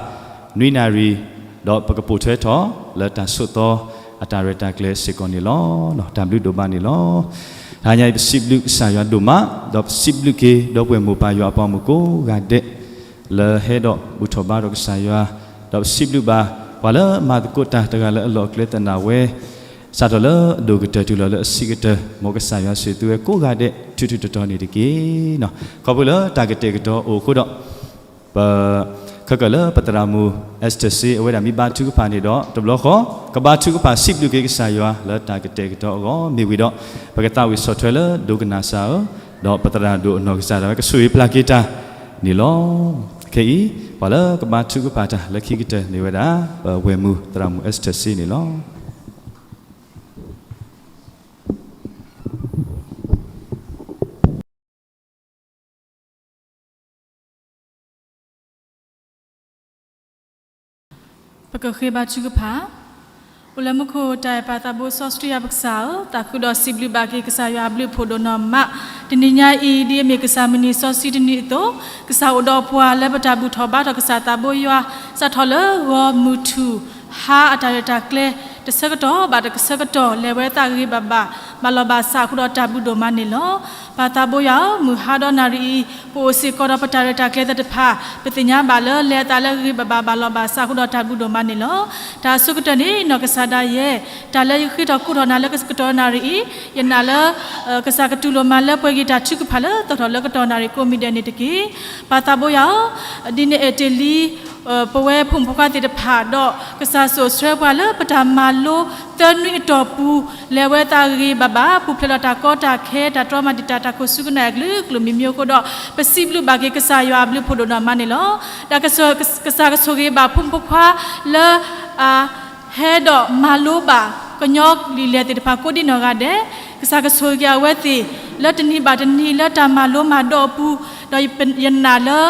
နွံနၣ်ရံၣ် ဒီးပကပိာ်ထွဲထီၣ် လၢတၢ်ဆိးသီအတၢ်ရဲၣ်တၢ်ကျဲၤစ့ၢ်ကီးန့ၣ်လီၤ. တၢ်ဘျုးဒိၣ်မးန့ၣ်လီၤ. တဟါညါအံၤ ပစံးဘျုးကစၢ်ယွၤဒိၣ်မး ဒီးပစံးဘျုးက့ၤ ဒီပုၢ်ဝဲၢ်မိၢ်ပၢ်ယွၤအပှၤမုၣ်ကိးဂၤဒဲး လၢဟဲဒီးဘူၣ်ထီၣ်ဘါထီၣ်ကစၢ်ယွၤ, ဒီးပစံးဘျုးဘၣ် ပှၤလၢမၤသကိးတၢ်တဂၤလၢအလီၢ်အကျဲသနာ်ဝဲ, စးထီၣ်လၢအဒိၣ်ကတၢၢ်တုၤလီၤလၢအဆံးကတၢၢ်, မ်ကစၢ်ယွၤဆိၣ်ဂ့ၤသုဝဲကိးဂၤဒဲး ထူထူတီၤတီၤန့ၣ်တက့ၢ်. ခီဖျိလၢတၢ်ကတဲာ်ကတီၤအိၣ်အဃိဒီး ပ ခဲကၢၣ်လၢပသရၣ်မုၣ် Esther စ့ အဝဲဒၣ်မ့ၢ်ဘါထုကဖၣ်န့ၣ်ဒီး တဘျီဃီ ကဘါထုကဖၣ်စံးဘျုးက့ၤကစၢ်ယွၤလၢတၢ်ကတဲာ်ကတီၤအဂီၢ်မ့ၢ်ဝံၤဒီး ပကသးဝံၣ်ဆီၣ်ထွဲလၢဒိကနၣ်စၢ်ဧၢ, ဒီးပသရၣ်ဒိၣ်အနီၢ်ကစၢ်ဒၣ်ဝဲကဆိၣ်ဂ့ၤပျၢ်က့ၤတၢ်န့ၣ်လီၤ. ခဲအံၤ ပှၤလၢကဘါထုကဖၣ်တၢ်လၢခံကတၢၢ်န့ၣ်ဝဲဒၣ် ပဝဲၢ်မုၢ်သရၣ်မုၣ် Esther စ့န့ၣ်လီၤ. ပကဃ့ဘါထုကဖၣ်. အိၣ်လၢမူခိၣ် တၢ်အဲၣ်ပၢ်သးဘိစီဆှံယွၤပကစၢ်ဧၢ, သးခုဒီးစံးဘျုးဘၣ်က့ၤကစၢ်ယွၤအဘျုးအဖှိၣ်ဒိၣ်နီၢ်မး, တနံၤညါအံၤ ဒ်အမ့ၢ်ကစၢ်မုၢ်နံၤစီဆှံတနံၤအသိး, ကစၢ်အိၣ်ဒီးပှၤလၢပတၢ်ဘူၣ်ထီၣ်ဘါထီၣ်ကစၢ်သးဘိယွၤ, စးထီၣ်လၢဂီၤမုၢ်ထူၣ် ဟါအတၢ်ရဲၣ်တၢ်ကျဲၤ တဆၢကတီၢ်ဘၣ်တဆၢကတီၢ် လဲၤဝဲသးဂ့ၤဂ့ၤဘၣ်ဘၣ် ဘၣ်လီၤဘၣ်စးအဃိဒီးတၢ်ဘျုးဒိၣ်မးန့ၣ်လီၤ. ပၢ်သးဘိယွၤဧၢ, မုၢ်ဟါဒီးနၣ်ရံၣ်အံၤ ပအိၣ်စ့ၢ်ကီးဒီးပတၢ်ရဲၣ်တၢ်ကျဲၤသ့ၣ်တဖၣ် ပသ့ၣ်ညါဘၣ်လၢလဲၤအသးလၢဂ့ၤဂ့ၤဘၣ်ဘၣ် ဘၣ်လီၤဘၣ်စးအဃိဒီးတၢ်ဘျုးဒိၣ်မးန့ၣ်လီၤ. တၢ်အဆိကတၢၢ်န့ၣ် နီၢ်ကစၢ်ဒၣ်ယဲ, တၢ်လၢယဃ့ထီၣ်ကိးထီၣ်နၤလၢကတီၢ်နၣ်ရံၣ်အံၤ, ယနာ်လၢ ကစၢ်ကတူၢ်လိာ်မးလၢပှဲၤက့ၤတၢ်ထုကဖၣ်လၢသီၣ်ထီၣ်လၢကတီၢ်နၣ်ရံၣ်ကိးမံၤဒဲးန့ၣ်တက့ၢ်. ပၢ်သးဘိယွၤဧၢ, ဒ်နအဲၣ်တ့ၢ်လံ ပဝဲဖိမုၣ်ဖိခွါသ့ၣ်တဖၣ်ဒီး ကစၢ်စိာ်ဆှၢပှၤလၢပတၢ်မၤလိသၢနွံအတီၢ်ပူၤ လဲၤဝဲသးဂ့ၤဂ့ၤဘၣ်ဘၣ် ပူၤဖျဲးဒီးတၢ်ကီတၢ်ခဲ တၢ်တြီမၤတံာ်တာ် တၢ်ခိၣ်စူၢ်ကနၣ်အကလုာ်ကလုာ်မံၤမံၤအဃိဒီး ပစံးဘျုးဘၣ်က့ၤကစၢ်ယွၤအဘျုးဖှိၣ်ဒိၣ်နီၢ်မးန့ၣ်လီၤ. ဒီးကစၢ်ကစၢ်ကဆိၣ်ဂ့ၤဘၣ်ဖိမုၣ်ဖိခွါလၢ အ ဟဲဒီးမၤလိဘၣ်ကညီလံာ်လဲၢ်သ့ၣ်တဖၣ်ကိးဒံနီၢ်ဂၤဒဲး, ကစၢ်ကဆိၣ်ဂ့ၤက့ၤအဝဲသ့ၣ် လၢတနံၤဘၣ်တနံၤလၢတၢ်မၤလိမၤဒိးအပူၤ, ဒီးယနာ်လၢ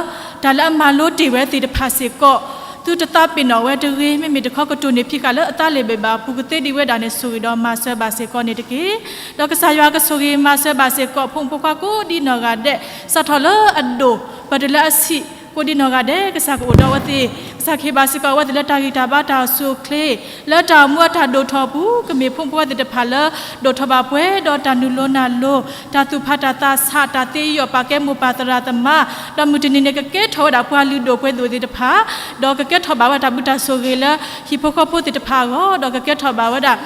တၢ်လၢအမၤလိတ့ၢ်ဝဲသ့ၣ်တဖၣ်စ့ၢ်ကီး သုတသးပ့ၤနီၣ်ဝဲတဂ့ၤ, မ့မ့ၢ်တခီကတိၢ်န့ၢ်ဖံးဃာ်လၢအသးလ့ၣ်ဘၣ်ဘၣ်အပူၤကသ့ဒံးဝဲဒၣ်န့ၣ် ဆိၣ်ဂ့ၤဒီးမၤစၢၤဘၣ်စ့ၢ်ကီးန့ၣ်တက့ၢ်. ဒီးကစၢ်ယွၤကဆိၣ်ဂ့ၤမၤစၢၤဘၣ်စ့ၢ်ကီး ဖိမုၣ်ဖိခွါကိးဒံနီၢ်ဂၤဒဲး စးထီၣ်လၢအဒိၣ် ပတုၤလၢအဆံး ကိးဒံနီၢ်ဂၤဒဲး ကစၢ်ကအိၣ်ဒီးအဝဲသ့ၣ်, ကစၢ်ကဟ့ၣ်ဘၣ်စ့ၢ်ကီးအဝဲသ့ၣ်လၢတၢ်ဂံၢ်တၢ်ဘါတၢ်အိၣ်ဆူၣ်အိၣ်ချ့, လၢတၢ်အိၣ်မူအတၢ်ဒိၣ်ထီၣ်အပူၤ ကမ့ၢ်ဖိမုၣ်ဖိခွါသ့ၣ်တဖၣ်လၢ ဒိၣ်ထီၣ်ဘၣ်ပှဲၤဒီးတၢ်နုာ်လီၤနၢ်လီၤ, တၢ်သူၣ်ဖးတၢ်သးဆး, တၢ်သ့အီၤပာ်ကဲမိၢ်ပၢ်သရၣ်သမါ, ဒီးမုၢ်တနံၤန့ၣ် ကကဲထီၣ်ဝဲဒၣ်ပှၤလုၢ်ဒိၣ်ပှ့ၤဒိၣ်သ့ၣ်တဖၣ်, ဒီးကကဲထီၣ်ဘၣ်ဝဲတၢ်ဘျုးတၢ်ဆိၣ်ဂ့ၤလၢ ဟံၣ်ဖိဃီဖိသ့ၣ်တဖၣ်အဂီၢ်, ဒီးကကဲထီၣ်ဘၣ်ဝဲဒၣ်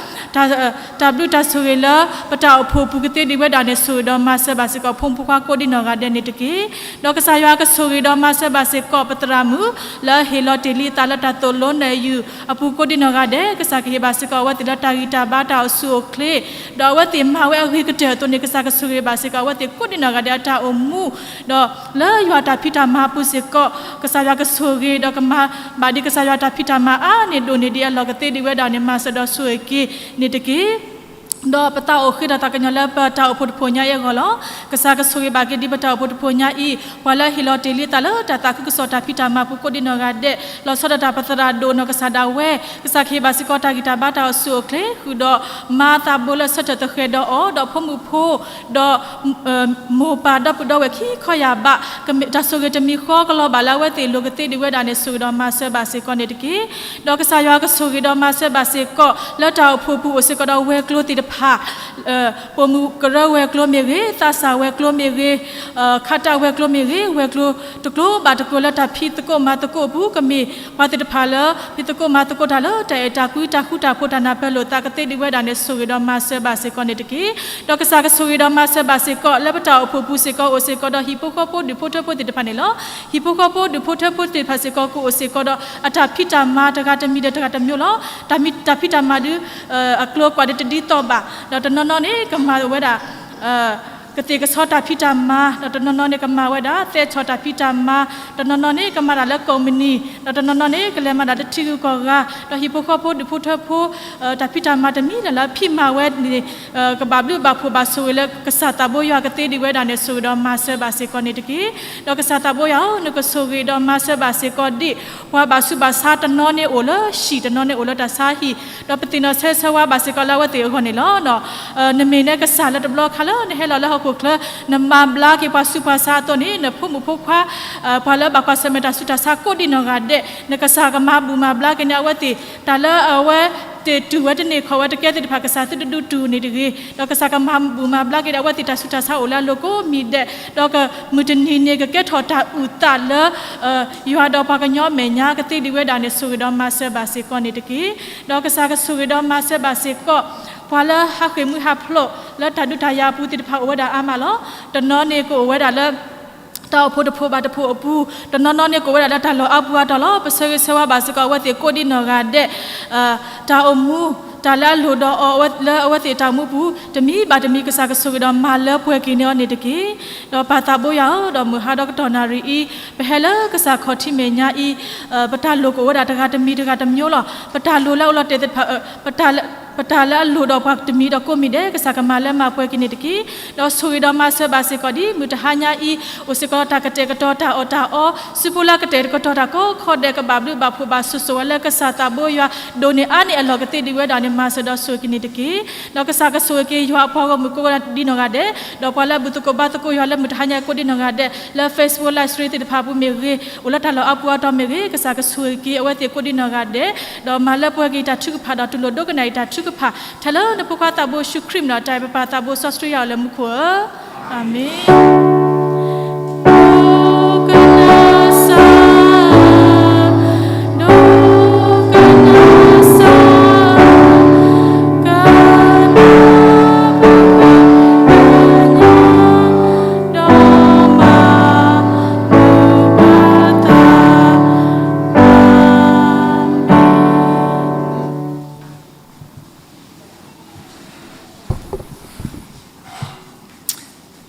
တၢ်ဘျုးတၢ်ဆိၣ်ဂ့ၤလၢ ပတၢ်အိၣ်ဖှိၣ်အပူၤကသ့ဒံးဝဲဒၣ်န့ၣ် ဆိၣ်ဂ့ၤဒီးမၤစၢၤဘၣ်စ့ၢ်ကီး ဖိမုၣ်ဖိခွါကိးဒံနီၢ်ဂၤဒဲးန့ၣ်တက့ၢ်. ဒီးကစၢ်ယွၤကဆိၣ်ဂ့ၤဒီးမၤစၢၤဘၣ်စ့ၢ်ကီး ပသရၣ်မုၣ် လၢအဟ့ၣ်လီၤတ့ၢ်လံအသးလၢတၢ်သိၣ်လိနဲၣ်ယုၢ်အပူၤကိးဒံနီၢ်ဂၤဒဲး, ကစၢ်ကဟ့ၣ်ဘၣ်စ့ၢ်ကီးအဝဲသ့ၣ်လၢတၢ်ဂံၢ်တၢ်ဘါတၢ်အိၣ်ဆူၣ်အိၣ်ချ့, ဒီးအဝဲသ့ၣ်မၤဝဲအဂ့ၤကတၢၢ်အသိးန့ၣ် ကစၢ်ကဆိၣ်ဂ့ၤဘၣ်စ့ၢ်ကီး အဝဲသ့ၣ်ကိးဒံနီၢ်ဂၤဒဲးအတၢ်အိၣ်မူ, ဒီးလၢယွၤတၢ်ဖံးတၢ်မၤအပူၤစ့ၢ်ကီး ကစၢ်ယွၤကဆိၣ်ဂ့ၤ ဒီးကမၤဘၣ်ဒံးကစၢ်ယွၤတၢ်ဖံးတၢ်မၤအါန့ၢ်ဒိၣ်န့ၢ်ဒံးအလီၢ်ကသ့ဒံးဝဲဒၣ်န့ၣ် မၤစၢၤဒီးဆိၣ်ဂ့ၤက့ၤန့ၣ်တက့ၢ်. ဒီးပသးအိၣ်ဃ့ဒီးသးကညီၤလၢပတၢ်အိၣ်ဖှိၣ်တဖှိၣ်ညါအံၤအဂီၢ်လီၤ. ကစၢ်ကဆိၣ်ဂ့ၤဘၣ်က့ၤဒံးပတၢ်အိၣ်ဖှိၣ်တဖှိၣ်ညါအံၤ, ပှၤလၢအဟ့ၣ်လီၤတ့ၢ်လံအသးလၢတၢ်သးခုကစီၣ်တၢ်ဖံးတၢ်မၤအပူၤကိးဒံနီၢ်ဂၤဒဲး, လီၤဆီဒၣ်တၢ်ပသရၣ်ဒိၣ်နီၢ်ကစၢ်ဒၣ်ဝဲ, ကစၢ်ကဟ့ၣ်ဘၣ်စ့ၢ်ကီးတၢ်ဂံၢ်တၢ်ဘါတၢ်အိၣ်ဆူၣ်အိၣ်ချ့, ဃုာ်ဒီးမါသးဘိလၢအဆၢထၢၣ်သဃဲၤဒီးအီၤ, ဒီးဖိမုၣ်ဖိ, ဒီး မိၢ်ပၢ်ဒီပုၢ်ဒီဝဲၢ်ခံခီယၢ်ဘး, တၢ်ဆိၣ်ဂ့ၤတမံၤဃီကလီၤဘၣ်လၢအဝဲသ့ၣ်အလိၤကသ့ဒံးဝဲဒၣ်န့ၣ် ဆိၣ်ဂ့ၤဒီးမၤစၢၤဘၣ်စ့ၢ်ကီးန့ၣ်တက့ၢ်. ဒီးကစၢ်ယွၤကဆိၣ်ဂ့ၤဒီးမၤစၢၤဘၣ်စ့ၢ်ကီး လၢတၢ်အိၣ်ဖှိၣ်ပူၤအိၣ်စ့ၢ်ကီးဒီးဝဲၤကျိၤသ့ၣ်တဖၣ်, ပိာ်မုၣ်ကရၢဝဲၤကျိၤမ့ၢ်ဂ့ၤ, သးစၢ်ဝဲၤကျိၤမ့ၢ်ဂ့ၤ, ခးတၢ်ဝဲၤကျိၤမ့ၢ်ဂ့ၤ, ဝဲၤကျိၤတကျိၤဘၣ်တကျိၤလၢတၢ်ဖံးသကိးမၤသကိးအပူၤ ကမ့ၢ်ပှၤသ့ၣ်တဖၣ်လၢ ဖံးသကိးမၤသကိးတၢ်လၢတၢ်အဲၣ်တၢ်ကွံတၢ်ဃူတၢ်ဖိးတၢ်နၢ်ပၢၢ်လိာ်သးကသ့ဒံးဝဲဒၣ်န့ၣ် ဆိၣ်ဂ့ၤဒီးမၤစၢၤဘၣ်စ့ၢ်ကီးန့ၣ်တက့ၢ်. ဒီးကစၢ်ကဆိၣ်ဂ့ၤဒီးမၤစၢၤဘၣ်စ့ၢ်ကီး လၢပတၢ်အိၣ်ဖှိၣ်ပူၤစ့ၢ်ကီးအိၣ်စ့ၢ်ကီးဒီးဟံၣ်ဖိဃီဖိဒူၣ်ဖိထၢဖိသ့ၣ်တဖၣ်န့ၣ်လီၤ. ဟံၣ်ဖိဃီဖိဒူၣ်ဖိထၢဖိသ့ၣ်တဖၣ်စ့ၢ်ကီးကအိၣ်စ့ၢ်ကီးဒီး အတၢ်ဖံးတၢ်မၤတဂၤတမံၤဒီးတဂၤတမံၤလီၤ. တၢ်ဖံးတၢ်မၤဒုး အကျိၤကွၢ်ဒ်တဒ်သိးဘၣ်, ဒီးတနီၤနီၤန့ၣ် ကမၤဝဲဒၣ် ကသ့ၣ်ကဆီတၢ်ဖံးတၢ်မၤ, ဒီးတနီၤနီၤန့ၣ်ကမၤဝဲဒၣ် သဲဆီၣ်တၢ်ဖံးတၢ်မၤ, တနီၤနီၤန့ၣ်ကမၤတၢ်လၢကိးမုၢ်နံၤ, ဒီးတနီၤနီၤန့ၣ်ကလဲၤမၤတၢ်လၢထံဂုၤကီၢ်ဂၤ, ဒီးဟံၣ်ဖိဃီဖိဒူၣ်ဖိထၢဖိ တၢ်ဖံးတၢ်မၤတမံၤလၢ်လၢ်ဖံးမၤဝဲန့ၣ် ကဘၣ်ဘျုးဘၣ်ဖှိၣ်ဘၣ်ဆိၣ်ဂ့ၤလၢကစၢ်သးဘိယွၤကသ့ဒံးဝဲဒၣ်န့ၣ် ဆိၣ်ဂ့ၤဒီးမၤစၢၤဘၣ်စ့ၢ်ကီးန့ၣ်တက့ၢ်. ဒီးကစၢ်သးဘိယွၤဧၢ, နကဆိၣ်ဂ့ၤဒီးမၤစၢၤဘၣ်စ့ၢ်ကီးဒံး ပှၤဘၣ်ဆူးဘၣ်ဆါတနီၤန့ၣ်အိၣ်လၢဟံၣ်, တနီၤန့ၣ်အိၣ်လၢတၢ်ဆါဟံၣ်, ဒီးပသ့ၣ်နီၣ်ဆၢဆၢဝါဘၣ်စ့ၢ်ကီးလၢအဝဲသ့ၣ်အဂီၢ်န့ၣ်လီၤ. နမ့ၢ်နဲကစၢ်လၢတဘျီခါလၢနဟဲလီၤလၢဟီၣ်ခိၣ်ချၢ, နမၤဘျါက့ၤပှၤဆူးပှၤဆါအသိးန့ၣ် နဖိမုၣ်ဖိခွါ ပှၤလၢဘၣ်ကွၢ်ဆၢၣ်မဲာ်တၢ်ဆူးတၢ်ဆါကိးဒံနီၢ်ဂၤဒဲး, နကစၢ်ကမၤဘူၣ်မၤဘျါက့ၤန့ၢ်အဝဲသ့ၣ် တၢ်လၢအဝဲသ့ၣ်တူၢ်ဝဲတန့ၢ်ခီၣ်ဝဲတကဲသ့ၣ်တဖၣ် ကစၢ်သုတဒုးတူၢ်န့ၣ်တဂ့ၤ, ဒီးကစၢ်ကမၤဘူၣ်မၤဘျါက့ၤဒီးအဝဲသ့ၣ်တၢ်ဆူးတၢ်ဆါအိၣ်လၢအလိၤကိးမံၤဒဲး, ဒီးမုၢ်တနံၤန့ၣ် ကကဲထီၣ်တၢ်အုၣ်သးလၢ ယွၤဒီးပှၤကညီအမဲာ်ညါကသ့ဒံးဝဲဒၣ်န့ၣ် ဆိၣ်ဂ့ၤဒီးမၤစၢၤဘၣ်စ့ၢ်ကီးန့ၣ်တက့ၢ်. ဒီးကစၢ်ကဆိၣ်ဂ့ၤဒီးမၤစၢၤဘၣ်စ့ၢ်ကီး ပှၤလၢဟးဃ့ၢ်မှံဟးဖျိးလၢတၢ်ဒုးတၢ်ယၤအပူၤသ့ၣ်တဖၣ်အိၣ်ဝဲဒၣ်အါမးလီၤ. တနီၤန့ၣ်ကအိၣ်ဝဲဒၣ်လၢ တၢ်အိၣ်ဖှိၣ်တဖှိၣ်ဘၣ်တဖှိၣ်အပူၤ, တနီၤနီၤန့ၣ်ကအိၣ်ဝဲဒၣ်လၢတၢ်လီၢ်အါပူၤအါတီၤလီၤ. ပဆၢဂ့ၤဆၢဝါဘၣ်စ့ၢ်ကီးအဝဲသ့ၣ်ကိးဒံနီၢ်ဂၤဒဲး, တၢ်အိၣ်မူ, တၢ်လၢအလိၣ်ဒီးအီၤလၢအဝဲသ့ၣ်တၢ်အိၣ်မူပူၤ တမံၤဘၣ်တမံၤ ကစၢ်ကဆိၣ်ဂ့ၤဒီးမၤလၢပှဲၤက့ၤန့ၢ်အီၤန့ၣ်တက့ၢ်. ဒီးပၢ်သးဘိယွၤဧၢ, ဒီးမုၢ်ဟါဒီးကတီၢ်နၣ်ရံၣ်အံၤ ပဟဲလၢကစၢ်ခီၣ်ထံးမဲာ်ညါအံၤ, ပတၢ်လိၣ်ကအိၣ်ဝဲဒၣ်တဂၤတမံၤတဂၤတမံၤလီၤ. ပတၢ်လိၣ်လၢအအိၣ်လီၤတဲာ်သ့ၣ်တဖၣ် ပတၢ်လၢအလိၣ်ဒီးပှၤတမံၤဒီးကိးမံၤဒဲး ကစၢ်ကမၤလၢမၤပှဲၤက့ၤန့ၣ်တက့ၢ်. ဒီးဆိၣ်ဂ့ၤဒီးမၤစၢၤဘၣ်စ့ၢ်ကီးဒ်မုၢ်တဟါညါအံၤ အိၣ်စ့ၢ်ကီးတၢ်ကတဲာ်ကတီၤတၢ်အီၣ်တၢ်အီ, စုဖိလၢကတဲာ်ကတီၤတၢ်ကိးခီဒဲး ကဘၣ်ဘျုးဘၣ်ဖှိၣ်ဘၣ်ဆိၣ်ဂ့ၤဝဲလၢကစၢ်သးဘိယွၤ ဒိၣ်န့ၢ်အါန့ၢ်အလီၢ်ကသ့ဒံးဝဲဒၣ်န့ၣ် မၤစၢၤဒီးဆိၣ်ဂ့ၤက့ၤန့ၣ်တက့ၢ်. ဒီးကစၢ်ကဆိၣ်ဂ့ၤက့ၤယွၤအပှၤဂီၢ်မုၢ်ကိးဂၤဒဲးနီၢ်ဂၤဒဲး, ဒီးပှၤလၢအဘၣ်သကိးဘါသကိးယွၤလၢမုၢ်တဟါညါကိးဒံနီၢ်ဂၤဒဲး လၢ Facebook Live Stream သ့ၣ်တဖၣ်အပူၤမ့ၢ်ဂ့ၤ, အိၣ်လၢတၢ်လီၢ်အါပူၤအါတီၤမ့ၢ်ဂ့ၤ, ကစၢ်ကဆိၣ်ဂ့ၤက့ၤအဝဲသ့ၣ်ကိးဒံနီၢ်ဂၤဒဲး, ဒီးမၤလၢပှဲၤက့ၤတၢ်ထုကဖၣ် ဒီးတူၢ်လိာ်ဒိကနၣ်အံၤတၢ်ထုကဖၣ် ထဲလၢနဖိခွါသးဘိယ့ၣ်ၡူးခရံာ်မံၤဒီးတၢ်အဲၣ်ပပၢ်သးဘိစီဆှံယွၤအလၢမူခိၣ်ဧၢ, အၤမ့ၣ်.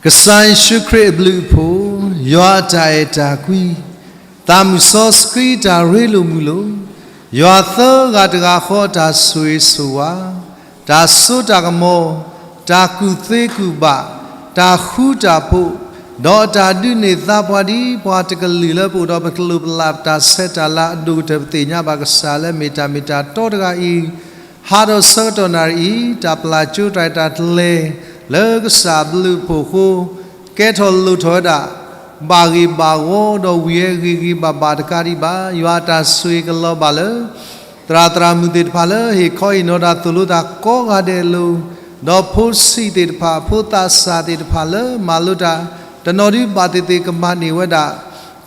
ကစၢ်ယ့ၣ်ၡူးခရံာ်အဘျုးအဖှိၣ်, ယွၤအတၢ်အဲၣ်တၢ်ကွံ, သးမုၢ်စီဆှံတၢ်ရ့လိာ်မုာ်လိာ်, ယွၤသၢဂၤတဂၤဃီအတၢ်ဆိၣ်ဂ့ၤဆိၣ်ဝါ, တၢ်စိတၢ်ကမီၤ, တၢ်ကူၣ်သ့ကူၣ်ဘၣ်, တၢ်ဃူတၢ်ဖိး, ဒီးအတၢ်ဒုးနဲၣ်သါပှၤဒ်ပှၤတကလုာ်လၢပအိၣ်ဒီးပကလိၤပလၢ်ပတၢ်ဆဲးတၢ်လၤအဒိၣ်ကတၢၢ် ပသ့ၣ်ညါဘၣ်ကစၢ်လၢမ့ၢ်တၢ်မ့ၢ်တၢ်တီတဂၤအံၤ, ဟါဒီးဆၢကတီၢ်နၣ်ရံၣ်အံၤ တၢ်ပျၢ်ကၠိတၢ်ရဲၣ်တၢ်ကျဲၤ လၢကစၢ်အဘျုးအဖှိၣ်အဃိ ကဲထီၣ်လိၣ်ထီၣ်ဝဲဒၣ် ဘၣ်ဂ့ၢ်ဘၣ်ဝီဒီးဝံၤဝဲဂ့ၤဂ့ၤဘၣ်ဘၣ်တကးဒံးဘၣ် ယွၤအတၢ်ဆိၣ်ဂ့ၤကလီၤဘၣ်လၢ သရၣ်သရၣ်မုၣ်သ့ၣ်တဖၣ်လၢဟ့ၣ်ခီဟ့ၣ်နီၤတၢ်သိၣ်လိတၢ်ကိးဂၤဒဲးအလိၤ, ဒီးဖိဆံးသ့ၣ်တဖၣ် ဖိသးစၢ်သ့ၣ်တဖၣ်လၢမၤလိတၢ်, တနီၤဒုးဘၣ်သ့ၣ်သ့ၣ်ကမၤန့ၢ်ဝဲဒၣ်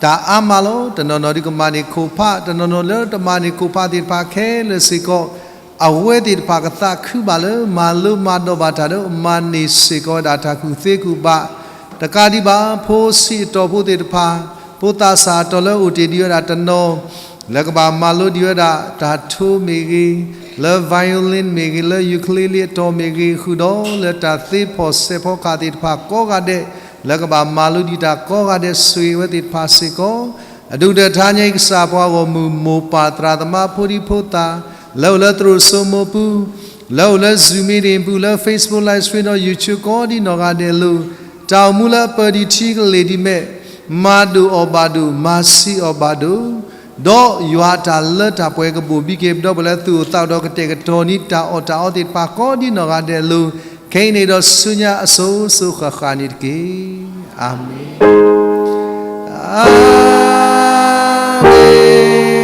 တၢ်အါမးလီၤ. တနီၤနီၤဒုးကမၤန့ၢ်ခိၣ်ဖး, တနီၤနီၤလၢတမၤန့ၢ်ခိၣ်ဖးသ့ၣ်တဖၣ်ခဲလၢာ်စ့ၢ်ကီး အဝဲသ့ၣ်တဖၣ်ကသးခုဘၣ်လၢ မၤလိမၤဒိးဘၣ်တၢ်ဒီး မၤန့ၢ်စ့ၢ်ကီးဝဲဒၣ်တၢ်ကူၣ်သ့ကူၣ်ဘၣ် တကးဒံးဘၣ် ဖိဆံးအတီၢ်ဖိသ့ၣ်တဖၣ်, ဖိသးစၢ်အတီၢ်လၢအိၣ်တ့ၢ်ဒံးဝဲဒၣ်တနီၤ လၢကဘၣ်မၤလိဒံးဝဲဒၣ်တၢ်ထိမ့ၢ်ဂ့ၤ, လၢ violin မ့ၢ်ဂ့ၤ, လၢ ukulele အတီၢ်မ့ၢ်ဂ့ၤ, ဃုာ်ဒီးလၢတၢ်သ့ဖီၣ်စဲးဖီကဟၣ်သ့ၣ်တဖၣ်ကိးဂၤဒဲး လၢကဘၣ်မၤလိဒံးတၢ်ကိးဂၤဒဲး ဆိၣ်ဂ့ၤဝဲသ့ၣ်တဖၣ်စ့ၢ်ကီး အဒိၣ်ကတၢၢ်တဟါညါအံၤ ကစၢ်ပှၤဂီၢ်မုၢ်မိၢ်ပၢ်သရၣ်သမါဖိဒံဖိသၣ် လၢအိၣ်လၢသရိာ်စိမိးပူၤ, လၢအိၣ်လၢ Zoom meeting ပူၤ, လၢ Facebook Live Stream ဒီး YouTube ကိးဒံနီၢ်ဂၤဒဲးအလိၤ, တၢ်အိၣ်မူလၢအပၢၢ်ဒံးထံကလ့ၢ်ဒံးမဲာ်, မၤဒိၣ်အီၣ်ဘၣ်ဒိၣ်, မၤဆံးအီၣ်ဘၣ်ဒိၣ်, ဒီးယွၤအတၢ်လၢတၢ်ပှဲၤကဘိၣ်ဘံက့ၤ ပဒီပုၢ်ဝဲၢ်လၢသူၣ်အိၣ်သးအိၣ်ဒီးကတဲာ်ကတီၤန့ၢ်တၢ်အီၣ်တၢ်အီသ့ၣ်တဖၣ်ကိးဒံနီၢ်ဂၤဒဲးအလိၤ, ခဲအံၤန့ၣ်ဒီးဆူညါအစိၤစိၤဃၣ်ဃၣ်န့ၣ်တက့ၢ်. အၤမ့ၣ်, အၤမ့ၣ်, အၤမ့ၣ်, အၤမ့ၣ်.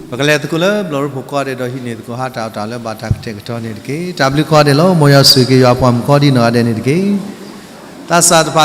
ပကလဲၤသကိးလၢဘျီၣ်ရိဖှိၣ်ကိးဂၤဒဲးဒီးဟံးန့ၢ်သကိးဟါတၢ်အီၣ်တၢ်အီလၢဘၣ်တၢ်ကတဲာ်ကတီၤန့ၣ်တက့ၢ်. တၢ်ဘျုးကိးဂၤဒဲးလီၤ. မ်ယွၤဆိၣ်ဂ့ၤက့ၤယွၤအပှၤမုၣ်ကိးဒံနီၢ်ဂၤဒဲးန့ၣ်တက့ၢ်. သးစၢ်တဖၣ်